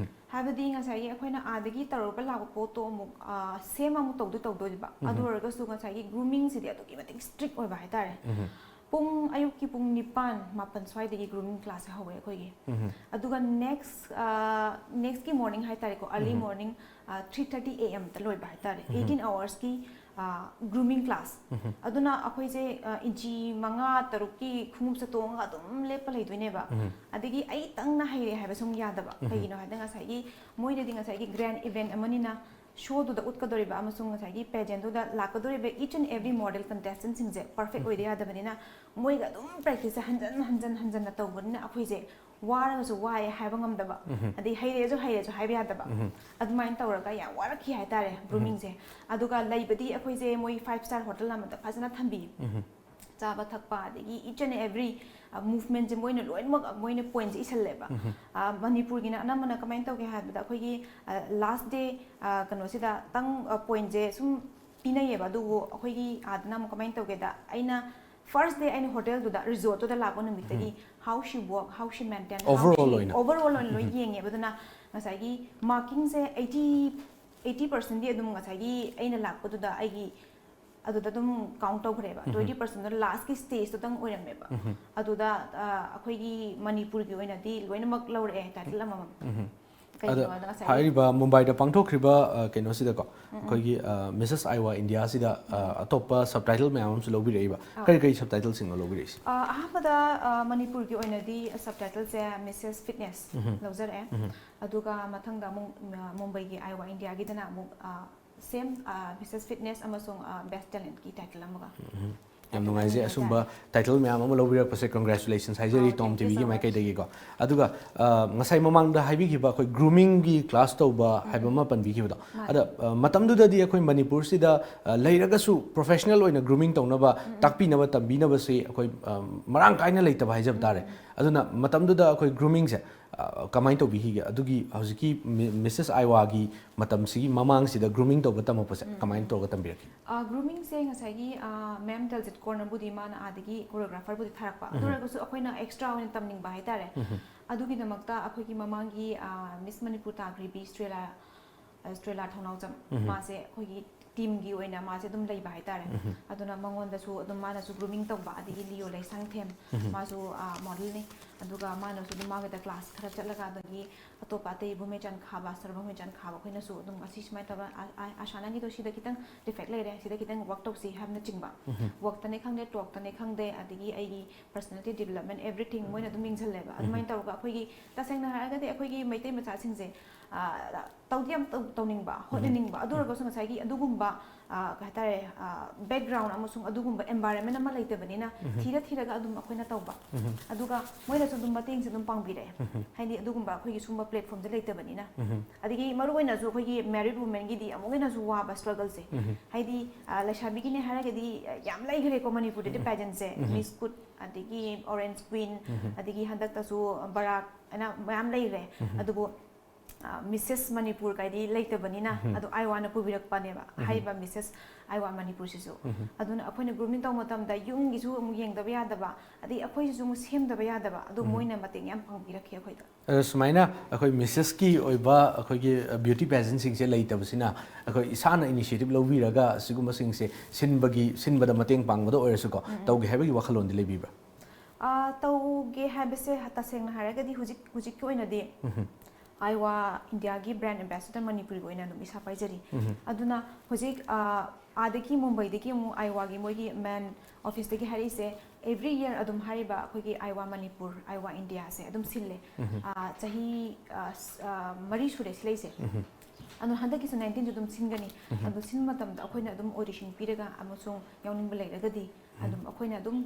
ꯍꯥꯏꯕꯗꯤ ꯉꯁꯥꯏꯒꯤ ꯑꯩꯈꯣꯏꯅ ꯑꯥꯗꯒꯤ ꯇꯧꯔꯒ ꯂꯥꯛꯄ ꯄꯣꯠꯇꯣ ꯑꯃꯨꯛ ꯁꯦꯝ ꯑꯃꯨꯛ ꯇꯧꯗꯣꯏ ꯇꯧꯗꯣꯏꯕ꯫ ꯑꯗꯨ ꯑꯣꯏꯔꯒꯁꯨ ꯉꯁꯥꯏꯒꯤ ꯒ꯭ꯔꯨꯃꯤꯡꯁꯤꯗꯤ ꯑꯗꯨꯛꯀꯤ ꯃꯇꯤꯛ ꯏꯁꯇ꯭ꯔꯤꯛ ꯑꯣꯏꯕ ꯍꯥꯏꯇꯥꯔꯦ꯫ ꯄꯨꯡ, ꯑꯌꯨꯛꯀꯤ ꯄꯨꯡ ꯅꯤꯄꯥꯟ, ꯃꯥꯄꯟ ꯁ꯭ꯋꯥꯏꯗꯒꯤ ꯒ꯭ꯔꯨꯃꯤꯡ ꯀ꯭ꯂꯥꯁꯁꯦ ꯍꯧꯋꯦ ꯑꯩꯈꯣꯏꯒꯤ꯫ ꯑꯗꯨꯒ ꯅꯦꯛꯁ ꯅꯦꯛꯁꯀꯤ ꯃꯣꯔꯅꯤꯡ ꯍꯥꯏꯇꯥꯔꯦꯀꯣ, early morning three thirty A ꯑꯦꯝꯗ ꯂꯣꯏꯕ ꯍꯥꯏꯇꯥꯔꯦ꯫ ꯑꯩꯠꯇꯤꯟ ꯑꯋꯥꯔꯁꯀꯤ ꯒ꯭ꯔꯨꯃꯤꯡ ꯀ꯭ꯂꯥꯁ꯫ ꯑꯗꯨꯅ ꯑꯩꯈꯣꯏꯁꯦ ꯏꯟꯆꯤ ꯃꯉꯥ ꯇꯔꯨꯛꯀꯤ ꯈꯣꯡꯎꯞꯁꯦ ꯇꯣꯡꯉꯒ ꯑꯗꯨꯝ ꯂꯦꯞꯄ ꯂꯩꯗꯣꯏꯅꯦꯕ꯫ ꯑꯗꯒꯤ ꯑꯩꯇꯪꯅ ꯍꯩꯔꯦ ꯍꯥꯏꯕꯁꯨ ꯑꯃꯨꯛ ꯌꯥꯗꯕ꯫ ꯀꯩꯒꯤꯅꯣ ꯍꯥꯏꯕꯗ ꯉꯁꯥꯏꯒꯤ ꯃꯣꯏꯗꯗꯤ ꯉꯁꯥꯏꯒꯤ ꯒ꯭ꯔꯦꯟ ꯏꯚꯦꯟ ꯑꯃꯅꯤꯅ ꯁꯣꯗꯨꯗ ꯎꯠꯀꯗꯧꯔꯤꯕ ꯑꯃꯁꯨꯡ ꯉꯁꯥꯏꯒꯤ ꯄꯦꯖꯦꯟꯗꯨꯗ ꯂꯥꯛꯀꯗꯧꯔꯤꯕ each and every model contestantꯁꯤꯡꯁꯦ ꯄꯔꯐꯦꯛ ꯑꯣꯏꯗ ꯌꯥꯗꯕꯅꯤꯅ ꯃꯣꯏꯒ ꯑꯗꯨꯝ ꯄ꯭ꯔꯦꯛꯇꯤꯁꯁꯦ ꯍꯟꯖꯟ ꯍꯟꯖꯟ ꯍꯟꯖꯟꯅ ꯇꯧꯕꯅꯤꯅ ꯑꯩꯈꯣꯏꯁꯦ ꯋꯥꯔꯒꯁꯨ ꯋꯥꯏ ꯍꯥꯏꯕ ꯉꯝꯗꯕ, ꯑꯗꯩ ꯍꯩꯔꯦꯁꯨ ꯍꯩꯔꯦꯁꯨ ꯍꯥꯏꯕ ꯌꯥꯗꯕ, ꯑꯗꯨꯃꯥꯏꯅ ꯇꯧꯔꯒ ꯌꯥꯝ ꯋꯥꯔꯛꯈꯤ ꯍꯥꯏꯇꯥꯔꯦ ꯒ꯭ꯔꯨꯃꯤꯡꯁꯦ꯫ ꯑꯗꯨꯒ ꯂꯩꯕꯗꯤ ꯑꯩꯈꯣꯏꯁꯦ ꯃꯣꯏ ꯐꯥꯏꯚ ꯁ꯭ꯇꯥꯔ ꯍꯣꯇꯦꯜ ꯑꯃꯗ ꯐꯖꯅ ꯊꯝꯕꯤ꯫ ꯆꯥꯕ ꯊꯛꯄ ꯑꯗꯒꯤ each and every movementꯁꯦ ꯃꯣꯏꯅ ꯂꯣꯏꯅꯃꯛ ꯃꯣꯏꯅ ꯄꯣꯏꯟꯠꯁꯦ ꯏꯁꯜꯂꯦꯕ꯫ ꯃꯅꯤꯄꯨꯔꯒꯤꯅ ꯑꯅꯝꯕꯅ ꯀꯃꯥꯏꯅ ꯇꯧꯒꯦ ꯍꯥꯏꯕꯗ ꯑꯩꯈꯣꯏꯒꯤ ꯂꯥꯁ ꯗꯦ ꯀꯩꯅꯣꯁꯤꯗ ꯇꯪ ꯄꯣꯏꯟꯠꯁꯦ ꯁꯨꯝ ꯄꯤꯅꯩꯌꯦꯕ꯫ ꯑꯗꯨꯕꯨ ꯑꯩꯈꯣꯏꯒꯤ ꯑꯥꯗꯅ ꯑꯃꯨꯛ ꯀꯃꯥꯏꯅ ꯇꯧꯒꯦꯗ, ꯑꯩꯅ ꯐꯥꯔꯁ ꯗꯦ ꯑꯩꯅ ꯍꯣꯇꯦꯜꯗꯨꯗ, ꯔꯤꯖꯣꯔꯠꯇꯨꯗ ꯂꯥꯛꯄ ꯅꯨꯃꯤꯠꯇꯒꯤ how she walk, how she maintain, how Overall she ꯑꯣꯏꯅ꯫ Overall ꯑꯣꯏꯅ ꯂꯣꯏ ꯌꯦꯡꯉꯦꯕ꯫ ꯑꯗꯨꯅ ꯉꯁꯥꯏꯒꯤ ꯃꯥꯔꯀꯤꯡꯁꯦ ꯑꯩꯠꯇꯤ ꯑꯩꯠꯇꯤ ꯄꯥꯔꯁꯦꯟꯗꯤ ꯑꯗꯨꯝ ꯉꯁꯥꯏꯒꯤ ꯑꯩꯅ ꯂꯥꯛꯄꯗꯨꯗ ꯑꯩꯒꯤ ꯑꯗꯨꯗ ꯑꯗꯨꯝ ꯀꯥꯎꯟꯠ ꯇꯧꯈ꯭ꯔꯦꯕ꯫ ꯇ꯭ꯋꯦꯟꯇꯤ ꯄꯥꯔꯁꯦꯟꯗꯣ ꯂꯥꯁꯀꯤ ꯁ꯭ꯇꯦꯖꯇꯨꯗꯪ ꯑꯣꯏꯔꯝꯃꯦꯕ꯫ ꯑꯗꯨꯗ ꯑꯩꯈꯣꯏꯒꯤ ꯃꯅꯤꯄꯨꯔꯒꯤ ꯑꯣꯏꯅꯗꯤ ꯂꯣꯏꯅꯃꯛ ꯂꯧꯔꯛꯑꯦ ꯇꯥꯏꯇꯜ ꯑꯃꯃꯝ꯫ ꯑꯗ ꯍꯥꯏꯔꯤꯕ ꯃꯨꯝꯕꯥꯏꯗ ꯄꯥꯡꯊꯣꯛꯈ꯭ꯔꯤꯕ ꯀꯩꯅꯣꯁꯤꯗꯀꯣ, ꯑꯩꯈꯣꯏꯒꯤ ꯃꯤꯁꯦꯁ ꯑꯥꯏꯋꯥ ꯏꯟꯗꯤꯌꯥꯁꯤꯗ ꯑꯇꯣꯞꯄ ꯁꯕ ꯇꯥꯏꯇꯜ ꯃꯌꯥꯝ ꯑꯃꯁꯨ ꯂꯧꯕꯤꯔꯛꯏꯕ꯫ ꯀꯔꯤ ꯀꯔꯤ ꯁꯕ ꯇꯥꯏꯇꯜꯁꯤꯡꯅꯣ ꯂꯧꯕꯤꯔꯛꯏꯁꯦ? ꯑꯍꯥꯟꯕꯗ ꯃꯅꯤꯄꯨꯔꯒꯤ ꯑꯣꯏꯅꯗꯤ ꯁꯕ ꯇꯥꯏꯇꯜꯁꯦ ꯃꯤꯁꯦꯁ ꯐꯤꯠꯅꯦꯁ ꯂꯧꯖꯔꯛꯑꯦ꯫ ꯑꯗꯨꯒ ꯃꯊꯪꯗ ꯑꯃꯨꯛ ꯃꯨꯝꯕꯩꯒꯤ ꯑꯥꯏꯋꯥ ꯏꯟꯗꯤꯌꯥꯒꯤꯗꯅ ꯑꯃꯨꯛ ꯁꯦꯝ ꯃꯤꯁꯦꯁ ꯐꯤꯠꯅꯦꯁ ꯑꯃꯁꯨꯡ ꯕꯦꯁ ꯇꯦꯂꯦꯟꯠꯀꯤ ꯇꯥꯏꯇꯜ ꯑꯃꯒ꯫ ꯌꯥꯝ ꯅꯨꯡꯉꯥꯏꯖꯩ ꯑꯁꯨꯝꯕ title ꯃꯌꯥꯝ ꯑꯃ ꯂꯧꯕꯤꯔꯛꯄꯁꯦ꯫ Congratulations ꯍꯥꯏꯖꯔꯤ ꯑꯣ, ꯇꯣꯝ thank you ꯇꯤꯚꯤꯒꯤ so much. ꯃꯥꯏꯀꯩꯗꯒꯤꯀꯣ꯫ ꯑꯗꯨꯒ ꯑ, ꯉꯁꯥꯏ ꯃꯃꯥꯡꯗ ꯍꯥꯏꯕꯤꯈꯤꯕ ꯑꯩꯈꯣꯏ groomingꯒꯤ class ꯇꯧꯕ ꯍꯥꯏꯕ ꯑꯃ ꯄꯟꯕꯤꯈꯤꯕꯗꯣ꯫ ꯃꯥꯅꯦ꯫ ꯑꯗ ꯑ, ꯃꯇꯝꯗꯨꯗꯗꯤ ꯑꯩꯈꯣꯏ ꯃꯅꯤꯄꯨꯔꯁꯤꯗ ꯑ, ꯂꯩꯔꯒꯁꯨ professional ꯑꯣꯏꯅ grooming ꯇꯧꯅꯕ, ꯎꯝ, ꯎꯝ꯫ ꯇꯥꯛꯄꯤꯅꯕ ꯇꯝꯕꯤꯅꯕꯁꯤ ꯑꯩꯈꯣꯏ ꯑ, ꯃꯔꯥꯡ ꯀꯥꯏꯅ ꯂꯩꯇꯕ ꯍꯥꯏꯖꯕ ꯇꯥꯔꯦ꯫ ꯎꯝ, ꯎꯝ꯫ ꯑꯗꯨꯅ ꯃꯇꯝꯗꯨꯗ ꯑꯩꯈꯣꯏ groomingꯁꯦ ꯑ, ꯀꯃꯥꯏꯅ ꯇꯧꯕꯤꯈꯤꯒꯦ? ꯑꯗꯨꯒꯤ ꯍꯧꯖꯤꯛꯀꯤ ꯃꯤ-, ꯃꯤꯁꯦꯁ ꯑꯥꯏꯋꯥꯒꯤ ꯃꯇꯝꯁꯤꯒꯤ ꯃꯃꯥꯡꯁꯤꯗ grooming ꯇꯧꯕ ꯇꯝꯃꯛꯄꯁꯦ ꯎꯝ, ꯀꯃꯥꯏꯅ ꯎꯝ꯫ ꯇꯧꯔꯒ ꯇꯝꯕꯤꯔꯛꯈꯤ? ꯑ, groomingꯁꯦ ꯉꯁꯥꯏꯒꯤ, ꯑ, ꯃꯦꯝ ꯗꯦꯜꯖꯤꯠ ꯀꯣꯔꯅꯕꯨꯗꯤ ꯃꯥꯅ ꯑꯥꯗꯒꯤ choreographerꯕꯨꯗꯤ ꯊꯥꯔꯛꯄ꯫ ꯑꯗꯨ ꯎꯝ꯫ ꯑꯣꯏꯔꯒꯁꯨ ꯑꯩꯈꯣꯏꯅ extra ꯑꯣꯏꯅ ꯇꯝꯅꯤꯡꯕ ꯍꯥꯏꯇꯥꯔꯦ꯫ ꯎꯝ꯫ ꯑꯗꯨꯒꯤꯗꯃꯛꯇ ꯑꯩꯈꯣꯏꯒꯤ ꯃꯃꯥꯡꯒꯤ, ꯑ, Miss Manipur ꯇꯥꯈ꯭ꯔꯤꯕꯤ ꯁ꯭ꯇ꯭ꯔꯦꯂꯥ, ꯑ, ꯁ꯭ꯇ꯭ꯔꯦꯂꯥ ꯊꯧꯅꯥꯎꯖꯝ, ꯎꯝ꯫ ꯃꯥꯁꯦ ꯑꯩꯈꯣꯏꯒꯤ teamꯒꯤ ꯑꯣꯏꯅ ꯃꯥꯁꯦ ꯑꯗꯨꯝ ꯂꯩꯕ ꯍꯥꯏꯇꯥꯔꯦ꯫ ꯎꯝ꯫ ꯑꯗꯨꯅ ꯃꯉꯣꯟꯗꯁꯨ ꯑꯗꯨꯝ ꯃꯥꯅꯁꯨ grooming ꯇꯧꯕ, ꯑꯗꯒꯤ ꯂꯤꯌꯣ ꯂꯩꯁꯥꯡꯊꯦꯝ, ꯎꯝ꯫ ꯃꯥꯁꯨ, ꯑ, modelꯅꯤ꯫ ꯑꯗꯨꯒ ꯃꯥꯅꯁꯨ ꯑꯗꯨꯝ ꯃꯥꯒꯤꯗ class ꯈꯔ ꯆꯠꯂꯒ, ꯑꯗꯒꯤ ꯑꯇꯣꯞꯄ ꯑꯇꯩ ꯚꯨꯃꯤꯆꯥꯟ ꯈꯥꯕ, ꯁꯔ ꯚꯨꯃꯤꯆꯥꯟ ꯈꯥꯕ ꯑꯩꯈꯣꯏꯅꯁꯨ ꯑꯗꯨꯝ ꯑꯁꯤ ꯁꯨꯃꯥꯏꯅ ꯇꯧꯕ, ꯑ, ꯑ, ꯑꯁꯥ ꯅꯪꯒꯤꯗꯣ ꯁꯤꯗ ꯈꯤꯇꯪ defect ꯂꯩꯔꯦ, ꯁꯤꯗ ꯈꯤꯇꯪ work ꯇꯧꯁꯤ ꯍꯥꯏꯕꯅꯆꯤꯡꯕ꯫ ꯎꯝ꯫ Workꯇꯅꯦ ꯈꯪꯗꯦ, talkꯇꯅꯦ ꯈꯪꯗꯦ, ꯑꯗꯒꯤ ꯑꯩꯒꯤ personality development, everything ꯃꯣꯏꯅ ꯑꯗꯨꯝ ꯌꯦꯡꯁꯤꯜꯂꯦꯕ꯫ ꯎꯝ꯫ ꯑꯗꯨꯃꯥꯏꯅ ꯇꯧꯔꯒ ꯑꯩꯈꯣꯏꯒꯤ, ꯇꯁꯦꯡꯅ ꯍꯥꯏꯔꯒꯗꯤ ꯑꯩꯈꯣꯏꯒꯤ ꯃꯩꯇꯩ ꯃꯆꯥꯁꯤꯡꯁꯦ, ꯑ, ꯇꯧꯗꯤ ꯌꯥꯝ ꯇꯧ-, ꯇꯧꯅꯤꯡꯕ, ꯎꯝ꯫ ꯍꯣꯠꯅꯅꯤꯡꯕ, ꯑꯗꯨ ꯎꯝ꯫ ꯑꯣꯏꯔꯒꯁꯨ ꯉꯁꯥꯏꯒꯤ ꯑꯗꯨꯒꯨꯝꯕ, ꯑ, ꯀꯩ ꯍꯥꯏꯇꯥꯔꯦ, ꯑ, background ꯑꯃꯁꯨꯡ ꯑꯗꯨꯒꯨꯝꯕ environment ꯑꯃ ꯂꯩꯇꯕꯅꯤꯅ ꯎꯝ꯫ ꯊꯤꯔ ꯊꯤꯔꯒ ꯑꯗꯨꯝ ꯑꯩꯈꯣꯏꯅ ꯇꯧꯕ꯫ ꯎꯝ꯫ ꯑꯗꯨꯒ ꯃꯣꯏꯅꯁꯨ ꯑꯗꯨꯝ ꯃꯇꯦꯡꯁꯦ ꯑꯗꯨꯝ ꯄꯥꯡꯕꯤꯔꯛꯑꯦ꯫ ꯎꯝ꯫ ꯍꯥꯏꯗꯤ ꯑꯗꯨꯒꯨꯝꯕ ꯑꯩꯈꯣꯏꯒꯤ ꯁꯨꯝꯕ platformꯁꯦ ꯂꯩꯇꯕꯅꯤꯅ꯫ ꯎꯝ꯫ ꯑꯗꯒꯤ ꯃꯔꯨꯑꯣꯏꯅꯁꯨ ꯑꯩꯈꯣꯏꯒꯤ married womanꯒꯤꯗꯤ ꯑꯃꯨꯛ ꯍꯦꯟꯅꯁꯨ ꯋꯥꯕ struggleꯁꯦ꯫ ꯎꯝ꯫ ꯍꯥꯏꯗꯤ, ꯑ, ꯂꯩꯁꯥꯕꯤꯒꯤꯅꯦ ꯍꯥꯏꯔꯒꯗꯤ, ꯑ, ꯌꯥꯝ ꯂꯩꯈ꯭ꯔꯦꯀꯣ ꯃꯅꯤꯄꯨꯔꯗꯗꯤ ꯎꯝ꯫ Pageantꯁꯦ꯫ ꯎꯝ꯫ Miss Court, ꯑꯗꯒꯤ Orange Queen, ꯎꯝ꯫ ꯑꯗꯒꯤ ꯍꯟꯗꯛꯇꯁꯨ ꯕꯔꯥꯛ ꯍꯥꯏꯅ ꯃꯌꯥꯝ ꯂꯩꯈ꯭ꯔꯦ꯫ ꯎꯝ꯫ ꯑꯗꯨꯕꯨ ꯑ, Missus Manipur ꯀꯥꯏꯗꯤ ꯂꯩꯇꯕꯅꯤꯅ, ꯎꯝ꯫ ꯑꯗꯣ ꯑꯥꯏꯋꯥꯅ ꯄꯨꯕꯤꯔꯛꯄꯅꯦꯕ, ꯎꯝ꯫ ꯍꯥꯏꯔꯤꯕ Missus ꯑꯥꯏꯋꯥ ꯃꯅꯤꯄꯨꯔꯁꯤꯁꯨ꯫ ꯎꯝ꯫ ꯑꯗꯨꯅ ꯑꯩꯈꯣꯏꯅ grooming ꯇꯧꯕ ꯃꯇꯝꯗ ꯌꯨꯝꯒꯤꯁꯨ ꯑꯃꯨꯛ ꯌꯦꯡꯗꯕ ꯌꯥꯗꯕ, ꯑꯗꯩ ꯑꯩꯈꯣꯏꯁꯤꯁꯨ ꯑꯃꯨꯛ ꯁꯦꯝꯗꯕ ꯌꯥꯗꯕ, ꯑꯗꯣ ꯎꯝ꯫ ꯃꯣꯏꯅ ꯃꯇꯦꯡ ꯌꯥꯝ ꯄꯥꯡꯕꯤꯔꯛꯈꯤ ꯑꯩꯈꯣꯏꯗ꯫ ꯑꯗꯣ ꯁꯨꯃꯥꯏꯅ ꯑꯩꯈꯣꯏ Missesꯀꯤ ꯑꯣꯏꯕ ꯑꯩꯈꯣꯏꯒꯤ, ꯑ, beauty pageantꯁꯤꯡꯁꯦ ꯂꯩꯇꯕꯁꯤꯅ ꯑꯩꯈꯣꯏ ꯏꯁꯥꯅ initiative ꯂꯧꯕꯤꯔꯒ ꯁꯤꯒꯨꯝꯕꯁꯤꯡꯁꯦ ꯁꯤꯟꯕꯒꯤ, ꯁꯤꯟꯕꯗ ꯃꯇꯦꯡ ꯄꯥꯡꯕꯗ ꯑꯣꯏꯔꯁꯨꯀꯣ, ꯎꯝ, ꯎꯝ꯫ ꯇꯧꯒꯦ ꯍꯥꯏꯕꯒꯤ ꯋꯥꯈꯜꯂꯣꯟꯗꯤ ꯂꯩꯕꯤꯕ꯭ꯔꯥ? ꯑ, ꯇꯧꯒꯦ ꯍꯥꯏꯕꯁꯦ ꯇꯁꯦꯡꯅ ꯍꯥꯏꯔꯒꯗꯤ ꯍꯧꯖꯤꯛ, ꯍꯧꯖꯤꯛꯀꯤ ꯑꯣꯏꯅꯗꯤ ꯎꯝ꯫ ꯑꯥꯏꯋꯥ ꯏꯟꯗꯤꯌꯥꯒꯤ brand ambassador ꯃꯅꯤꯄꯨꯔꯒꯤ ꯑꯣꯏꯅ ꯑꯗꯨꯝ ꯏꯁꯥ ꯄꯥꯏꯖꯔꯤ꯫ ꯎꯝ꯫ ꯑꯗꯨꯅ ꯍꯧꯖꯤꯛ, ꯑ, ꯑꯥꯗꯒꯤ ꯃꯨꯝꯕꯩꯗꯒꯤ ꯑꯃꯨꯛ ꯑꯥꯏꯋꯥꯒꯤ ꯃꯣꯏꯒꯤ main officeꯇꯒꯤ ꯍꯥꯏꯔꯛꯏꯁꯦ, every year ꯑꯗꯨꯝ ꯍꯥꯏꯔꯤꯕ ꯑꯩꯈꯣꯏꯒꯤ ꯑꯥꯏꯋꯥ ꯃꯅꯤꯄꯨꯔ, ꯑꯥꯏꯋꯥ ꯏꯟꯗꯤꯌꯥꯁꯦ ꯑꯗꯨꯝ ꯁꯤꯜꯂꯦ꯫ ꯎꯝ꯫ ꯑ, ꯆꯍꯤ, ꯑ, ꯁ-, ꯑ, ꯃꯔꯤ ꯁꯨꯔꯦ ꯁꯤꯜꯂꯛꯏꯁꯦ꯫ ꯎꯝ꯫ ꯑꯗꯣ ꯍꯟꯗꯛꯀꯤꯁꯨ nineteenꯁꯨ ꯑꯗꯨꯝ ꯁꯤꯟꯒꯅꯤ꯫ ꯎꯝ꯫ ꯑꯗꯣ ꯁꯤꯟꯕ ꯃꯇꯝꯗ ꯑꯩꯈꯣꯏꯅ ꯑꯗꯨꯝ audition ꯄꯤꯔꯒ ꯑꯃꯁꯨꯡ ꯌꯥꯎꯅꯤꯡꯕ ꯂꯩꯔꯒꯗꯤ ꯑꯗꯨꯝ ꯑꯩꯈꯣꯏꯅ ꯑꯗꯨꯝ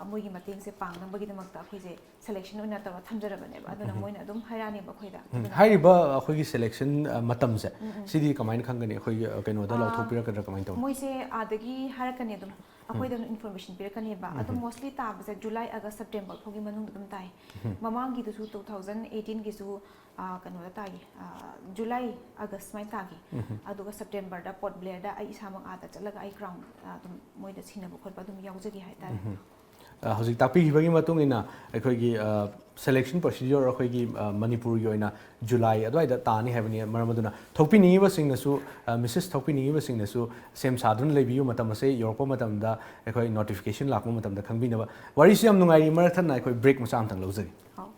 ꯑ, ꯃꯣꯏꯒꯤ ꯃꯇꯦꯡꯁꯦ ꯄꯥꯡꯅꯕꯒꯤꯗꯃꯛꯇ ꯑꯩꯈꯣꯏꯁꯦ selection ꯑꯣꯏꯅ ꯇꯧꯔ ꯊꯝꯖꯔꯕꯅꯦꯕ꯫ ꯑꯗꯨꯅ ꯃꯣꯏꯅ ꯑꯗꯨꯝ ꯍꯥꯏꯔꯛꯑꯅꯦꯕ ꯑꯩꯈꯣꯏꯗ꯫ ꯎꯝ, ꯑꯗꯨꯅ ꯍꯥꯏꯔꯤꯕ ꯑꯩꯈꯣꯏꯒꯤ selection ꯑ, ꯃꯇꯝꯁꯦ ꯁꯤꯗꯤ ꯀꯃꯥꯏꯅ ꯈꯪꯒꯅꯤ? ꯑꯩꯈꯣꯏꯒꯤ ꯑ, ꯀꯩꯅꯣꯗ ꯑ, ꯂꯥꯎꯊꯣꯛꯄꯤꯔꯛꯀꯗ꯭ꯔꯥ, ꯀꯃꯥꯏꯅ ꯇꯧꯅꯤ? ꯃꯣꯏꯁꯦ ꯑꯥꯗꯒꯤ ꯍꯥꯏꯔꯛꯀꯅꯤ ꯑꯗꯨꯝ꯫ ꯑꯩꯈꯣꯏꯗ ꯑꯗꯨꯝ information ꯄꯤꯔꯛꯀꯅꯦꯕ꯫ ꯑꯗꯨꯝ mostly ꯇꯥꯕꯁꯦ July, August, September ꯐꯥꯎꯒꯤ ꯃꯅꯨꯡꯗ ꯑꯗꯨꯝ ꯇꯥꯏ꯫ ꯃꯃꯥꯡꯒꯤꯗꯨꯁꯨ two thousand eighteen ꯒꯤꯁꯨ ꯑ, ꯀꯩꯅꯣꯗ ꯇꯥꯈꯤ, ꯑ, July, August ꯁꯨꯃꯥꯏꯅ ꯇꯥꯈꯤ꯫ ꯑꯗꯨꯒ September ꯗ Port Blair ꯗ ꯑꯩ ꯏꯁꯥꯃꯛ ꯑꯥꯗ ꯆꯠꯂꯒ ꯑꯩ ground ꯑ, ꯑꯗꯨꯝ ꯃꯣꯏꯗ ꯁꯤꯟꯅꯕ ꯈꯣꯠꯄ ꯑꯗꯨꯝ ꯌꯥꯎꯖꯈꯤ ꯍꯥꯏꯇꯥꯔꯦ꯫ ꯑ, ꯍꯧꯖꯤꯛ ꯇꯥꯛꯄꯤꯈꯤꯕꯒꯤ ꯃꯇꯨꯡ ꯏꯟꯅ ꯑꯩꯈꯣꯏꯒꯤ ꯑ, selection procedure ꯑꯩꯈꯣꯏꯒꯤ ꯑ, ꯃꯅꯤꯄꯨꯔꯒꯤ ꯑꯣꯏꯅ July ꯑꯗꯨꯋꯥꯏꯗ ꯇꯥꯅꯤ ꯍꯥꯏꯕꯅꯤ꯫ ꯃꯔꯝ ꯑꯗꯨꯅ ꯊꯣꯛꯄꯤꯅꯤꯡꯉꯤꯕꯁꯤꯡꯅꯁꯨ, ꯑ, Missus ꯊꯣꯛꯄꯤꯅꯤꯡꯉꯤꯕꯁꯤꯡꯅꯁꯨ ꯁꯦꯝ ꯁꯥꯗꯨꯅ ꯂꯩꯕꯤꯌꯨ꯫ ꯃꯇꯝ ꯑꯁꯦ ꯌꯧꯔꯛꯄ ꯃꯇꯝꯗ ꯑꯩꯈꯣꯏ notification ꯂꯥꯛꯄ ꯃꯇꯝꯗ ꯈꯪꯕꯤꯅꯕ꯫ ꯋꯥꯔꯤꯁꯨ ꯌꯥꯝ ꯅꯨꯡꯉꯥꯏꯔꯤ, ꯃꯔꯛ ꯊꯠꯅ ꯑꯩꯈꯣꯏ break ꯃꯆꯥ ꯑꯃꯇꯪ ꯂꯧꯖꯒꯦ꯫ ꯍꯥꯎ꯫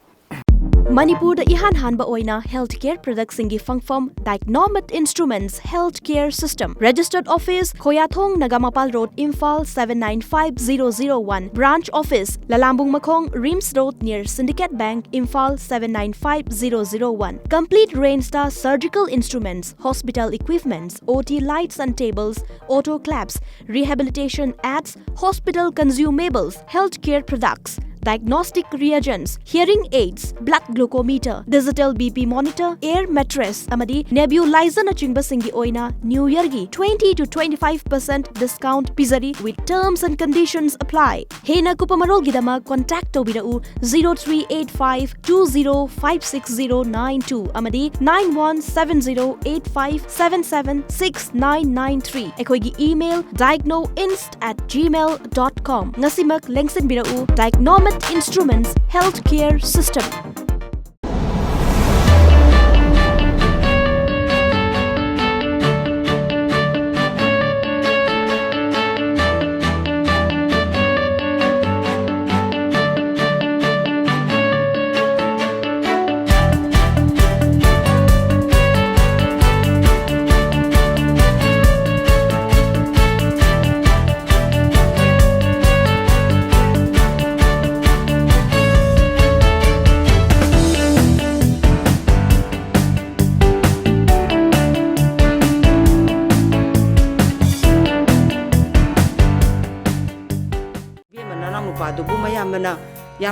ꯃꯅꯤꯄꯨꯔꯗ ꯏꯍꯥꯟ ꯍꯥꯟꯕ ꯑꯣꯏꯅ health care productꯁꯤꯡꯒꯤ ꯐꯪꯐꯝ Dicnomate Instruments Health Care System, Registered Office, ꯈꯣꯌꯥꯊꯣꯡ, Nagamapal Road, Imphal seven nine five zero zero one, Branch Office, ꯂꯂꯥꯝꯕꯨꯡ ꯃꯈꯣꯡ, RIMS Road, near Syndicate Bank, Imphal seven nine five zero zero one꯫ Complete range ꯇ surgical instruments, hospital equipments, OT lights and tables, autoclaves, rehabilitation aids, hospital consumables, healthcare products, diagnostic reagents, hearing aids, blood glucometer, digital BP monitor, air mattress ꯑꯃꯗꯤ nebulizer ꯅꯆꯤꯡꯕꯁꯤꯡꯒꯤ ꯑꯣꯏꯅ New Year ꯒꯤ twenty to twenty five percent discount ꯄꯤꯖꯔꯤ, with terms and conditions apply꯫ ꯍꯦꯟꯅ ꯀꯨꯞꯄ ꯃꯔꯣꯜꯒꯤꯗꯃꯛ contact ꯇꯧꯕꯤꯔꯛꯎ zero three eight five two zero five six zero nine two ꯑꯃꯗꯤ nine one seven zero eight five seven seven six nine nine three꯫ ꯑꯩꯈꯣꯏꯒꯤ email diagnoinst at gmail dot com꯫ ꯉꯁꯤꯃꯛ ꯂꯦꯡꯁꯤꯟꯕꯤꯔꯛꯎ Dicnomate Instruments Healthcare System꯫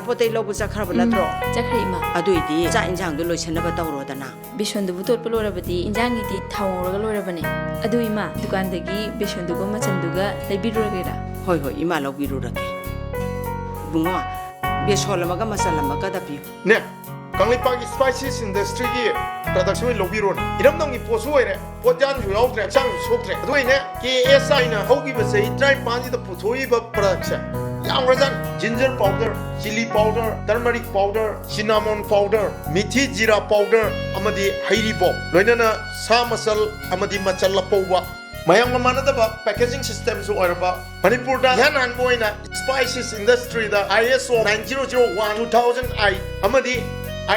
ꯑꯄꯣꯠꯇꯩ ꯂꯧꯕ ꯆꯠꯈ꯭ꯔꯕ ꯎꯝ, ꯅꯠꯇ꯭ꯔꯣ? ꯆꯠꯈ꯭ꯔꯦ, ꯏꯃꯥ꯫ ꯑꯗꯨꯏꯗꯤ ꯆꯥꯛ ꯏꯟꯖꯥꯡꯗꯣ ꯂꯣꯏꯁꯟꯅꯕ ꯇꯧꯔꯣꯗꯅ꯫ ꯕꯦꯁꯣꯟꯗꯨꯕꯨ ꯇꯣꯠꯄ ꯂꯣꯏꯔꯕꯗꯤ ꯏꯟꯖꯥꯡꯒꯤꯗꯤ ꯊꯥꯎ ꯉꯧꯔꯒ ꯂꯣꯏꯔꯕꯅꯦ꯫ ꯑꯗꯨ ꯏꯃꯥ, ꯗꯨꯀꯥꯟꯗꯒꯤ ꯕꯦꯁꯣꯟꯗꯨꯒ ꯃꯆꯟꯗꯨꯒ ꯂꯩꯕꯤꯔꯨꯔꯒꯦꯔꯥ? ꯍꯣꯏ, ꯍꯣꯏ, ꯏꯃꯥ ꯂꯧꯕꯤꯔꯨꯔꯒꯦ꯫ ꯏꯕꯨꯡꯉꯣ, ꯕꯦꯁꯣꯟ ꯑꯃꯒ ꯃꯆꯜ ꯑꯃꯒꯗ ꯄꯤꯌꯨ꯫ ꯅꯦ, ꯀꯪꯂꯩꯄꯥꯛꯀꯤ Spices Industryꯒꯤ products ꯑꯣꯏꯅ ꯂꯧꯕꯤꯔꯣꯅꯦ꯫ ꯏꯔꯝꯗꯝꯒꯤ ꯄꯣꯠꯁꯨ ꯑꯣꯏꯔꯦ, ꯄꯣꯠꯌꯥꯟꯁꯨ ꯌꯥꯎꯗ꯭ꯔꯦ, ꯍꯛꯆꯥꯡꯁꯨ ꯁꯣꯛꯇ꯭ꯔꯦ꯫ ꯑꯗꯨ ꯑꯩꯅꯦ, KSIꯅ ꯍꯧꯈꯤꯕ ꯆꯍꯤ ꯇꯔꯥꯅꯤꯄꯥꯟꯁꯤꯗ ꯄꯨꯊꯣꯛꯏꯕ productꯁꯦ ꯌꯥꯝꯈ꯭ꯔꯖꯥꯠꯅꯤ꯫ Ginger powder, chilli powder, turmeric powder, cinnamon powder, ꯃꯤꯊꯤ ꯖꯤꯔꯥ powder ꯑꯃꯗꯤ ꯍꯩꯔꯤꯕꯣꯞ, ꯂꯣꯏꯅꯅ ꯁꯥ ꯃꯆꯜ ꯑꯃꯗꯤ ꯃꯆꯜ ꯑꯄꯧꯕ꯫ ꯃꯌꯥꯝꯒ ꯃꯥꯟꯅꯗꯕ packaging systemꯁꯨ ꯑꯣꯏꯔꯕ, ꯃꯅꯤꯄꯨꯔꯗ ꯏꯍꯥꯟ ꯍꯥꯟꯕ ꯑꯣꯏꯅ Spices Industryꯗ ISO nine zero zero one two thousand eight ꯑꯃꯗꯤ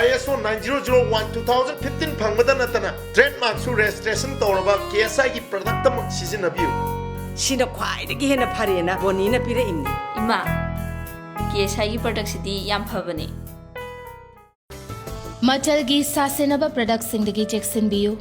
ISO nine zero zero one two thousand fifteen ꯐꯪꯕꯗ ꯅꯠꯇꯅ trademarkꯁꯨ registration ꯇꯧꯔꯕ KSIꯒꯤ productꯇꯃꯛ ꯁꯤꯖꯤꯟꯅꯕꯤꯌꯨ꯫ ꯁꯤꯅ ꯈ꯭ꯋꯥꯏꯗꯒꯤ ꯍꯦꯟꯅ ꯐꯔꯦꯅ ꯕꯣꯅꯤꯅ ꯄꯤꯔꯛꯏꯅꯤ꯫ ꯏꯃꯥ, KSIꯒꯤ productꯁꯤꯗꯤ ꯌꯥꯝ ꯐꯕꯅꯦ꯫ ꯃꯆꯜꯒꯤ ꯁꯥꯁꯤꯟꯅꯕ productꯁꯤꯡꯗꯒꯤ ꯆꯦꯛꯁꯤꯟꯕꯤꯌꯨ꯫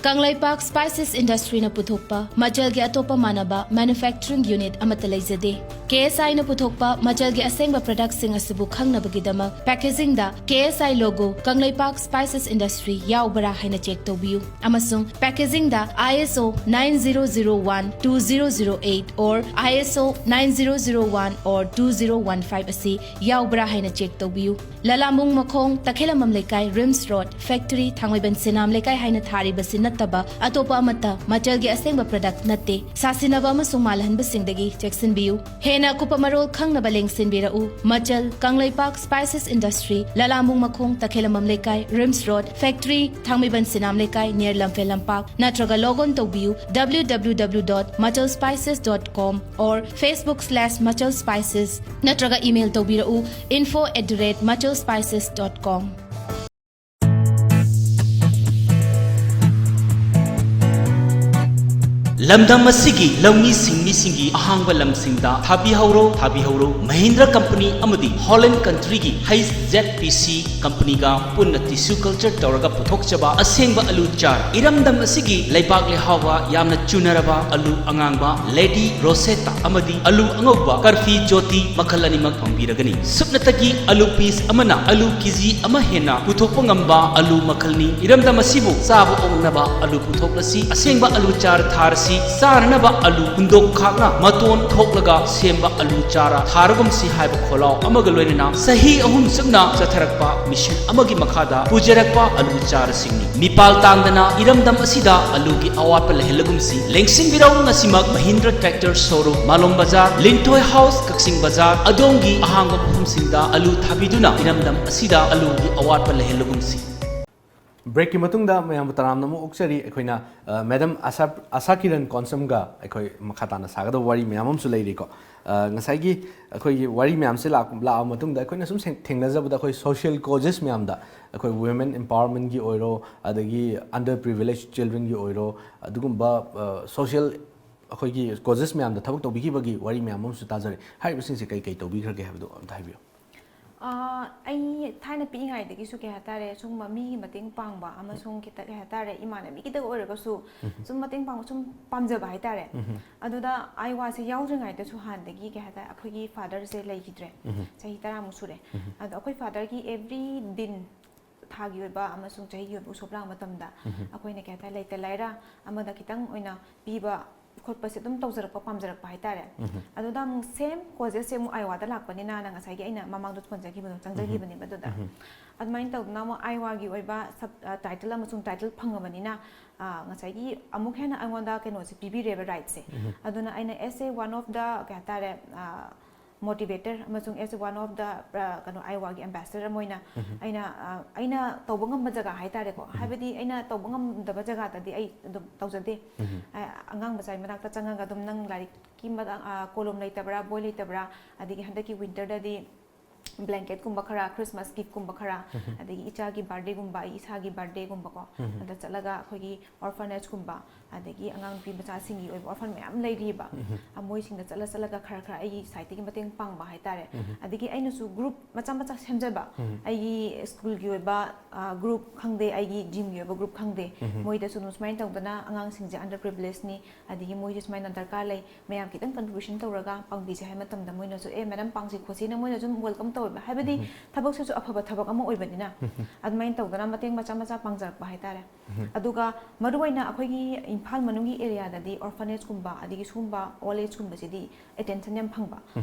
ꯀꯪꯂꯩꯄꯥꯛ Spices Industryꯅ ꯄꯨꯊꯣꯛꯄ ꯃꯆꯜꯒꯤ ꯑꯇꯣꯞꯄ ꯃꯥꯟꯅꯕ manufacturing unit ꯑꯃꯠꯇ ꯂꯩꯖꯗꯦ꯫ KSIꯅ ꯄꯨꯊꯣꯛꯄ ꯃꯆꯜꯒꯤ ꯑꯁꯦꯡꯕ productꯁꯤꯡ ꯑꯁꯤꯕꯨ ꯈꯪꯅꯕꯒꯤꯗꯃꯛ packagingꯗ KSI logo, Kangleipak Spices Industry ꯌꯥꯎꯕ꯭ꯔꯥ ꯍꯥꯏꯅ check ꯇꯧꯕꯤꯌꯨ, ꯑꯃꯁꯨꯡ packagingꯗ ISO nine zero zero one two zero zero eight or ISO nine zero zero one or two zero one five ꯑꯁꯤ ꯌꯥꯎꯕ꯭ꯔꯥ ꯍꯥꯏꯅ check ꯇꯧꯕꯤꯌꯨ꯫ ꯂꯂꯥꯝꯕꯨꯡ ꯃꯈꯣꯡ, ꯇꯈꯦꯂꯝꯕꯝ ꯂꯩꯀꯥꯏ, RIMS Road, factory, ꯊꯥꯡꯃꯩꯕꯟ ꯁꯤꯅꯥꯝ ꯂꯩꯀꯥꯏ ꯍꯥꯏꯅ ꯊꯥꯔꯤꯕꯁꯤ ꯅꯠꯇꯕ ꯑꯇꯣꯞꯄ ꯑꯃꯠꯇ ꯃꯆꯜꯒꯤ ꯑꯁꯦꯡꯕ product ꯅꯠꯇꯦ꯫ ꯁꯥꯁꯤꯟꯅꯕ ꯑꯃꯁꯨꯡ ꯃꯥꯜꯍꯟꯕꯁꯤꯡꯗꯒꯤ ꯆꯦꯛꯁꯤꯟꯕꯤꯌꯨ꯫ ꯍꯦꯟꯅ ꯑꯀꯨꯞꯄ ꯃꯔꯣꯜ ꯈꯪꯅꯕ ꯂꯦꯡꯁꯤꯟꯕꯤꯔꯛꯎ꯫ ꯃꯆꯜ, ꯀꯪꯂꯩꯄꯥꯛ Spices Industry, ꯂꯂꯥꯝꯕꯨꯡ ꯃꯈꯣꯡ, ꯇꯈꯦꯂꯝꯕꯝ ꯂꯩꯀꯥꯏ, RIMS Road, factory, ꯊꯥꯡꯃꯩꯕꯟ ꯁꯤꯅꯥꯝ ꯂꯩꯀꯥꯏ, near ꯂꯝꯐꯦꯜ ꯂꯝꯄꯥꯛ, ꯅꯠꯇ꯭ꯔꯒ log on ꯇꯧꯕꯤꯌꯨ W W W dot machal spices dot com or Facebook slash machal spices, ꯅꯠꯇ꯭ꯔꯒ email ꯇꯧꯕꯤꯔꯛꯎ info at the rate machal spices dot com꯫ ꯂꯝꯗꯝ ꯑꯁꯤꯒꯤ ꯂꯧꯃꯤ ꯁꯤꯡꯃꯤꯁꯤꯡꯒꯤ ꯑꯍꯥꯡꯕ ꯂꯝꯁꯤꯡꯗ ꯊꯥꯕꯤꯍꯧꯔꯣ, ꯊꯥꯕꯤꯍꯧꯔꯣ꯫ ꯃꯍꯤꯟꯗ꯭ꯔ ꯀꯝꯄꯅꯤ ꯑꯃꯗꯤ ꯍꯣꯂꯦꯟ ꯀꯟꯇ꯭ꯔꯤꯒꯤ ꯍꯩꯆ ꯖꯦꯠ ꯄꯤ ꯁꯤ ꯀꯝꯄꯅꯤꯒ ꯄꯨꯟꯅ ꯇꯤꯁꯨ ꯀꯜꯆꯔ ꯇꯧꯔꯒ ꯄꯨꯊꯣꯛꯆꯕ ꯑꯁꯦꯡꯕ ꯑꯂꯨ ꯆꯥꯔ꯫ ꯏꯔꯝꯗꯝ ꯑꯁꯤꯒꯤ ꯂꯩꯕꯥꯛ ꯂꯩꯍꯥꯎꯒ ꯌꯥꯝꯅ ꯆꯨꯅꯔꯕ ꯑꯂꯨ ꯑꯉꯥꯡꯕ ꯂꯦꯗꯤ ꯔꯣꯁꯦꯇꯥ ꯑꯃꯗꯤ ꯑꯂꯨ ꯑꯉꯧꯕ ꯀꯔꯐꯤ ꯖꯣꯇꯤ ꯃꯈꯜ ꯑꯅꯤꯃꯛ ꯐꯪꯕꯤꯔꯒꯅꯤ꯫ ꯁꯨꯞꯅꯇꯒꯤ ꯑꯂꯨ ꯄꯤꯁ ꯑꯃꯅ ꯑꯂꯨ ꯀꯦꯖꯤ ꯑꯃ ꯍꯦꯟꯅ ꯄꯨꯊꯣꯛꯄ ꯉꯝꯕ ꯑꯂꯨ ꯃꯈꯜꯅꯤ꯫ ꯏꯔꯝꯗꯝ ꯑꯁꯤꯕꯨ ꯆꯥꯕ ꯑꯣꯛꯅꯕ ꯑꯂꯨ ꯄꯨꯊꯣꯛꯂꯁꯤ꯫ ꯑꯁꯦꯡꯕ ꯑꯂꯨ ꯆꯥꯔ ꯊꯥꯔꯁꯤ꯫ ꯆꯥꯅꯅꯕ ꯑꯂꯨ ꯍꯨꯟꯗꯣꯛ ꯈꯥꯛꯅ ꯃꯇꯣꯟ ꯊꯣꯛꯂꯒ ꯁꯦꯝꯕ ꯑꯂꯨ ꯆꯥꯔ ꯊꯥꯔꯒꯨꯝꯁꯤ ꯍꯥꯏꯕ ꯈꯣꯜꯂꯥꯎ ꯑꯃꯒ ꯂꯣꯏꯅꯅ ꯆꯍꯤ ꯑꯍꯨꯝ ꯆꯨꯞꯅ ꯆꯠꯊꯔꯛꯄ ꯃꯤꯁꯟ ꯑꯃꯒꯤ ꯃꯈꯥꯗ ꯄꯨꯖꯔꯛꯄ ꯑꯂꯨ ꯆꯥꯔꯁꯤꯡꯅꯤ꯫ ꯃꯤꯄꯥꯜ ꯇꯥꯡꯗꯅ ꯏꯔꯝꯗꯝ ꯑꯁꯤꯗ ꯑꯂꯨꯒꯤ ꯑꯋꯥꯠꯄ ꯂꯩꯍꯜꯂꯒꯨꯝꯁꯤ꯫ ꯂꯦꯡꯁꯤꯟꯕꯤꯔꯧ ꯉꯁꯤꯃꯛ ꯃꯍꯤꯟꯗ꯭ꯔ ꯇ꯭ꯔꯦꯛꯇꯔ ꯁꯣꯔꯨꯝ, ꯃꯥꯂꯣꯝ ꯕꯖꯥꯔ, ꯂꯤꯟꯊꯣꯏ ꯍꯥꯎꯁ, ꯀꯛꯆꯤꯡ ꯕꯖꯥꯔ, ꯑꯗꯣꯝꯒꯤ ꯑꯍꯥꯡꯕ ꯃꯐꯝꯁꯤꯡꯗ ꯑꯂꯨ ꯊꯥꯕꯤꯗꯨꯅ ꯏꯔꯝꯗꯝ ꯑꯁꯤꯗ ꯑꯂꯨꯒꯤ ꯑꯋꯥꯠꯄ ꯂꯩꯍꯜꯂꯒꯨꯝꯁꯤ꯫ ꯕ꯭ꯔꯦꯛꯀꯤ ꯃꯇꯨꯡꯗ ꯃꯌꯥꯝꯕꯨ ꯇꯔꯥꯝꯅ ꯑꯃꯨꯛ ꯑꯣꯛꯆꯔꯤ꯫ ꯑꯩꯈꯣꯏꯅ, ꯑ, ꯃꯦꯗꯝ ꯑꯁꯥ, ꯑꯁꯥ ꯀꯤꯔꯟ ꯀꯣꯟꯁꯝꯒ ꯑꯩꯈꯣꯏ ꯃꯈꯥ ꯇꯥꯅ ꯁꯥꯒꯗꯕ ꯋꯥꯔꯤ ꯃꯌꯥꯝ ꯑꯃꯁꯨ ꯂꯩꯔꯤꯀꯣ꯫ ꯑ, ꯉꯁꯥꯏꯒꯤ ꯑꯩꯈꯣꯏꯒꯤ ꯋꯥꯔꯤ ꯃꯌꯥꯝꯁꯦ ꯂꯥꯛ-, ꯂꯥꯛꯑꯕ ꯃꯇꯨꯡꯗ ꯑꯩꯈꯣꯏꯅ ꯁꯨꯝ ꯁꯦꯡ-, ꯊꯦꯡꯅꯖꯕꯗ ꯑꯩꯈꯣꯏ ꯁꯣꯁꯤꯌꯦꯜ ꯀꯣꯖꯦꯁ ꯃꯌꯥꯝꯗ, ꯑꯩꯈꯣꯏ ꯋꯨꯃꯦꯟ ꯑꯦꯝꯄꯥꯋꯔꯃꯦꯟꯒꯤ ꯑꯣꯏꯔꯣ, ꯑꯗꯒꯤ ꯑꯟꯗꯔ ꯄ꯭ꯔꯤꯚꯤꯂꯦꯖ ꯆꯤꯜꯗ꯭ꯔꯦꯟꯒꯤ ꯑꯣꯏꯔꯣ, ꯑꯗꯨꯒꯨꯝꯕ, ꯑ, ꯁꯣꯁꯤꯌꯦꯜ ꯑꯩꯈꯣꯏꯒꯤ ꯀꯣꯖꯦꯁ ꯃꯌꯥꯝꯗ ꯊꯕꯛ ꯇꯧꯕꯤꯈꯤꯕꯒꯤ ꯋꯥꯔꯤ ꯃꯌꯥꯝ ꯑꯃꯁꯨ ꯇꯥꯖꯔꯦ꯫ ꯍꯥꯏꯔꯤꯕꯁꯤꯡꯁꯦ ꯀꯩ ꯀꯩ ꯇꯧꯕꯤꯈ꯭ꯔꯒꯦ ꯍꯥꯏꯕꯗꯣ ꯑꯝꯇ ꯍꯥꯏꯕꯤꯌꯨ꯫ ꯑꯥ, ꯑꯩ ꯊꯥꯏꯅ ꯄꯤꯛꯏꯉꯩꯗꯒꯤꯁꯨ, ꯀꯩ ꯍꯥꯏꯇꯥꯔꯦ, ꯁꯨꯝꯕ ꯃꯤꯒꯤ ꯃꯇꯦꯡ ꯄꯥꯡꯕ ꯑꯃꯁꯨꯡ ꯈꯤꯇ, ꯀꯩ ꯍꯥꯏꯇꯥꯔꯦ, ꯏꯃꯥꯟꯅꯕꯤ ꯈꯤꯇꯪ ꯑꯣꯏꯔꯒꯁꯨ ꯁꯨꯝ ꯃꯇꯦꯡ ꯄꯥꯡꯕ ꯁꯨꯝ ꯄꯥꯝꯖꯕ ꯍꯥꯏꯇꯥꯔꯦ꯫ ꯑꯗꯨꯗ ꯑꯥꯏꯋꯥꯁꯦ ꯌꯥꯎꯗ꯭ꯔꯤꯉꯩꯗꯁꯨ ꯍꯥꯟꯅꯗꯒꯤ, ꯀꯩ ꯍꯥꯏꯇꯥꯔꯦ, ꯑꯩꯈꯣꯏꯒꯤ ꯐꯥꯗꯔꯁꯦ ꯂꯩꯈꯤꯗ꯭ꯔꯦ꯫ ꯆꯍꯤ ꯇꯔꯥꯃꯨꯛ ꯁꯨꯔꯦ꯫ ꯑꯗꯣ ꯑꯩꯈꯣꯏ ꯐꯥꯗꯔꯒꯤ ꯑꯦꯚ꯭ꯔꯤ ꯗꯤꯟ, ꯊꯥꯒꯤ ꯑꯣꯏꯕ ꯑꯃꯁꯨꯡ ꯆꯍꯤꯒꯤ ꯑꯣꯏꯕ ꯎꯁꯣꯞ ꯂꯥꯡꯕ ꯃꯇꯝꯗ ꯑꯩꯈꯣꯏꯅ, ꯀꯩ ꯍꯥꯏꯇꯥꯔꯦ, ꯂꯩꯇ ꯂꯥꯏꯔ ꯑꯃꯗ ꯈꯤꯇꯪ ꯑꯣꯏꯅ ꯄꯤꯕ ꯈꯣꯠꯄꯁꯦ ꯑꯗꯨꯝ ꯇꯧꯖꯔꯛꯄ, ꯄꯥꯝꯖꯔꯛꯄ ꯍꯥꯏꯇꯥꯔꯦ꯫ ꯑꯗꯨꯗ ꯑꯃꯨꯛ ꯁꯦꯝ ꯀꯣꯖꯦꯁꯁꯦ ꯑꯃꯨꯛ ꯑꯥꯏꯋꯥꯗ ꯂꯥꯛꯄꯅꯤꯅ, ꯅꯪ ꯉꯁꯥꯏꯒꯤ ꯑꯩꯅ ꯃꯃꯥꯡꯗ ꯄꯟꯖꯈꯤꯕꯗꯣ, ꯆꯪꯖꯈꯤꯕꯅꯦꯕ ꯑꯗꯨꯗ꯫ ꯑꯗꯨꯃꯥꯏꯅ ꯇꯧꯗꯅ ꯑꯃꯨꯛ ꯑꯥꯏꯋꯥꯒꯤ ꯑꯣꯏꯕ ꯁꯕ-, ꯑ, ꯇꯥꯏꯇꯜ ꯑꯃꯁꯨꯡ ꯇꯥꯏꯇꯜ ꯐꯪꯉꯕꯅꯤꯅ, ꯑ, ꯉꯁꯥꯏꯒꯤ ꯑꯃꯨꯛ ꯍꯦꯟꯅ ꯑꯩꯉꯣꯟꯗ ꯀꯩꯅꯣꯁꯦ ꯄꯤꯕꯤꯔꯦꯕ, ꯔꯥꯏꯠꯁꯦ꯫ ꯑꯗꯨꯅ ꯑꯩꯅ as a one of the, ꯀꯩ ꯍꯥꯏꯇꯥꯔꯦ, ꯑ, motivator ꯑꯃꯁꯨꯡ as one of the, ꯑ, ꯀꯩꯅꯣ, ꯑꯥꯏꯋꯥꯒꯤ ambassador ꯑꯃ ꯑꯣꯏꯅ ꯑꯩꯅ, ꯑ, ꯑꯩꯅ ꯇꯧꯕ ꯉꯝꯕ ꯖꯒꯥ ꯍꯥꯏꯇꯥꯔꯦꯀꯣ, ꯍꯥꯏꯕꯗꯤ ꯑꯩꯅ ꯇꯧꯕ ꯉꯝꯗꯕ ꯖꯒꯥꯗꯗꯤ ꯑꯩ ꯑꯗꯨꯝ ꯇꯧꯖꯗꯦ꯫ ꯑ, ꯑꯉꯥꯡ ꯃꯆꯥꯒꯤ ꯃꯅꯥꯛꯇ ꯆꯪꯉꯒ ꯑꯗꯨꯝ, "ꯅꯪ ꯂꯥꯏꯔꯤꯛꯀꯤ ꯃꯇꯥꯡ, ꯑ, ꯀꯣꯂꯣꯝ ꯂꯩꯇꯕ꯭ꯔꯥ, ꯕꯣꯏ ꯂꯩꯇꯕ꯭ꯔꯥ?" ꯑꯗꯒꯤ ꯍꯟꯗꯛꯀꯤ ꯋꯤꯟꯇꯔꯗꯗꯤ ꯕ꯭ꯂꯦꯡꯀꯦꯠꯀꯨꯝꯕ ꯈꯔ, ꯈ꯭ꯔꯤꯁꯃꯥꯁ ꯒꯤꯐꯀꯨꯝꯕ ꯈꯔ, ꯑꯗꯒꯤ ꯏꯆꯥꯒꯤ ꯕꯥꯔꯗꯦꯒꯨꯝꯕ, ꯑꯩ ꯏꯁꯥꯒꯤ ꯕꯥꯔꯗꯦꯒꯨꯝꯕꯀꯣ, ꯑꯗ ꯆꯠꯂꯒ ꯑꯩꯈꯣꯏꯒꯤ ꯑꯣꯔꯐꯅꯦꯖꯀꯨꯝꯕ, ꯑꯗꯒꯤ ꯑꯉꯥꯡ ꯅꯨꯄꯤ ꯃꯆꯥꯁꯤꯡꯒꯤ ꯑꯣꯏꯕ ꯑꯣꯔꯐꯟ ꯃꯌꯥꯝ ꯂꯩꯔꯤꯕ, ꯑ, ꯃꯣꯏꯁꯤꯡꯗ ꯆꯠꯂ ꯆꯠꯂꯒ ꯈꯔ ꯈꯔ ꯑꯩꯒꯤ ꯁꯥꯏꯠꯇꯒꯤ ꯃꯇꯦꯡ ꯄꯥꯡꯕ ꯍꯥꯏꯇꯥꯔꯦ꯫ ꯑꯗꯒꯤ ꯑꯩꯅꯁꯨ ꯒ꯭ꯔꯨꯞ ꯃꯆꯥ ꯃꯆꯥ ꯁꯦꯝꯖꯕ, ꯑꯩꯒꯤ ꯁ꯭ꯀꯨꯜꯒꯤ ꯑꯣꯏꯕ, ꯑ, ꯒ꯭ꯔꯨꯞ ꯈꯪꯗꯦ, ꯑꯩꯒꯤ ꯖꯤꯝꯒꯤ ꯑꯣꯏꯕ ꯒ꯭ꯔꯨꯞ ꯈꯪꯗꯦ, ꯃꯣꯏꯗꯁꯨ ꯑꯗꯨꯝ ꯁꯨꯃꯥꯏꯅ ꯇꯧꯗꯅ ꯑꯉꯥꯡꯁꯤꯡꯁꯦ ꯑꯟꯗꯔ ꯄ꯭ꯔꯤꯚꯤꯂꯦꯖꯅꯤ, ꯑꯗꯒꯤ ꯃꯣꯏꯁꯦ ꯁꯨꯃꯥꯏꯅ ꯗꯔꯀꯥꯔ ꯂꯩ, ꯃꯌꯥꯝ ꯈꯤꯇꯪ ꯀꯟꯇ꯭ꯔꯤꯕ꯭ꯌꯨꯁꯟ ꯇꯧꯔꯒ ꯄꯥꯡꯕꯤꯁꯦ ꯍꯥꯏꯕ ꯃꯇꯝꯗ ꯃꯣꯏꯅꯁꯨ, "ꯑꯦ, ꯃꯦꯗꯥꯝ, ꯄꯥꯡꯁꯤ ꯈꯣꯠꯁꯤꯅ" ꯃꯣꯏꯅꯁꯨ ꯑꯗꯨꯝ ꯋꯦꯜꯀꯝ ꯇꯧꯋꯦꯕ꯫ ꯍꯥꯏꯕꯗꯤ ꯊꯕꯛꯁꯤꯁꯨ ꯑꯐꯕ ꯊꯕꯛ ꯑꯃ ꯑꯣꯏꯕꯅꯤꯅ, ꯑꯗꯨꯃꯥꯏꯅ ꯇꯧꯗꯅ ꯃꯇꯦꯡ ꯃꯆꯥ ꯃꯆꯥ ꯄꯥꯡꯖꯔꯛꯄ ꯍꯥꯏꯇꯥꯔꯦ꯫ ꯑꯗꯨꯒ ꯃꯔꯨꯑꯣꯏꯅ ꯑꯩꯈꯣꯏꯒꯤ ꯏꯝꯐꯥꯜ ꯃꯅꯨꯡꯒꯤ ꯑꯦꯔꯤꯌꯥꯗꯗꯤ ꯑꯣꯔꯐꯅꯦꯖꯀꯨꯝꯕ, ꯑꯗꯒꯤ ꯁꯤꯒꯨꯝꯕ ꯑꯣꯜ ꯑꯦꯖꯀꯨꯝꯕꯁꯤꯗꯤ ꯑꯦꯇꯦꯟꯁꯟ ꯌꯥꯝ ꯐꯪꯕ꯫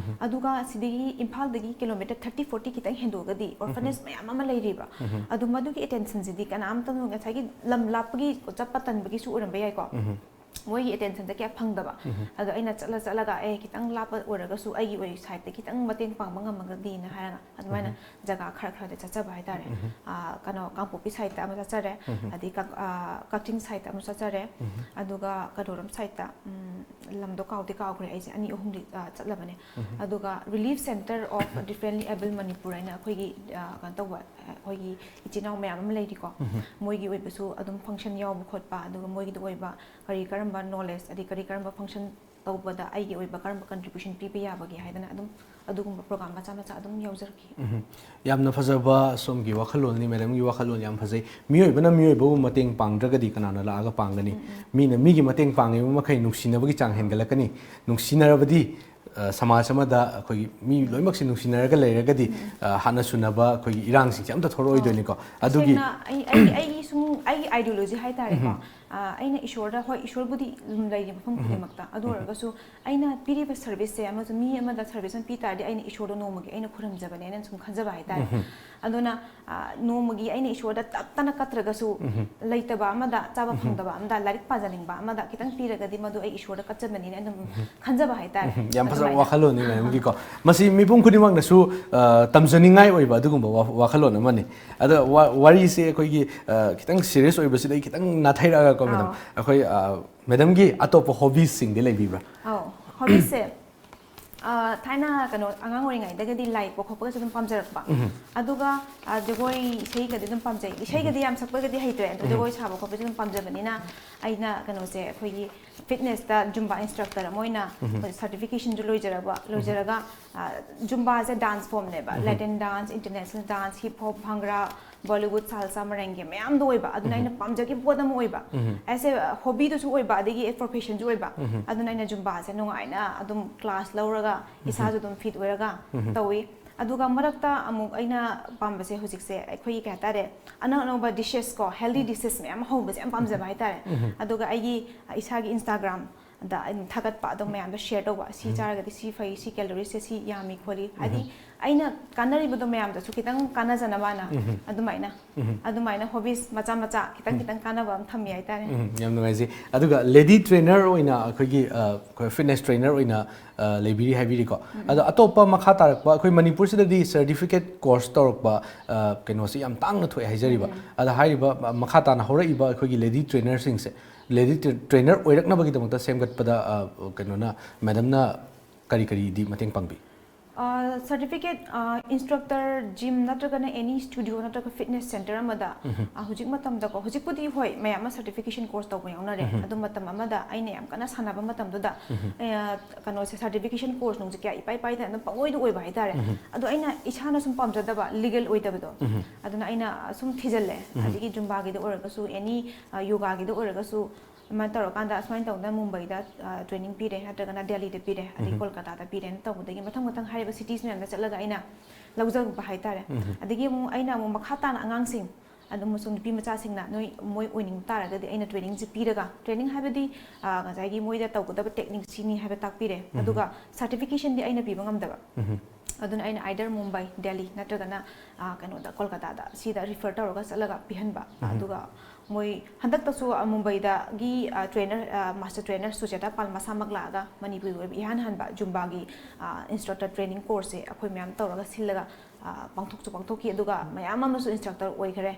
ꯑꯗꯨꯒ ꯁꯤꯗꯒꯤ ꯏꯝꯐꯥꯜꯗꯒꯤ ꯀꯤꯂꯣꯃꯤꯇꯔ ꯊꯥꯔꯇꯤ, ꯐꯣꯔꯇꯤ ꯈꯤꯇꯪ ꯍꯦꯟꯗꯣꯛꯑꯒꯗꯤ ꯑꯣꯔꯐꯅꯦꯖ ꯃꯌꯥꯝ ꯑꯃ ꯂꯩꯔꯤꯕ꯫ ꯑꯗꯨ ꯃꯗꯨꯒꯤ ꯑꯦꯇꯦꯟꯁꯟꯁꯤꯗꯤ ꯀꯅꯥꯝꯇ ꯉꯁꯥꯏꯒꯤ ꯂꯝ ꯂꯥꯞꯄꯒꯤ ꯆꯠꯄ ꯇꯟꯕꯒꯤꯁꯨ ꯑꯣꯏꯔꯝꯕ ꯌꯥꯏꯀꯣ꯫ ꯃꯣꯏꯒꯤ ꯑꯦꯇꯦꯟꯁꯟꯁꯦ ꯀꯌꯥ ꯐꯪꯗꯕ꯫ ꯑꯗꯣ ꯑꯩꯅ ꯆꯠꯂ ꯆꯠꯂꯒ, "ꯑꯦ, ꯈꯤꯇꯪ ꯂꯥꯞꯄ ꯑꯣꯏꯔꯒꯁꯨ ꯑꯩꯒꯤ ꯑꯣꯏ ꯁꯥꯏꯠꯇ ꯈꯤꯇꯪ ꯃꯇꯦꯡ ꯄꯥꯡꯕ ꯉꯝꯃꯒꯗꯤꯅ" ꯍꯥꯏꯔꯒ ꯑꯗꯨꯃꯥꯏꯅ ꯖꯒꯥ ꯈꯔ ꯈꯔꯗ ꯆꯠꯆꯕ ꯍꯥꯏꯇꯥꯔꯦ꯫ ꯑꯥ, ꯀꯩꯅꯣ, ꯀꯥꯡꯄꯣꯛꯄꯤ ꯁꯥꯏꯠꯇ ꯑꯃ ꯆꯠꯆꯔꯦ, ꯑꯗꯩ ꯀꯛ-, ꯑꯥ, ꯀꯛꯆꯤꯡ ꯁꯥꯏꯠꯇ ꯑꯃ ꯆꯠꯆꯔꯦ, ꯑꯗꯨꯒ ꯀꯩꯅꯣꯔꯣꯝ ꯁꯥꯏꯠꯇ, ꯎꯝ, ꯂꯝꯗꯣ ꯀꯥꯎꯗꯤ ꯀꯥꯎꯈ꯭ꯔꯦ, ꯑꯩꯁꯦ ꯑꯅꯤ ꯑꯍꯨꯝꯗꯤ, ꯑꯥ, ꯆꯠꯂꯕꯅꯦ꯫ ꯑꯗꯨꯒ Relief Centre of Differently Abled Manipur ꯍꯥꯏꯅ ꯑꯩꯈꯣꯏꯒꯤ, ꯑꯥ, ꯀꯩꯅꯣ ꯇꯧꯕ, ꯑꯩꯈꯣꯏꯒꯤ ꯏꯆꯤꯟ ꯏꯅꯥꯎ ꯃꯌꯥꯝ ꯑꯃ ꯂꯩꯔꯤꯀꯣ, ꯃꯣꯏꯒꯤ ꯑꯣꯏꯕꯁꯨ ꯑꯗꯨꯝ ꯐꯪꯁꯟ ꯌꯥꯎꯕ ꯈꯣꯠꯄ, ꯑꯗꯨꯒ ꯃꯣꯏꯒꯤꯗ ꯑꯣꯏꯕ ꯀꯔꯤ ꯀꯔꯝꯕ ꯅꯣꯂꯦꯖ, ꯑꯗꯩ ꯀꯔꯤ ꯀꯔꯝꯕ ꯐꯪꯁꯟ ꯇꯧꯕꯗ ꯑꯩꯒꯤ ꯑꯣꯏꯕ ꯀꯔꯝꯕ ꯀꯟꯇ꯭ꯔꯤꯕ꯭ꯌꯨꯁꯟ ꯄꯤꯕ ꯌꯥꯕꯒꯦ ꯍꯥꯏꯗꯅ ꯑꯗꯨꯝ ꯑꯗꯨꯒꯨꯝꯕ ꯄ꯭ꯔꯣꯒ꯭ꯔꯥꯝ ꯃꯆꯥ ꯃꯆꯥ ꯑꯗꯨꯝ ꯌꯥꯎꯖꯔꯛꯈꯤ꯫ ꯎꯝ꯫ ꯌꯥꯝꯅ ꯐꯖꯕ ꯁꯣꯝꯒꯤ ꯋꯥꯈꯜꯂꯣꯟꯅꯤ, ꯃꯦꯗꯥꯝꯒꯤ ꯋꯥꯈꯜꯂꯣꯟ ꯌꯥꯝ ꯐꯖꯩ꯫ ꯃꯤꯑꯣꯏꯕꯅ ꯃꯤꯑꯣꯏꯕꯕꯨ ꯃꯇꯦꯡ ꯄꯥꯡꯗ꯭ꯔꯒꯗꯤ ꯀꯅꯥꯅ ꯂꯥꯛꯑꯒ ꯄꯥꯡꯒꯅꯤ? ꯎꯝ, ꯎꯝ꯫ ꯃꯤꯅ ꯃꯤꯒꯤ ꯃꯇꯦꯡ ꯄꯥꯡꯉꯤꯕ ꯃꯈꯩ ꯅꯨꯡꯁꯤꯅꯕꯒꯤ ꯆꯥꯡ ꯍꯦꯟꯒꯠꯂꯛꯀꯅꯤ꯫ ꯅꯨꯡꯁꯤꯅꯔꯕꯗꯤ, ꯑ, ꯁꯃꯥꯖ ꯑꯃꯗ ꯑꯩꯈꯣꯏꯒꯤ ꯃꯤ ꯂꯣꯏꯅꯃꯛꯁꯤ ꯅꯨꯡꯁꯤꯅꯔꯒ ꯂꯩꯔꯒꯗꯤ, ꯎꯝ, ꯎꯝ꯫ ꯑ, ꯍꯥꯠꯅ ꯁꯨꯅꯕ ꯑꯩꯈꯣꯏꯒꯤ ꯏꯔꯥꯡꯁꯤꯡꯁꯦ ꯑꯝꯇ ꯊꯣꯛꯂꯛꯑꯣꯏꯗꯣꯏꯅꯤꯀꯣ꯫ ꯑꯗꯨꯒꯤ ꯇꯁꯦꯡꯅ ꯑꯩ, ꯑꯩ, ꯑꯩꯒꯤ ꯁꯨꯝ, ꯑꯩꯒꯤ ideology ꯍꯥꯏꯇꯥꯔꯦꯀꯣ꯫ ꯎꯝ꯫ ꯑ, ꯑꯩꯅ ꯏꯁꯣꯔꯗ, ꯍꯣꯏ, ꯏꯁꯣꯔꯕꯨꯗꯤ ꯑꯗꯨꯝ ꯂꯩꯔꯤ ꯃꯐꯝ ꯎꯝ꯫ ꯈꯨꯗꯤꯡꯃꯛꯇ꯫ ꯑꯗꯨ ꯎꯝ꯫ ꯑꯣꯏꯔꯒꯁꯨ ꯑꯩꯅ ꯄꯤꯔꯤꯕ ꯁꯔꯚꯤꯁꯁꯦ ꯑꯃꯁꯨꯡ ꯃꯤ ꯑꯃꯗ ꯁꯔꯚꯤꯁ ꯑꯃ ꯄꯤ ꯇꯥꯔꯗꯤ ꯑꯩꯅ ꯏꯁꯣꯔꯗ ꯅꯣꯡꯃꯒꯤ ꯑꯩꯅ ꯈꯨꯔꯨꯝꯖꯕꯅꯦꯅ ꯁꯨꯝ ꯈꯟꯖꯕ ꯍꯥꯏꯇꯥꯔꯦ꯫ ꯎꯝ꯫ ꯑꯗꯨꯅ, ꯑ, ꯅꯣꯡꯃꯒꯤ ꯑꯩꯅ ꯏꯁꯣꯔꯗ ꯇꯞꯇꯅ ꯀꯠꯇ꯭ꯔꯒꯁꯨ, ꯎꯝ꯫ ꯂꯩꯇꯕ ꯑꯃꯗ, ꯆꯥꯕ ꯎꯝ꯫ ꯐꯪꯗꯕ ꯑꯃꯗ, ꯂꯥꯏꯔꯤꯛ ꯄꯥꯖꯅꯤꯡꯕ ꯑꯃꯗ ꯈꯤꯇꯪ ꯄꯤꯔꯒꯗꯤ ꯃꯗꯨ ꯑꯩ ꯏꯁꯣꯔꯗ ꯀꯠꯆꯕꯅꯤꯅ ꯑꯗꯨꯝ ꯎꯝ꯫ ꯈꯟꯖꯕ ꯍꯥꯏꯇꯥꯔꯦ꯫ ꯎꯝ꯫ ꯌꯥꯝ ꯐꯖꯕ ꯑꯗꯨꯃꯥꯏꯅ꯫ ꯋꯥꯈꯜꯂꯣꯟꯅꯤ ꯑꯥ, ꯃꯦꯝꯒꯤꯀꯣ꯫ ꯑꯥ꯫ ꯃꯁꯤ ꯃꯤꯄꯨꯝ ꯈꯨꯗꯤꯡꯃꯛꯅꯁꯨ, ꯑ, ꯇꯝꯖꯅꯤꯡꯉꯥꯏ ꯑꯣꯏꯕ ꯑꯗꯨꯒꯨꯝꯕ ꯋꯥ-, ꯋꯥꯈꯜꯂꯣꯟ ꯑꯃꯅꯤ꯫ ꯑꯗ ꯋꯥ-, ꯋꯥꯔꯤꯁꯦ ꯑꯩꯈꯣꯏꯒꯤ, ꯑ, ꯈꯤꯇꯪ ꯁꯤꯔꯤꯌꯁ ꯑꯣꯏꯕꯁꯤꯗ ꯑꯩ ꯈꯤꯇꯪ ꯅꯥꯊꯩꯔꯛꯑꯒꯀꯣ, ꯃꯦꯗꯥꯝ꯫ ꯑꯥꯎ꯫ ꯑꯩꯈꯣꯏ, ꯑ, ꯃꯦꯗꯥꯝꯒꯤ ꯑꯇꯣꯞꯄ ꯍꯣꯕꯤꯁꯁꯤꯡꯗꯤ ꯂꯩꯕꯤꯕ꯭ꯔꯥ? ꯑꯧ, ꯍꯣꯕꯤꯁꯁꯦ, ꯑ, ꯊꯥꯏꯅ ꯀꯩꯅꯣ ꯑꯉꯥꯡ ꯑꯣꯏꯔꯤꯉꯩꯗꯒꯗꯤ ꯂꯥꯏ ꯌꯦꯛꯄ ꯈꯣꯠꯄꯒꯁꯨ ꯑꯗꯨꯝ ꯄꯥꯝꯖꯔꯛꯄ꯫ ꯑꯗꯨꯒ ꯑ, ꯖꯒꯣꯏ ꯏꯁꯩꯒꯗꯤ ꯑꯗꯨꯝ ꯄꯥꯝꯖꯩ꯫ ꯏꯁꯩꯒꯗꯤ ꯌꯥꯝ ꯁꯛꯄꯒꯗꯤ ꯍꯩꯇ꯭ꯔꯦ, ꯑꯗꯣ ꯖꯒꯣꯏ ꯁꯥꯕ ꯈꯣꯠꯄꯁꯨ ꯑꯗꯨꯝ ꯄꯥꯝꯖꯕꯅꯤꯅ ꯑꯩꯅ ꯀꯩꯅꯣꯁꯦ, ꯑꯩꯈꯣꯏꯒꯤ ꯐꯤꯠꯅꯦꯁꯇ ꯖꯨꯝꯕꯥ ꯏꯟꯁꯇ꯭ꯔꯛꯇꯔ ꯑꯃ ꯑꯣꯏꯅ ꯁꯔꯇꯤꯐꯤꯀꯦꯁꯟꯁꯨ ꯂꯣꯏꯖꯔꯕ ꯂꯣꯏꯖꯔꯒ ꯑ, ꯖꯨꯝꯕꯥꯁꯦ ꯗꯥꯟꯁ ꯐꯣꯝꯅꯦꯕ꯫ Latin dance, international dance, hip hop, Bhangra, Bollywood, salsa, ꯃꯔꯦꯡꯒꯦ ꯃꯌꯥꯝꯗꯣ ꯑꯣꯏꯕ꯫ ꯑꯗꯨꯅ ꯑꯩꯅ ꯄꯥꯝꯖꯈꯤꯕ ꯄꯣꯠ ꯑꯃ ꯑꯣꯏꯕ꯫ ꯑꯩꯁꯦ ꯍꯣꯕꯤꯗꯨꯁꯨ ꯑꯣꯏꯕ, ꯑꯗꯒꯤ ꯄ꯭ꯔꯣꯐꯦꯁꯟꯁꯨ ꯑꯣꯏꯕ꯫ ꯑꯗꯨꯅ ꯑꯩꯅ ꯖꯨꯝꯕꯥꯁꯦ ꯅꯨꯡꯉꯥꯏꯅ ꯑꯗꯨꯝ ꯀ꯭ꯂꯥꯁ ꯂꯧꯔꯒ ꯏꯁꯥꯁꯨ ꯑꯗꯨꯝ ꯐꯤꯠ ꯑꯣꯏꯔꯒ ꯇꯧꯏ꯫ ꯑꯗꯨꯒ ꯃꯔꯛꯇ ꯑꯃꯨꯛ ꯑꯩꯅ ꯄꯥꯝꯕꯁꯦ ꯍꯧꯖꯤꯛꯁꯦ ꯑꯩꯈꯣꯏꯒꯤ ꯀꯩ ꯍꯥꯏꯇꯥꯔꯦ, ꯑꯅꯧ ꯑꯅꯧꯕ ꯗꯤꯁꯦꯁ ꯀꯣ, ꯍꯦꯜꯗꯤ ꯗꯤꯁꯦꯁ ꯃꯌꯥꯝ ꯍꯧꯕꯁꯦ ꯌꯥꯝ ꯄꯥꯝꯖꯕ ꯍꯥꯏꯇꯥꯔꯦ꯫ ꯑꯗꯨꯒ ꯑꯩꯒꯤ ꯏꯁꯥꯒꯤ ꯏꯟꯁꯇꯥꯒ꯭ꯔꯥꯝꯗ ꯑꯩꯅ ꯊꯥꯒꯠꯄ ꯑꯗꯨꯝ ꯃꯌꯥꯝꯗ ꯁꯦꯌꯔ ꯇꯧꯕ, ꯁꯤ ꯆꯥꯔꯒꯗꯤ ꯁꯤ ꯐꯩ, ꯁꯤ ꯀꯦꯂꯣꯔꯤꯁꯁꯦ ꯁꯤ ꯌꯥꯝꯃꯤ ꯈꯣꯠꯂꯤ, ꯍꯥꯏꯗꯤ ꯑꯩꯅ ꯀꯥꯟꯅꯔꯤꯕꯗꯣ ꯃꯌꯥꯝꯗꯁꯨ ꯈꯤꯇꯪ ꯀꯥꯟꯅꯖꯅꯕꯅ ꯑꯗꯨꯃꯥꯏꯅ ꯑꯗꯨꯃꯥꯏꯅ ꯍꯣꯕꯤꯁ ꯃꯆꯥ ꯃꯆꯥ ꯈꯤꯇꯪ ꯈꯤꯇꯪ ꯀꯥꯟꯅꯕ ꯑꯃ ꯊꯝꯃꯤ ꯍꯥꯏꯇꯥꯔꯦ꯫ ꯎꯝ, ꯌꯥꯝ ꯅꯨꯡꯉꯥꯏꯖꯩ꯫ ꯑꯗꯨꯒ ꯂꯦꯗꯤ ꯇ꯭ꯔꯦꯅꯔ ꯑꯣꯏꯅ ꯑꯩꯈꯣꯏꯒꯤ, ꯑ, ꯑꯩꯈꯣꯏ ꯐꯤꯠꯅꯦꯁ ꯇ꯭ꯔꯦꯅꯔ ꯑꯣꯏꯅ, ꯑ, ꯂꯩꯕꯤꯔꯤ ꯍꯥꯏꯕꯤꯔꯤꯀꯣ꯫ ꯑꯗꯣ ꯑꯇꯣꯞꯄ ꯃꯈꯥ ꯇꯥꯔꯛꯄ ꯑꯩꯈꯣꯏ ꯃꯅꯤꯄꯨꯔꯁꯤꯗꯗꯤ ꯁꯔꯇꯤꯐꯤꯀꯦꯠ ꯀꯣꯔꯁ ꯇꯧꯔꯛꯄ, ꯑ, ꯀꯩꯅꯣꯁꯦ ꯌꯥꯝ ꯇꯥꯡꯅ ꯊꯣꯛꯑꯦ ꯍꯥꯏꯖꯔꯤꯕ꯫ ꯑꯗ ꯍꯥꯏꯔꯤꯕ, ꯑ, ꯃꯈꯥ ꯇꯥꯅ ꯍꯧꯔꯛꯏꯕ ꯑꯩꯈꯣꯏꯒꯤ ꯂꯦꯗꯤ ꯇ꯭ꯔꯦꯅꯔꯁꯤꯡꯁꯦ, ꯂꯦꯗꯤ ꯇ꯭ꯔꯦ-, ꯇ꯭ꯔꯦꯅꯔ ꯑꯣꯏꯔꯛꯅꯕꯒꯤꯗꯃꯛꯇ ꯁꯦꯝꯒꯠꯄꯗ, ꯑ, ꯀꯩꯅꯣꯅ, ꯃꯦꯗꯝꯅ ꯀꯔꯤ ꯀꯔꯤꯗꯤ ꯃꯇꯦꯡ ꯄꯥꯡꯕꯤ? ꯁꯔꯇꯤꯐꯤꯀꯦꯠ, ꯏꯟꯁꯇ꯭ꯔꯛꯇꯔ, ꯖꯤꯝ ꯅꯠꯇ꯭ꯔꯒꯅ ꯑꯦꯅꯤ ꯁ꯭ꯇꯨꯗꯤꯑꯣ ꯅꯠꯇ꯭ꯔꯒ ꯐꯤꯠꯅꯦꯁ ꯁꯦꯟꯇꯔ ꯑꯃꯗ, ꯑ, ꯍꯧꯖꯤꯛ ꯃꯇꯝꯗꯀꯣ, ꯍꯧꯖꯤꯛꯄꯨꯗꯤ ꯍꯣꯏ, ꯃꯌꯥꯝ ꯑꯃ ꯁꯔꯇꯤꯐꯤꯀꯦꯁꯟ ꯀꯣꯔꯁ ꯇꯧꯕ ꯌꯥꯎꯅꯔꯦ꯫ ꯑꯗꯨ ꯃꯇꯝ ꯑꯃꯗ ꯑꯩꯅ ꯌꯥꯝ ꯀꯟꯅ ꯁꯥꯟꯅꯕ ꯃꯇꯝꯗꯨꯗ, ꯑ, ꯀꯩꯅꯣꯁꯦ, ꯁꯔꯇꯤꯐꯤꯀꯦꯁꯟ ꯀꯣꯔꯁ ꯅꯨꯡꯁꯦ ꯀꯌꯥ ꯏꯄꯥꯏ ꯄꯥꯏꯗꯅ ꯑꯗꯨꯝ ꯄꯪꯑꯣꯏꯗ ꯑꯣꯏꯕ ꯍꯥꯏꯇꯥꯔꯦ꯫ ꯑꯗꯣ ꯑꯩꯅ ꯏꯁꯥꯅ ꯁꯨꯝ ꯄꯥꯝꯖꯗꯕ, ꯂꯤꯒꯦꯜ ꯑꯣꯏꯗꯕꯗꯣ, ꯑꯗꯨꯅ ꯑꯩꯅ ꯁꯨꯝ ꯊꯤꯖꯤꯜꯂꯦ꯫ ꯑꯗꯒꯤ ꯖꯨꯝꯕꯥꯒꯤꯗ ꯑꯣꯏꯔꯒꯁꯨ, ꯑꯦꯅꯤ, ꯑ, ꯌꯣꯒꯥꯒꯤꯗ ꯑꯣꯏꯔꯒꯁꯨ, ꯑꯗꯨꯃꯥꯏꯅ ꯇꯧꯔꯀꯥꯟꯗ ꯑꯁꯨꯃꯥꯏꯅ ꯇꯧꯗꯅ ꯃꯨꯝꯕꯩꯗ, ꯑ, ꯇ꯭ꯔꯦꯅꯤꯡ ꯄꯤꯔꯦ, ꯅꯠꯇ꯭ꯔꯒꯅ ꯗꯦꯜꯂꯤꯗ ꯄꯤꯔꯦ, ꯑꯗꯒꯤ ꯀꯣꯜꯀꯥꯇꯥꯗ ꯄꯤꯔꯦꯅ ꯇꯧꯕꯗꯒꯤ ꯃꯊꯪ ꯃꯊꯪ ꯍꯥꯏꯔꯤꯕ ꯁꯤꯇꯤꯁ ꯃꯌꯥꯝꯗ ꯆꯠꯂꯒ ꯑꯩꯅ ꯂꯧꯖꯔꯨꯕ ꯍꯥꯏꯇꯥꯔꯦ꯫ ꯑꯗꯒꯤ ꯑꯃꯨꯛ ꯑꯩꯅ ꯑꯃꯨꯛ ꯃꯈꯥ ꯇꯥꯅ ꯑꯉꯥꯡꯁꯤꯡ, ꯑꯗꯨꯝ ꯁꯨꯝ ꯅꯨꯄꯤ ꯃꯆꯥꯁꯤꯡꯅ ꯅꯣꯏ, ꯃꯣꯏ ꯑꯣꯏꯅꯤꯡ ꯇꯥꯔꯒꯗꯤ ꯑꯩꯅ ꯇ꯭ꯔꯦꯅꯤꯡꯁꯦ ꯄꯤꯔꯒ, ꯇ꯭ꯔꯦꯅꯤꯡ ꯍꯥꯏꯕꯗꯤ, ꯑ, ꯉꯁꯥꯏꯒꯤ ꯃꯣꯏꯗ ꯇꯧꯒꯗꯕ ꯇꯦꯛꯅꯤꯛ ꯁꯤꯅꯤ ꯍꯥꯏꯕ ꯇꯥꯛꯄꯤꯔꯦ꯫ ꯑꯗꯨꯒ ꯁꯔꯇꯤꯐꯤꯀꯦꯁꯟꯗꯤ ꯑꯩꯅ ꯄꯤꯕ ꯉꯝꯗꯕ꯫ ꯑꯗꯨꯅ ꯑꯩꯅ either ꯃꯨꯝꯕꯥꯏ, ꯗꯦꯜꯂꯤ ꯅꯠꯇ꯭ꯔꯒꯅ, ꯑ, ꯀꯩꯅꯣꯗ, ꯀꯣꯜꯀꯥꯇꯥꯗ, ꯁꯤꯗ ꯔꯤꯐꯔ ꯇꯧꯔꯒ ꯆꯠꯂꯒ ꯄꯤꯍꯟꯕ꯫ ꯑꯗꯨꯒ ꯃꯣꯏ ꯍꯟꯗꯛꯇꯁꯨ, ꯑ, ꯃꯨꯝꯕꯩꯗꯒꯤ, ꯑ, ꯇ꯭ꯔꯦꯅꯔ, ꯑ, ꯃꯥꯁꯇꯔ ꯇ꯭ꯔꯦꯅꯔ ꯁꯨꯖꯦꯇꯥ ꯄꯥꯜ ꯃꯁꯥꯃꯛ ꯂꯥꯛꯑꯒ ꯃꯅꯤꯄꯨꯔꯒꯤ ꯑꯣꯏꯕ ꯏꯍꯥꯟ ꯍꯥꯟꯕ ꯖꯨꯝꯕꯥꯒꯤ, ꯑ, ꯏꯟꯁꯇ꯭ꯔꯛꯇꯔ ꯇ꯭ꯔꯦꯅꯤꯡ ꯀꯣꯔꯁꯁꯦ ꯑꯩꯈꯣꯏ ꯃꯌꯥꯝ ꯇꯧꯔꯒ ꯁꯤꯜꯂꯒ, ꯑ, ꯄꯥꯡꯊꯣꯛꯁꯨ ꯄꯥꯡꯊꯣꯛꯈꯤ꯫ ꯑꯗꯨꯒ ꯃꯌꯥꯝ ꯑꯃꯁꯨ ꯏꯟꯁꯇ꯭ꯔꯛꯇꯔ ꯑꯣꯏꯈꯔꯦ꯫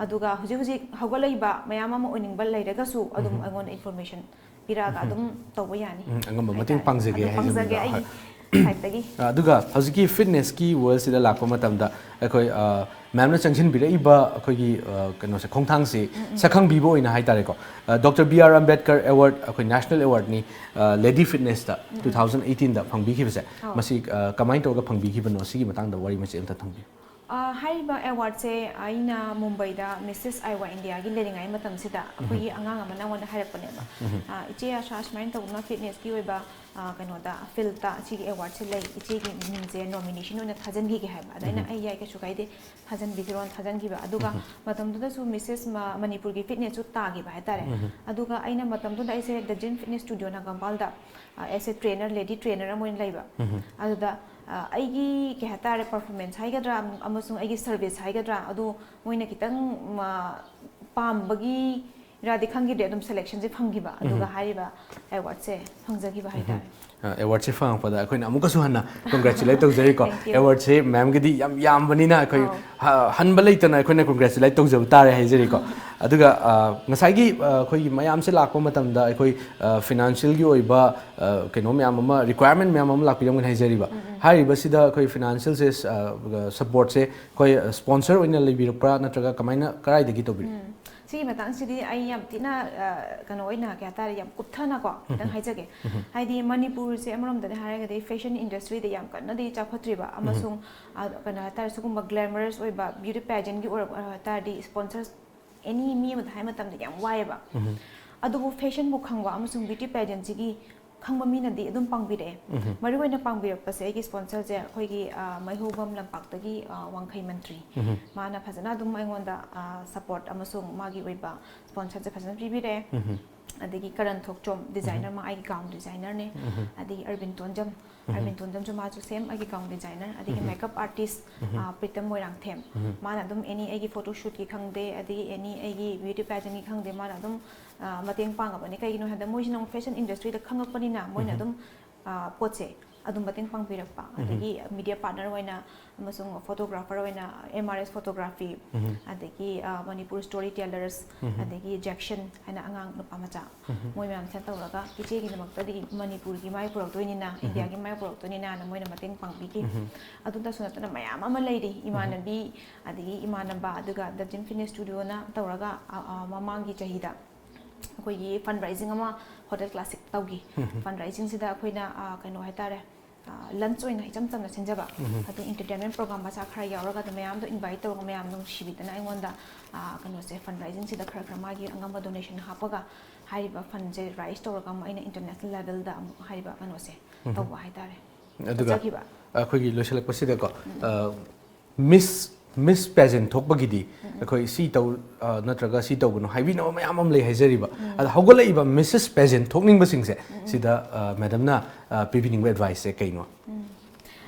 ꯑꯗꯨꯒ ꯍꯧꯖꯤꯛ ꯍꯧꯖꯤꯛ ꯍꯧꯒꯠꯂꯛꯏꯕ ꯃꯌꯥꯝ ꯑꯃ ꯑꯣꯏꯅꯤꯡꯕ ꯂꯩꯔꯒꯁꯨ ꯑꯗꯨꯝ ꯑꯩꯉꯣꯟꯗ ꯏꯟꯐꯣꯔꯃꯦꯁꯟ ꯄꯤꯔꯛꯑꯒ ꯑꯗꯨꯝ ꯇꯧꯕ ꯌꯥꯅꯤ ꯎꯝ, ꯑꯉꯝꯕ ꯃꯇꯦꯡ ꯍꯥꯏꯇꯥꯔꯦ꯫ ꯄꯥꯡꯖꯒꯦ ꯑꯗꯨ ꯄꯥꯡꯖꯒꯦ꯫ ꯍꯥꯏꯖꯕꯅꯤꯗ꯫ ꯑꯩꯒꯤ ꯍꯣꯏ꯫ ꯁꯥꯏꯠꯇꯒꯤ꯫ ꯑꯗꯨꯒ ꯍꯧꯖꯤꯛꯀꯤ ꯐꯤꯠꯅꯦꯁꯀꯤ ꯋꯥꯔꯜꯁꯤꯗ ꯂꯥꯛꯄ ꯃꯇꯝꯗ ꯑꯩꯈꯣꯏ ꯃꯦꯝꯅ ꯆꯪꯁꯤꯟꯕꯤꯔꯛꯏꯕ ꯑꯩꯈꯣꯏꯒꯤ ꯀꯩꯅꯣꯁꯦ, ꯈꯣꯡꯊꯥꯡꯁꯤ ꯁꯛꯈꯪꯕꯤꯕ ꯑꯣꯏꯅ ꯍꯥꯏꯇꯥꯔꯦꯀꯣ, doctor B R Ambedkar award, ꯑꯩꯈꯣꯏ ꯅꯦꯁꯅꯦꯜ ꯑꯦꯋꯥꯔꯗꯅꯤ, ꯂꯦꯗꯤ ꯐꯤꯠꯅꯦꯁꯇ ꯇꯨ ꯊꯥꯎꯖꯟ ꯑꯩꯠꯇꯤꯟꯗ ꯐꯪꯕꯤꯈꯤꯕꯁꯦ꯫ ꯑꯧ꯫ ꯃꯁꯤ ꯀꯃꯥꯏꯅ ꯇꯧꯔꯒ ꯐꯪꯕꯤꯈꯤꯕꯅꯣ, ꯁꯤꯒꯤ ꯃꯇꯥꯡꯗ ꯋꯥꯔꯤ ꯃꯆꯦꯠ ꯑꯝꯇ ꯊꯝꯕꯤꯌꯨ꯫ ꯑ, ꯍꯥꯏꯔꯤꯕ ꯑꯦꯋꯥꯔꯗꯁꯦ ꯑꯩꯅ ꯃꯨꯝꯕꯩꯗ ꯃꯤꯁꯦꯁ ꯑꯥꯏꯋꯥ ꯏꯟꯗꯤꯌꯥꯒꯤ ꯂꯩꯔꯤꯉꯩ ꯃꯇꯝꯁꯤꯗ ꯑꯩꯈꯣꯏꯒꯤ ꯑꯉꯥꯡ ꯑꯃꯅ ꯑꯩꯉꯣꯟꯗ ꯍꯥꯏꯔꯛꯄꯅꯦꯕ꯫ "ꯑ, ꯏꯆꯦ ꯑꯥꯁꯥ, ꯁꯨꯃꯥꯏꯅ ꯇꯧꯗꯅ ꯐꯤꯠꯅꯦꯁꯀꯤ ꯑꯣꯏꯕ, ꯑ, ꯀꯩꯅꯣꯗ, ꯐꯤꯜꯗꯇ ꯁꯤꯒꯤ ꯑꯦꯋꯥꯔꯗꯁꯦ ꯂꯩ, ꯏꯆꯦꯒꯤ ꯃꯤꯡꯁꯦ ꯅꯣꯃꯤꯅꯦꯁꯟ ꯑꯣꯏꯅ ꯊꯥꯖꯤꯟꯈꯤꯒꯦ" ꯍꯥꯏꯕ꯫ ꯑꯗ ꯑꯩꯅ, "ꯑꯩ ꯌꯥꯏ, ꯀꯩꯁꯨ ꯀꯥꯏꯗꯦ, ꯊꯥꯖꯤꯟꯕꯤꯈꯤꯔꯣꯅ" ꯊꯥꯖꯤꯟꯈꯤꯕ꯫ ꯑꯗꯨꯒ ꯃꯇꯝꯗꯨꯗꯁꯨ ꯃꯤꯁꯦꯁ ꯃ-, ꯃꯅꯤꯄꯨꯔꯒꯤ ꯐꯤꯠꯅꯦꯁꯁꯨ ꯇꯥꯈꯤꯕ ꯍꯥꯏꯇꯥꯔꯦ꯫ ꯑꯗꯨꯒ ꯑꯩꯅ ꯃꯇꯝꯗꯨꯗ ꯑꯩꯁꯦ ꯗ ꯖꯤꯝ ꯐꯤꯠꯅꯦꯁ ꯁ꯭ꯇꯨꯗꯤꯑꯣ ꯅꯒꯥꯝꯄꯥꯜꯗ ꯑꯦꯁ ꯑꯦ ꯇ꯭ꯔꯦꯅꯔ, ꯂꯦꯗꯤ ꯇ꯭ꯔꯦꯅꯔ ꯑꯃ ꯑꯣꯏꯅ ꯂꯩꯕ꯫ ꯑꯗꯨꯗ, ꯑ, ꯑꯩꯒꯤ, ꯀꯩ ꯍꯥꯏꯇꯥꯔꯦ, ꯄꯔꯐꯣꯔꯃꯦꯟꯁ ꯍꯥꯏꯒꯗ꯭ꯔꯥ, ꯑꯃꯁꯨꯡ ꯑꯩꯒꯤ ꯁꯔꯚꯤꯁ ꯍꯥꯏꯒꯗ꯭ꯔꯥ, ꯑꯗꯨ ꯃꯣꯏꯅ ꯈꯤꯇꯪ, ꯃ, ꯄꯥꯝꯕꯒꯤꯔꯥꯗꯤ ꯈꯪꯈꯤꯗ꯭ꯔꯦ, ꯑꯗꯨꯝ ꯁꯦꯂꯦꯛꯁꯟꯁꯦ ꯐꯪꯈꯤꯕ꯫ ꯑꯗꯨꯒ ꯍꯥꯏꯔꯤꯕ ꯑꯦꯋꯥꯔꯗꯁꯦ ꯐꯪꯖꯈꯤꯕ ꯍꯥꯏꯇꯥꯔꯦ꯫ ꯑ, ꯑꯦꯋꯥꯔꯗꯁꯦ ꯐꯪꯉꯛꯄꯗ ꯑꯩꯈꯣꯏꯅ ꯑꯃꯨꯛꯀꯁꯨ ꯍꯟꯅ ꯀꯣꯡꯒ꯭ꯔꯦꯆꯨꯂꯦꯠ ꯇꯧꯖꯔꯤꯀꯣ꯫ Thank you. ꯑꯦꯋꯥꯔꯗꯁꯦ ꯃꯦꯝꯒꯤꯗꯤ ꯌꯥꯝ ꯌꯥꯝꯕꯅꯤꯅ ꯑꯩꯈꯣꯏ, ꯑꯧ꯫ ꯍ-, ꯍꯟꯕ ꯂꯩꯇꯅ ꯑꯩꯈꯣꯏꯅ ꯀꯣꯡꯒ꯭ꯔꯦꯆꯨꯂꯦꯠ ꯇꯧꯖꯕ ꯇꯥꯔꯦ ꯍꯥꯏꯖꯔꯤꯀꯣ꯫ ꯑꯗꯨꯒ, ꯑ, ꯉꯁꯥꯏꯒꯤ, ꯑ, ꯑꯩꯈꯣꯏꯒꯤ ꯃꯌꯥꯝꯁꯦ ꯂꯥꯛꯄ ꯃꯇꯝꯗ ꯑꯩꯈꯣꯏ, ꯑ, ꯐꯤꯅꯥꯟꯁꯤꯌꯦꯜꯒꯤ ꯑꯣꯏꯕ, ꯑ, ꯀꯩꯅꯣ ꯃꯌꯥꯝ ꯑꯃ, ꯔꯤꯀ꯭ꯋꯥꯏꯔꯃꯦꯟ ꯃꯌꯥꯝ ꯑꯃ ꯂꯥꯛꯄꯤꯔꯝꯒꯅꯤ ꯍꯥꯏꯖꯔꯤꯕ꯫ ꯍꯥꯏꯔꯤꯕꯁꯤꯗ ꯑꯩꯈꯣꯏ ꯐꯤꯅꯥꯟꯁꯤꯌꯦꯜꯁꯦ, ꯑ, ꯁꯞꯄꯣꯔꯠꯁꯦ ꯑꯩꯈꯣꯏ ꯁ꯭ꯄꯣꯟꯁꯔ ꯑꯣꯏꯅ ꯂꯩꯕꯤꯔꯛꯄ꯭ꯔꯥ, ꯅꯠꯇ꯭ꯔꯒ ꯀꯃꯥꯏꯅ, ꯀꯗꯥꯏꯗꯒꯤ ꯇꯧꯕꯤꯔꯛꯏ? ꯎꯝ꯫ ꯁꯤꯒꯤ ꯃꯇꯥꯡꯁꯤꯗꯤ ꯑꯩ ꯌꯥꯝ ꯊꯤꯅ, ꯑ, ꯀꯩꯅꯣ ꯑꯣꯏꯅ, ꯀꯩ ꯍꯥꯏꯇꯥꯔꯦ, ꯌꯥꯝ ꯀꯨꯞꯊꯅꯀꯣ ꯈꯤꯇꯪ ꯍꯥꯏꯖꯒꯦ꯫ ꯍꯥꯏꯗꯤ ꯃꯅꯤꯄꯨꯔꯁꯦ ꯑꯃꯔꯣꯝꯗꯗꯤ ꯍꯥꯏꯔꯒꯗꯤ ꯐꯦꯁꯟ ꯏꯟꯗꯁꯇ꯭ꯔꯤꯗ ꯌꯥꯝ ꯀꯟꯅꯗꯤ ꯆꯥꯎꯈꯠꯇ꯭ꯔꯤꯕ, ꯑꯃꯁꯨꯡ, ꯑ, ꯀꯩꯅꯣ ꯍꯥꯏꯇꯥꯔꯦ, ꯁꯤꯒꯨꯝꯕ ꯒ꯭ꯂꯦꯃꯔꯁ ꯑꯣꯏꯕ ꯕ꯭ꯌꯨꯇꯤ ꯄꯦꯖꯦꯟꯒꯤ ꯑꯣꯏꯔ-, ꯑꯣꯏ ꯍꯥꯏꯇꯥꯔꯗꯤ ꯁ꯭ꯄꯣꯟꯁꯔ ꯑꯦꯅꯤ ꯃꯤ ꯑꯃꯗ ꯍꯥꯏ ꯃꯇꯝꯗ ꯌꯥꯝ ꯋꯥꯏꯑꯦꯕ꯫ ꯑꯗꯨꯕꯨ ꯐꯦꯁꯟꯕꯨ ꯈꯪꯕ ꯑꯃꯁꯨꯡ ꯕ꯭ꯌꯨꯇꯤ ꯄꯦꯖꯦꯟꯁꯤꯒꯤ ꯈꯪꯕ ꯃꯤꯅꯗꯤ ꯑꯗꯨꯝ ꯄꯥꯡꯕꯤꯔꯛꯑꯦ꯫ ꯃꯔꯨꯑꯣꯏꯅ ꯄꯥꯡꯕꯤꯔꯛꯄꯁꯦ ꯑꯩꯒꯤ ꯁ꯭ꯄꯣꯟꯁꯔꯁꯦ ꯑꯩꯈꯣꯏꯒꯤ, ꯑ, ꯃꯩꯍꯧꯕꯝ ꯂꯝꯄꯥꯛꯇꯒꯤ, ꯑ, ꯋꯥꯡꯈꯩ ꯃꯟꯇ꯭ꯔꯤ꯫ ꯃꯥꯅ ꯐꯖꯅ ꯑꯗꯨꯝ ꯑꯩꯉꯣꯟꯗ, ꯑ, ꯁꯞꯄꯣꯔꯠ ꯑꯃꯁꯨꯡ ꯃꯥꯒꯤ ꯑꯣꯏꯕ ꯁ꯭ꯄꯣꯟꯁꯔꯁꯦ ꯐꯖꯅ ꯄꯤꯕꯤꯔꯛꯑꯦ꯫ ꯑꯗꯒꯤ ꯀꯔꯟ ꯊꯣꯛꯆꯣꯝ, ꯗꯤꯖꯥꯏꯅꯔ, ꯃꯥ ꯑꯩꯒꯤ ꯒꯥꯎꯟ ꯗꯤꯖꯥꯏꯅꯔꯅꯦ꯫ ꯑꯗꯒꯤ ꯑꯔꯕꯤꯟ ꯇꯣꯟꯖꯝ, ꯑꯔꯕꯤꯟ ꯇꯣꯟꯖꯝꯁꯨ ꯃꯥꯁꯨ ꯁꯦꯝ ꯑꯩꯒꯤ ꯒꯥꯎꯟ ꯗꯤꯖꯥꯏꯅꯔ꯫ ꯑꯗꯒꯤ ꯃꯦꯀꯞ ꯑꯥꯔꯇꯤꯁ, ꯑ, ꯄ꯭ꯔꯤꯇꯝ ꯃꯣꯏꯔꯥꯡꯊꯦꯝ꯫ ꯃꯥꯅ ꯑꯗꯨꯝ ꯑꯦꯅꯤ ꯑꯩꯒꯤ ꯐꯣꯇꯣ ꯁꯨꯠꯀꯤ ꯈꯪꯗꯦ, ꯑꯗꯒꯤ ꯑꯦꯅꯤ ꯑꯩꯒꯤ ꯕ꯭ꯌꯨꯇꯤ ꯄꯦꯖꯦꯟꯒꯤ ꯈꯪꯗꯦ, ꯃꯥꯅ ꯑꯗꯨꯝ, ꯑ, ꯃꯇꯦꯡ ꯄꯥꯡꯉꯕꯅꯤ꯫ ꯀꯩꯒꯤꯅꯣ ꯍꯥꯏꯕꯗ ꯃꯣꯏꯁꯤꯅ ꯑꯃꯨꯛ ꯐꯦꯁꯟ ꯏꯟꯗꯁꯇ꯭ꯔꯤꯗ ꯈꯪꯉꯛꯄꯅꯤꯅ ꯃꯣꯏꯅ ꯑꯗꯨꯝ, ꯑ, ꯄꯣꯠꯁꯦ ꯑꯗꯨꯝ ꯃꯇꯦꯡ ꯄꯥꯡꯕꯤꯔꯛꯄ, ꯑꯗꯒꯤ ꯃꯤꯗꯤꯌꯥ ꯄꯥꯔꯠꯅꯔ ꯑꯣꯏꯅ ꯑꯃꯁꯨꯡ ꯐꯣꯇꯣꯒ꯭ꯔꯥꯐꯔ ꯑꯣꯏꯅ ꯑꯦꯝ ꯑꯥꯔ ꯑꯦꯁ ꯐꯣꯇꯣꯒ꯭ꯔꯥꯐꯤ, ꯑꯗꯒꯤ ꯃꯅꯤꯄꯨꯔ ꯁ꯭ꯇꯣꯔꯤ ꯇꯦꯂꯔꯁ, ꯑꯗꯒꯤ ꯖꯦꯛꯁꯟ ꯍꯥꯏꯅ ꯑꯉꯥꯡ ꯅꯨꯄꯥ ꯃꯆꯥ, ꯃꯣꯏ ꯃꯌꯥꯝꯁꯤꯅ ꯇꯧꯔꯒ ꯏꯆꯦꯒꯤꯗꯃꯛꯇꯗꯤ ꯃꯅꯤꯄꯨꯔꯒꯤ ꯃꯥꯏ ꯄꯨꯔꯛꯇꯣꯏꯅꯤꯅ, ꯏꯟꯗꯤꯌꯥꯒꯤ ꯃꯥꯏ ꯄꯨꯔꯛꯇꯣꯏꯅꯤꯅ ꯃꯣꯏꯅ ꯃꯇꯦꯡ ꯄꯥꯡꯕꯤꯈꯤ꯫ ꯑꯗꯨꯗꯁꯨ ꯅꯠꯇꯅ ꯃꯌꯥꯝ ꯑꯃ ꯂꯩꯔꯤ, ꯏꯃꯥꯟꯅꯕꯤ, ꯑꯗꯒꯤ ꯏꯃꯥꯟꯅꯕ, ꯑꯗꯨꯒ ꯗ ꯖꯤꯝ ꯐꯤꯠꯅꯦꯁ ꯁ꯭ꯇꯨꯗꯤꯑꯣꯅ ꯇꯧꯔꯒ ꯃꯃꯥꯡꯒꯤ ꯆꯍꯤꯗ ꯑꯩꯈꯣꯏꯒꯤ ꯐꯟ ꯔꯦꯖꯤꯡ ꯑꯃ ꯍꯣꯇꯦꯜ ꯀ꯭ꯂꯥꯁꯤꯛ ꯇꯧꯈꯤ꯫ ꯐꯟ ꯔꯦꯖꯤꯡꯁꯤꯗ ꯑꯩꯈꯣꯏꯅ ꯀꯩꯅꯣ ꯍꯥꯏꯇꯥꯔꯦ, ꯂꯟꯆ ꯑꯣꯏꯅ ꯏꯆꯝ ꯆꯝꯅ ꯁꯤꯟꯖꯕ, ꯑꯗꯨ ꯏꯟꯇꯔꯇꯦꯟꯃꯦꯟ ꯄ꯭ꯔꯣꯒ꯭ꯔꯥꯝ ꯃꯆꯥ ꯈꯔ ꯌꯥꯎꯔꯒ ꯑꯗꯨ ꯃꯌꯥꯝꯗꯣ ꯏꯟꯚꯥꯏꯠ ꯇꯧꯔꯒ ꯃꯌꯥꯝ ꯅꯨꯡꯁꯤꯕꯤꯗꯅ ꯑꯩꯉꯣꯟꯗ ꯀꯩꯅꯣꯁꯦ, ꯐꯟ ꯔꯦꯖꯤꯡꯁꯤꯗ ꯈꯔ ꯈꯔ ꯃꯥꯒꯤ ꯑꯉꯝꯕ ꯗꯣꯅꯦꯁꯟ ꯍꯥꯞꯄꯒ ꯍꯥꯏꯔꯤꯕ ꯐꯟꯁꯦ ꯔꯦꯖ ꯇꯧꯔꯒ ꯑꯃꯨꯛ ꯑꯩꯅ ꯏꯟꯇꯔꯅꯦꯁꯅꯦꯜ ꯂꯦꯚꯦꯜꯗ ꯑꯃꯨꯛ ꯍꯥꯏꯔꯤꯕ ꯀꯩꯅꯣꯁꯦ ꯇꯧꯕ ꯍꯥꯏꯇꯥꯔꯦ꯫ ꯑꯗꯨꯒ ꯆꯠꯆꯈꯤꯕ꯫ ꯑꯩꯈꯣꯏꯒꯤ ꯂꯣꯏꯁꯤꯜꯂꯛꯄꯁꯤꯗꯀꯣ, ꯃꯤꯁ ꯃꯤꯁ ꯄꯦꯖꯦꯟ ꯊꯣꯛꯄꯒꯤꯗꯤ ꯑꯩꯈꯣꯏ ꯁꯤ ꯇꯧ, ꯅꯠꯇ꯭ꯔꯒ ꯁꯤ ꯇꯧꯒꯅꯨ ꯍꯥꯏꯕꯤꯅꯕ ꯃꯌꯥꯝ ꯑꯃ ꯂꯩ ꯍꯥꯏꯖꯔꯤꯕ꯫ ꯑꯗ ꯍꯧꯒꯠꯂꯛꯏꯕ ꯃꯤꯁꯦꯁ ꯄꯦꯖꯦꯟ ꯊꯣꯛꯅꯤꯡꯕꯁꯤꯡꯁꯦ ꯁꯤꯗ ꯃꯦꯗꯝꯅ ꯄꯤꯕꯤꯅꯤꯡꯕ ꯑꯦꯗꯚꯥꯏꯁꯁꯦ ꯀꯩꯅꯣ?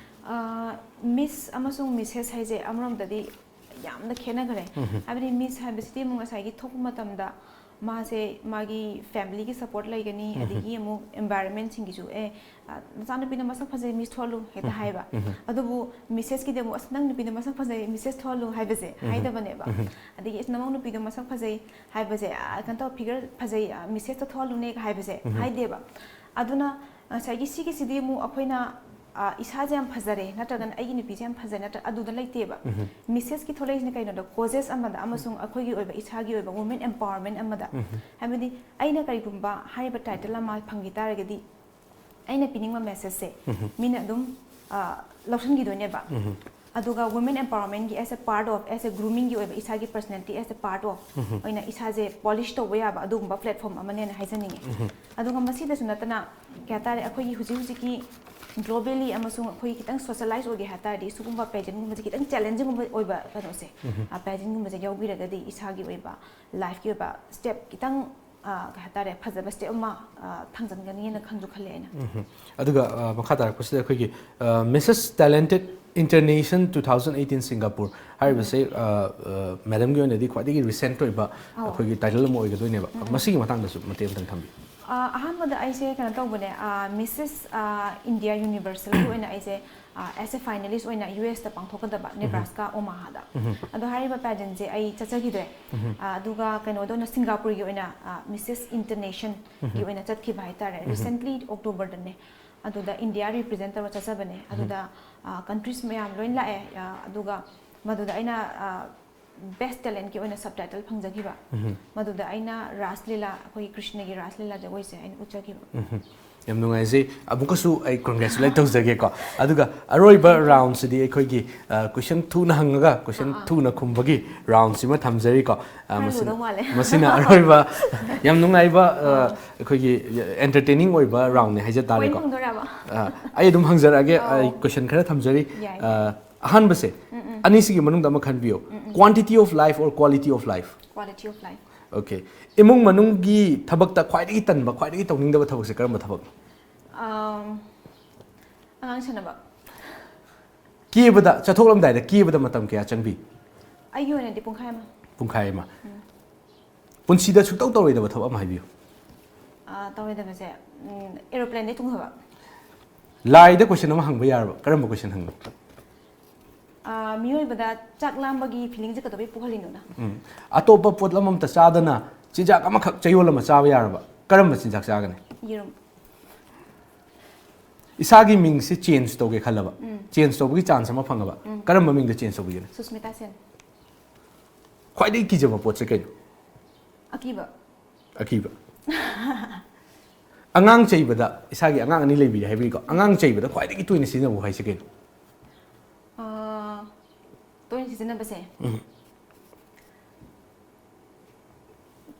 ꯃꯤꯁ ꯑꯃꯁꯨꯡ ꯃꯤꯁꯦꯁ ꯍꯥꯏꯁꯦ ꯑꯃꯔꯣꯝꯗꯗꯤ ꯌꯥꯝꯅ ꯈꯦꯠꯅꯈ꯭ꯔꯦ꯫ ꯍꯥꯏꯕꯗꯤ ꯃꯤꯁ ꯍꯥꯏꯕꯁꯤꯗꯤ ꯑꯃꯨꯛ ꯉꯁꯥꯏꯒꯤ ꯊꯣꯛꯄ ꯃꯇꯝꯗ ꯃꯥꯁꯦ ꯃꯥꯒꯤ ꯐꯦꯃꯤꯂꯤꯒꯤ ꯁꯄꯣꯔꯠ ꯂꯩꯒꯅꯤ, ꯑꯗꯒꯤ ꯑꯃꯨꯛ ꯑꯦꯟꯚꯥꯏꯔꯟꯃꯦꯟꯁꯤꯡꯒꯤꯁꯨ, "ꯑꯦ, ꯅꯆꯥꯅꯨꯄꯤꯅ ꯃꯁꯛ ꯐꯖꯩ, ꯃꯤꯁ ꯊꯣꯛꯍꯜꯂꯨ" ꯍꯦꯛꯇ ꯍꯥꯏꯕ꯫ ꯑꯗꯨꯕꯨ ꯃꯤꯁꯦꯁꯀꯤꯗꯤ ꯑꯃꯨꯛ, "ꯑꯁ, ꯅꯪ ꯅꯨꯄꯤꯗꯣ ꯃꯁꯛ ꯐꯖꯩ, ꯃꯤꯁꯦꯁ ꯊꯣꯛꯍꯜꯂꯨ" ꯍꯥꯏꯕꯁꯦ ꯍꯥꯏꯗꯕꯅꯦꯕ꯫ ꯑꯗꯒꯤ, "ꯑꯁ, ꯅꯃꯧ ꯅꯨꯄꯤꯗꯣ ꯃꯁꯛ ꯐꯖꯩ" ꯍꯥꯏꯕꯁꯦ, "ꯀꯩꯅꯣ ꯇꯧ, ꯐꯤꯒꯔ ꯐꯖꯩ, ꯃꯤꯁꯦꯁꯇ ꯊꯣꯛꯍꯜꯂꯨꯅꯦ" ꯍꯥꯏꯕꯁꯦ ꯍꯥꯏꯗꯦꯕ꯫ ꯑꯗꯨꯅ ꯉꯁꯥꯏꯒꯤ ꯁꯤꯒꯤꯁꯤꯗꯤ ꯑꯃꯨꯛ ꯑꯩꯈꯣꯏꯅ ꯏꯁꯥꯁꯦ ꯌꯥꯝ ꯐꯖꯔꯦ, ꯅꯠꯇ꯭ꯔꯒꯅ ꯑꯩꯒꯤ ꯅꯨꯄꯤꯁꯦ ꯌꯥꯝ ꯐꯖꯔꯦ, ꯅꯠꯇ꯭ꯔꯒ ꯑꯗꯨꯗ ꯂꯩꯇꯦꯕ꯫ ꯃꯤꯁꯦꯁꯀꯤ ꯊꯣꯛꯂꯛꯏꯁꯤꯅ ꯀꯩꯅꯣꯗ, ꯀꯣꯖꯦꯁ ꯑꯃꯗ ꯑꯃꯁꯨꯡ ꯑꯩꯈꯣꯏꯒꯤ ꯑꯣꯏꯕ ꯏꯁꯥꯒꯤ ꯑꯣꯏꯕ ꯋꯨꯃꯦꯟ ꯑꯦꯝꯄꯥꯋꯔꯃꯦꯟ ꯑꯃꯗ, ꯍꯥꯏꯕꯗꯤ ꯑꯩꯅ ꯀꯔꯤꯒꯨꯝꯕ ꯍꯥꯏꯔꯤꯕ ꯇꯥꯏꯇꯜ ꯑꯃ ꯐꯪꯈꯤ ꯇꯥꯔꯒꯗꯤ ꯑꯩꯅ ꯄꯤꯅꯤꯡꯕ ꯃꯦꯁꯦꯖꯁꯦ ꯃꯤꯅ ꯑꯗꯨꯝ ꯂꯧꯁꯤꯟꯈꯤꯗꯣꯏꯅꯦꯕ꯫ ꯑꯗꯨꯒ ꯋꯨꯃꯦꯟ ꯑꯦꯝꯄꯥꯋꯔꯃꯦꯟꯒꯤ as a part of, as a groomingꯒꯤ ꯑꯣꯏꯕ ꯏꯁꯥꯒꯤ personality as a part of ꯑꯣꯏꯅ ꯏꯁꯥꯁꯦ ꯄꯣꯂꯤꯁ ꯇꯧꯕ ꯌꯥꯕ ꯑꯗꯨꯒꯨꯝꯕ ꯄ꯭ꯂꯦꯠꯐꯣꯔꯝ ꯑꯃꯅꯦꯅ ꯍꯥꯏꯖꯅꯤꯡꯉꯤ꯫ ꯑꯗꯨꯒ ꯃꯁꯤꯗꯁꯨ ꯅꯠꯇꯅ ꯀꯩ ꯍꯥꯏꯇꯥꯔꯦ, ꯑꯩꯈꯣꯏꯒꯤ ꯍꯧꯖꯤꯛ ꯍꯧꯖꯤꯛꯀꯤ ꯒ꯭ꯂꯣꯕꯦꯂꯤ ꯑꯃꯁꯨꯡ ꯑꯩꯈꯣꯏꯒꯤ ꯈꯤꯇꯪ ꯁꯣꯁꯦꯂꯥꯏꯁ ꯑꯣꯏꯒꯦ ꯍꯥꯏ ꯇꯥꯔꯗꯤ ꯁꯤꯒꯨꯝꯕ ꯄꯦꯖꯦꯟꯒꯨꯝꯕꯁꯦ ꯈꯤꯇꯪ ꯆꯦꯂꯦꯟꯖꯤꯡ ꯑꯣꯏꯕ ꯀꯩꯅꯣꯁꯦ, ꯄꯦꯖꯦꯟꯒꯨꯝꯕꯁꯦ ꯌꯥꯎꯕꯤꯔꯒꯗꯤ ꯏꯁꯥꯒꯤ ꯑꯣꯏꯕ ꯂꯥꯏꯐꯀꯤ ꯑꯣꯏꯕ ꯁ꯭ꯇꯦꯞ ꯈꯤꯇꯪ ꯑ, ꯀꯩ ꯍꯥꯏꯇꯥꯔꯦ, ꯐꯖꯕ step ꯑꯃ, ꯑ, ꯊꯥꯡꯖꯟꯒꯅꯤꯅ ꯈꯟꯁꯨ ꯈꯜꯂꯦ ꯑꯩꯅ꯫ ꯎꯝ꯫ ꯑꯗꯨꯒ ꯑ, ꯃꯈꯥ ꯇꯥꯔꯛꯄꯁꯤꯗ ꯑꯩꯈꯣꯏꯒꯤ Missus Talented International two thousand eighteen Singapore ꯍꯥꯏꯔꯤꯕꯁꯦ, ꯑ, ꯑ, madamꯒꯤ ꯑꯣꯏꯅꯗꯤ ꯈ꯭ꯋꯥꯏꯗꯒꯤ recent ꯑꯣꯏꯕ ꯑꯧ꯫ ꯑꯩꯈꯣꯏꯒꯤ title ꯑꯃ ꯑꯣꯏꯒꯗꯣꯏꯅꯦꯕ꯫ ꯃꯁꯤꯒꯤ ꯃꯇꯥꯡꯗꯁꯨ ꯃꯇꯦꯛ ꯑꯃꯇꯪ ꯊꯝꯕꯤꯌꯨ꯫ ꯑ, ꯑꯍꯥꯟꯕꯗ ꯑꯩꯁꯦ ꯀꯩꯅꯣ ꯇꯧꯕꯅꯦ, ꯑ, Missus, ꯑ, India Universalꯒꯤ ꯑꯣꯏꯅ ꯑꯩꯁꯦ, ꯑ, as a finalist ꯑꯣꯏꯅ U S ꯇ ꯄꯥꯡꯊꯣꯛꯀꯗꯕ Nebraska Omahaꯗ꯫ ꯑꯗꯣ ꯍꯥꯏꯔꯤꯕ pageantꯁꯦ ꯑꯩ ꯆꯠꯆꯈꯤꯗ꯭ꯔꯦ꯫ ꯑ, ꯑꯗꯨꯒ ꯀꯩꯅꯣꯗ ꯑꯣꯏꯅ Singaporeꯒꯤ ꯑꯣꯏꯅ, ꯑ, Missus Internationalꯒꯤ ꯑꯣꯏꯅ ꯆꯠꯈꯤꯕ ꯍꯥꯏꯇꯥꯔꯦ꯫ Recently Octoberꯗꯅꯦ꯫ ꯑꯗꯨꯗ India represent ꯇꯧꯔ ꯆꯠꯆꯕꯅꯦ꯫ ꯑꯗꯨꯗ, ꯑ, countries ꯃꯌꯥꯝ ꯂꯣꯏ ꯂꯥꯛꯑꯦ꯫ ꯑ, ꯑꯗꯨꯒ ꯃꯗꯨꯗ ꯑꯩꯅ, ꯑ, best talentꯀꯤ ꯑꯣꯏꯅ subtitle ꯐꯪꯖꯈꯤꯕ꯫ ꯃꯗꯨꯗ ꯑꯩꯅ ꯔꯥꯁ ꯂꯤꯂꯥ, ꯑꯩꯈꯣꯏꯒꯤ ꯀ꯭ꯔꯤꯁꯅꯒꯤ ꯔꯥꯁ ꯂꯤꯂꯥ ꯖꯒꯣꯏꯁꯦ ꯑꯩꯅ ꯎꯠꯆꯈꯤꯕ꯫ ꯎꯝ꯫ ꯌꯥꯝ ꯅꯨꯡꯉꯥꯏꯖꯩ꯫ ꯑꯃꯨꯛꯀꯁꯨ ꯑꯩ congratulate ꯇꯧꯖꯒꯦꯀꯣ꯫ ꯑꯗꯨꯒ ꯑꯔꯣꯏꯕ roundꯁꯤꯗꯤ ꯑꯩꯈꯣꯏꯒꯤ, ꯑ, question ꯊꯨꯅ ꯍꯪꯉꯒ question ꯊꯨꯅ ꯈꯨꯝꯕꯒꯤ roundꯁꯤꯃ ꯊꯝꯖꯔꯤꯀꯣ꯫ ꯑ, ꯈꯔ ꯃꯁꯤꯅ, ꯂꯨꯗꯧ ꯃꯥꯜꯂꯦ꯫ ꯃꯁꯤꯅ ꯑꯔꯣꯏꯕ, ꯌꯥꯝ ꯅꯨꯡꯉꯥꯏꯕ, ꯑ, ꯑꯩꯈꯣꯏꯒꯤ entertaining ꯑꯣꯏꯕ roundꯅꯦ ꯍꯥꯏꯖ Point ꯇꯥꯔꯦꯀꯣ꯫ ꯐꯪꯗꯣꯏꯔꯕ? ꯑ, ꯑꯩ ꯑꯗꯨꯝ ꯍꯪꯖꯔꯛꯑꯒꯦ꯫ ꯑꯧ꯫ ꯑꯩ question ꯈꯔ ꯊꯝꯖꯔꯤ꯫ ꯌꯥꯏ꯫ ꯑ, ꯑꯍꯥꯟꯕꯁꯦ, ꯑꯅꯤꯁꯤꯒꯤ ꯃꯅꯨꯡꯗ ꯑꯃ ꯈꯟꯕꯤꯌꯨ꯫ Quantity of life or quality of life? Quality of life. Okay. ꯏꯃꯨꯡ ꯃꯅꯨꯡꯒꯤ ꯊꯕꯛꯇ ꯈ꯭ꯋꯥꯏꯗꯒꯤ ꯇꯟꯕ, ꯈ꯭ꯋꯥꯏꯗꯒꯤ ꯇꯧꯅꯤꯡꯗꯕ ꯊꯕꯛꯁꯦ ꯀꯔꯝꯕ ꯊꯕꯛꯅꯣ? ꯑꯝ, ꯑꯉꯥꯡ ꯁꯦꯟꯅꯕ꯫ ꯀꯦꯕꯗ, ꯆꯠꯊꯣꯛꯂꯝꯗꯥꯏꯗ ꯀꯦꯕꯗ ꯃꯇꯝ ꯀꯌꯥ ꯆꯪꯕꯤ? ꯑꯩꯒꯤ ꯑꯣꯏꯅꯗꯤ ꯄꯨꯡꯈꯥꯏ ꯑꯃ꯫ ꯄꯨꯡꯈꯥꯏ ꯑꯃ꯫ ꯄꯨꯟꯁꯤꯗ ꯁꯨꯛꯇꯧ ꯇꯧꯔꯣꯏꯗꯕ ꯊꯕꯛ ꯑꯃ ꯍꯥꯏꯕꯤꯌꯨ꯫ ꯑ, ꯇꯧꯔꯣꯏꯗꯕꯁꯦ, ꯎꯝ, aeroplaneꯗꯒꯤ ꯇꯣꯡꯊꯕ꯫ ꯂꯥꯏꯗ question ꯑꯃ ꯍꯪꯕ ꯌꯥꯔꯕ? ꯀꯔꯝꯕ question ꯍꯪꯕ? ꯑ, ꯃꯤꯑꯣꯏꯕꯗ ꯆꯥꯛ ꯂꯥꯝꯕꯒꯤ feelingꯁꯦ ꯀꯩꯗꯧꯕꯩ ꯄꯣꯛꯍꯜꯂꯤꯅꯣꯅ? ꯎꯝ꯫ ꯑꯇꯣꯞꯄ ꯄꯣꯠꯂꯝ ꯑꯃꯇ ꯆꯥꯗꯅ ꯆꯤꯟꯖꯥꯛ ꯑꯃꯈꯛ ꯆꯌꯣꯜ ꯑꯃ ꯆꯥꯕ ꯌꯥꯔꯕ? ꯀꯔꯝꯕ ꯆꯤꯟꯖꯥꯛ ꯆꯥꯒꯅꯤ? ꯌꯦꯔꯨꯝ꯫ ꯏꯁꯥꯒꯤ ꯃꯤꯡꯁꯤ change ꯇꯧꯒꯦ ꯈꯜꯂꯕ? Change ꯇꯧꯕꯒꯤ chance ꯑꯃ ꯐꯪꯉꯕ? ꯀꯔꯝꯕ ꯃꯤꯡꯗ change ꯇꯧꯕꯤꯒꯅꯤ? ꯁꯨꯁꯃꯤꯇꯥ ꯁꯦꯟ꯫ ꯈ꯭ꯋꯥꯏꯗꯒꯤ ꯀꯤꯖꯕ ꯄꯣꯠꯁꯦ ꯀꯩꯅꯣ? ꯑꯀꯤꯕ꯫ ꯑꯀꯤꯕ꯫ ꯑꯉꯥꯡ ꯆꯩꯕꯗ, ꯏꯁꯥꯒꯤ ꯑꯉꯥꯡ ꯑꯅꯤ ꯂꯩꯕꯤꯔꯦ ꯍꯥꯏꯕꯤꯀꯣ, ꯑꯉꯥꯡ ꯆꯩꯕꯗ ꯈ꯭ꯋꯥꯏꯗꯒꯤ ꯇꯣꯏꯅ ꯁꯤꯖꯤꯟꯅꯕ ꯋꯥꯍꯩꯁꯦ ꯀꯩꯅꯣ? ꯑ, ꯇꯣꯏꯅ ꯁꯤꯖꯤꯟꯅꯕꯁꯦ?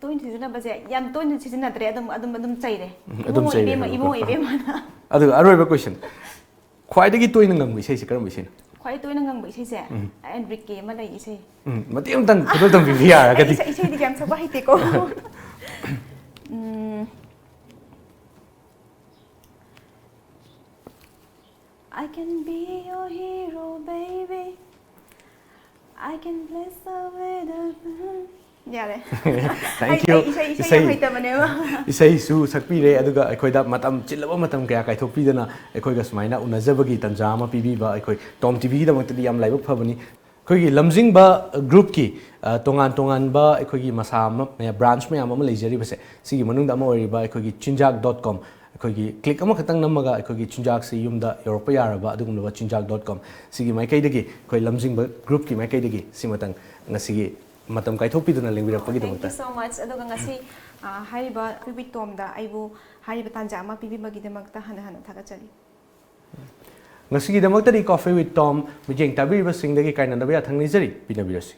ꯇꯣꯏꯅ ꯁꯤꯖꯤꯟꯅꯕꯁꯦ ꯌꯥꯝ ꯇꯣꯏꯅ ꯁꯤꯖꯤꯟꯅꯗ꯭ꯔꯦ, ꯑꯗꯨꯝ, ꯑꯗꯨꯝ, ꯑꯗꯨꯝ ꯆꯩꯔꯦ꯫ ꯎꯝ, ꯑꯗꯨꯝ "ꯏꯕꯨꯡꯉꯣ, ꯆꯩꯔꯦ ꯏꯕꯦꯝꯃ, ꯍꯥꯏꯕꯀꯣ꯫ ꯏꯕꯨꯡꯉꯣ, ꯏꯕꯦꯝꯃꯅ"꯫ ꯑꯗꯨꯒ ꯑꯔꯣꯏꯕ question, ꯈ꯭ꯋꯥꯏꯗꯒꯤ ꯇꯣꯏꯅ ꯉꯪꯕ ꯏꯁꯩꯁꯦ ꯀꯔꯝꯕ ꯏꯁꯩꯅꯣ? ꯈ꯭ꯋꯥꯏ ꯇꯣꯏꯅ ꯉꯪꯕ ꯏꯁꯩꯁꯦ? ꯑꯦꯟꯗ꯭ꯔꯤꯛꯀꯤ ꯑꯃ ꯂꯩ ꯏꯁꯩ꯫ ꯎꯝ, ꯃꯇꯦꯛ ꯑꯃꯇꯪ ꯈꯨꯗꯣꯜ ꯇꯝꯕꯤꯕ ꯌꯥꯔꯒꯗꯤ꯫ ꯑꯩ ꯏꯁꯩ, ꯏꯁꯩꯗꯤ ꯀꯌꯥꯝ ꯁꯛꯄ ꯍꯩꯇꯦꯀꯣ꯫ ꯎꯝ, I can be your hero, baby. I can bless the weather. ꯌꯥꯔꯦ꯫ Thank ꯑꯩ- you. ꯑꯩ ꯏꯁꯩ ꯏꯁꯩ ꯌꯥꯝ ꯍꯩꯇꯕꯅꯦꯕ꯫ ꯏꯁꯩꯁꯨ ꯁꯛꯄꯤꯔꯦ, ꯑꯗꯨꯒ ꯑꯩꯈꯣꯏꯗ ꯃꯇꯝ ꯆꯤꯜꯂꯕ ꯃꯇꯝ ꯀꯌꯥ ꯀꯥꯏꯊꯣꯛꯄꯤꯗꯅ ꯑꯩꯈꯣꯏꯒ ꯁꯨꯃꯥꯏꯅ ꯎꯅꯖꯕꯒꯤ ꯇꯥꯟꯖꯥ ꯑꯃ ꯄꯤꯕꯤꯕ ꯑꯩꯈꯣꯏ ꯇꯣꯝ ꯇꯤꯚꯤꯒꯤꯗꯃꯛꯇꯗꯤ ꯌꯥꯝ ꯂꯥꯏꯕꯛ ꯐꯕꯅꯤ꯫ ꯑꯩꯈꯣꯏꯒꯤ ꯂꯝꯖꯤꯡꯕ ꯒ꯭ꯔꯨꯞꯀꯤ, ꯑ, ꯇꯣꯉꯥꯟ ꯇꯣꯉꯥꯟꯕ ꯑꯩꯈꯣꯏꯒꯤ ꯃꯁꯥ ꯑꯃ, ꯕ꯭ꯔꯥꯟꯁ ꯃꯌꯥꯝ ꯑꯃ ꯂꯩꯖꯔꯤꯕꯁꯦ, ꯁꯤꯒꯤ ꯃꯅꯨꯡꯗ ꯑꯃ ꯑꯣꯏꯔꯤꯕ ꯑꯩꯈꯣꯏꯒꯤ ꯆꯤꯟꯖꯥꯛ ꯗꯣꯠ ꯀꯣꯝ, ꯑꯩꯈꯣꯏꯒꯤ ꯀ꯭ꯂꯤꯛ ꯑꯃꯈꯛꯇꯪ ꯅꯝꯃꯒ ꯑꯩꯈꯣꯏꯒꯤ ꯆꯤꯟꯖꯥꯛꯁꯤ ꯌꯨꯝꯗ ꯌꯧꯔꯛꯄ ꯌꯥꯔꯕ ꯑꯗꯨꯒꯨꯝꯂꯕ ꯆꯤꯟꯖꯥꯛ ꯗꯣꯠ ꯀꯣꯝ, ꯁꯤꯒꯤ ꯃꯥꯏꯀꯩꯗꯒꯤ, ꯑꯩꯈꯣꯏ ꯂꯝꯖꯤꯡꯕ ꯒ꯭ꯔꯨꯞꯀꯤ ꯃꯥꯏꯀꯩꯗꯒꯤ ꯁꯤꯃꯇꯪ ꯉꯁꯤꯒꯤ ꯃꯇꯝ ꯀꯥꯏꯊꯣꯛꯄꯤꯗꯨꯅ Thank ꯂꯦꯡꯕꯤꯔꯛꯄꯒꯤꯗꯃꯛꯇ꯫ You so much. ꯑꯗꯨꯒ ꯉꯁꯤ, ꯑ, ꯍꯥꯏꯔꯤꯕ ꯀ꯭ꯔꯤꯕꯤꯠ ꯇꯣꯝꯗ ꯑꯩꯕꯨ ꯍꯥꯏꯔꯤꯕ ꯇꯥꯟꯖꯥ ꯑꯃ ꯄꯤꯕꯤꯕꯒꯤꯗꯃꯛꯇ ꯍꯟꯅ ꯍꯟꯅ ꯊꯥꯒꯠꯆꯔꯤ꯫ ꯉꯁꯤꯒꯤꯗꯃꯛꯇꯗꯤ Coffee with Tom ꯃꯤꯠꯌꯦꯡ ꯇꯥꯕꯤꯔꯤꯕꯁꯤꯡꯗꯒꯤ ꯀꯥꯏꯅꯅꯕ ꯌꯥꯊꯪ ꯅꯤꯖꯔꯤ꯫ ꯄꯤꯅꯕꯤꯔꯁꯤ꯫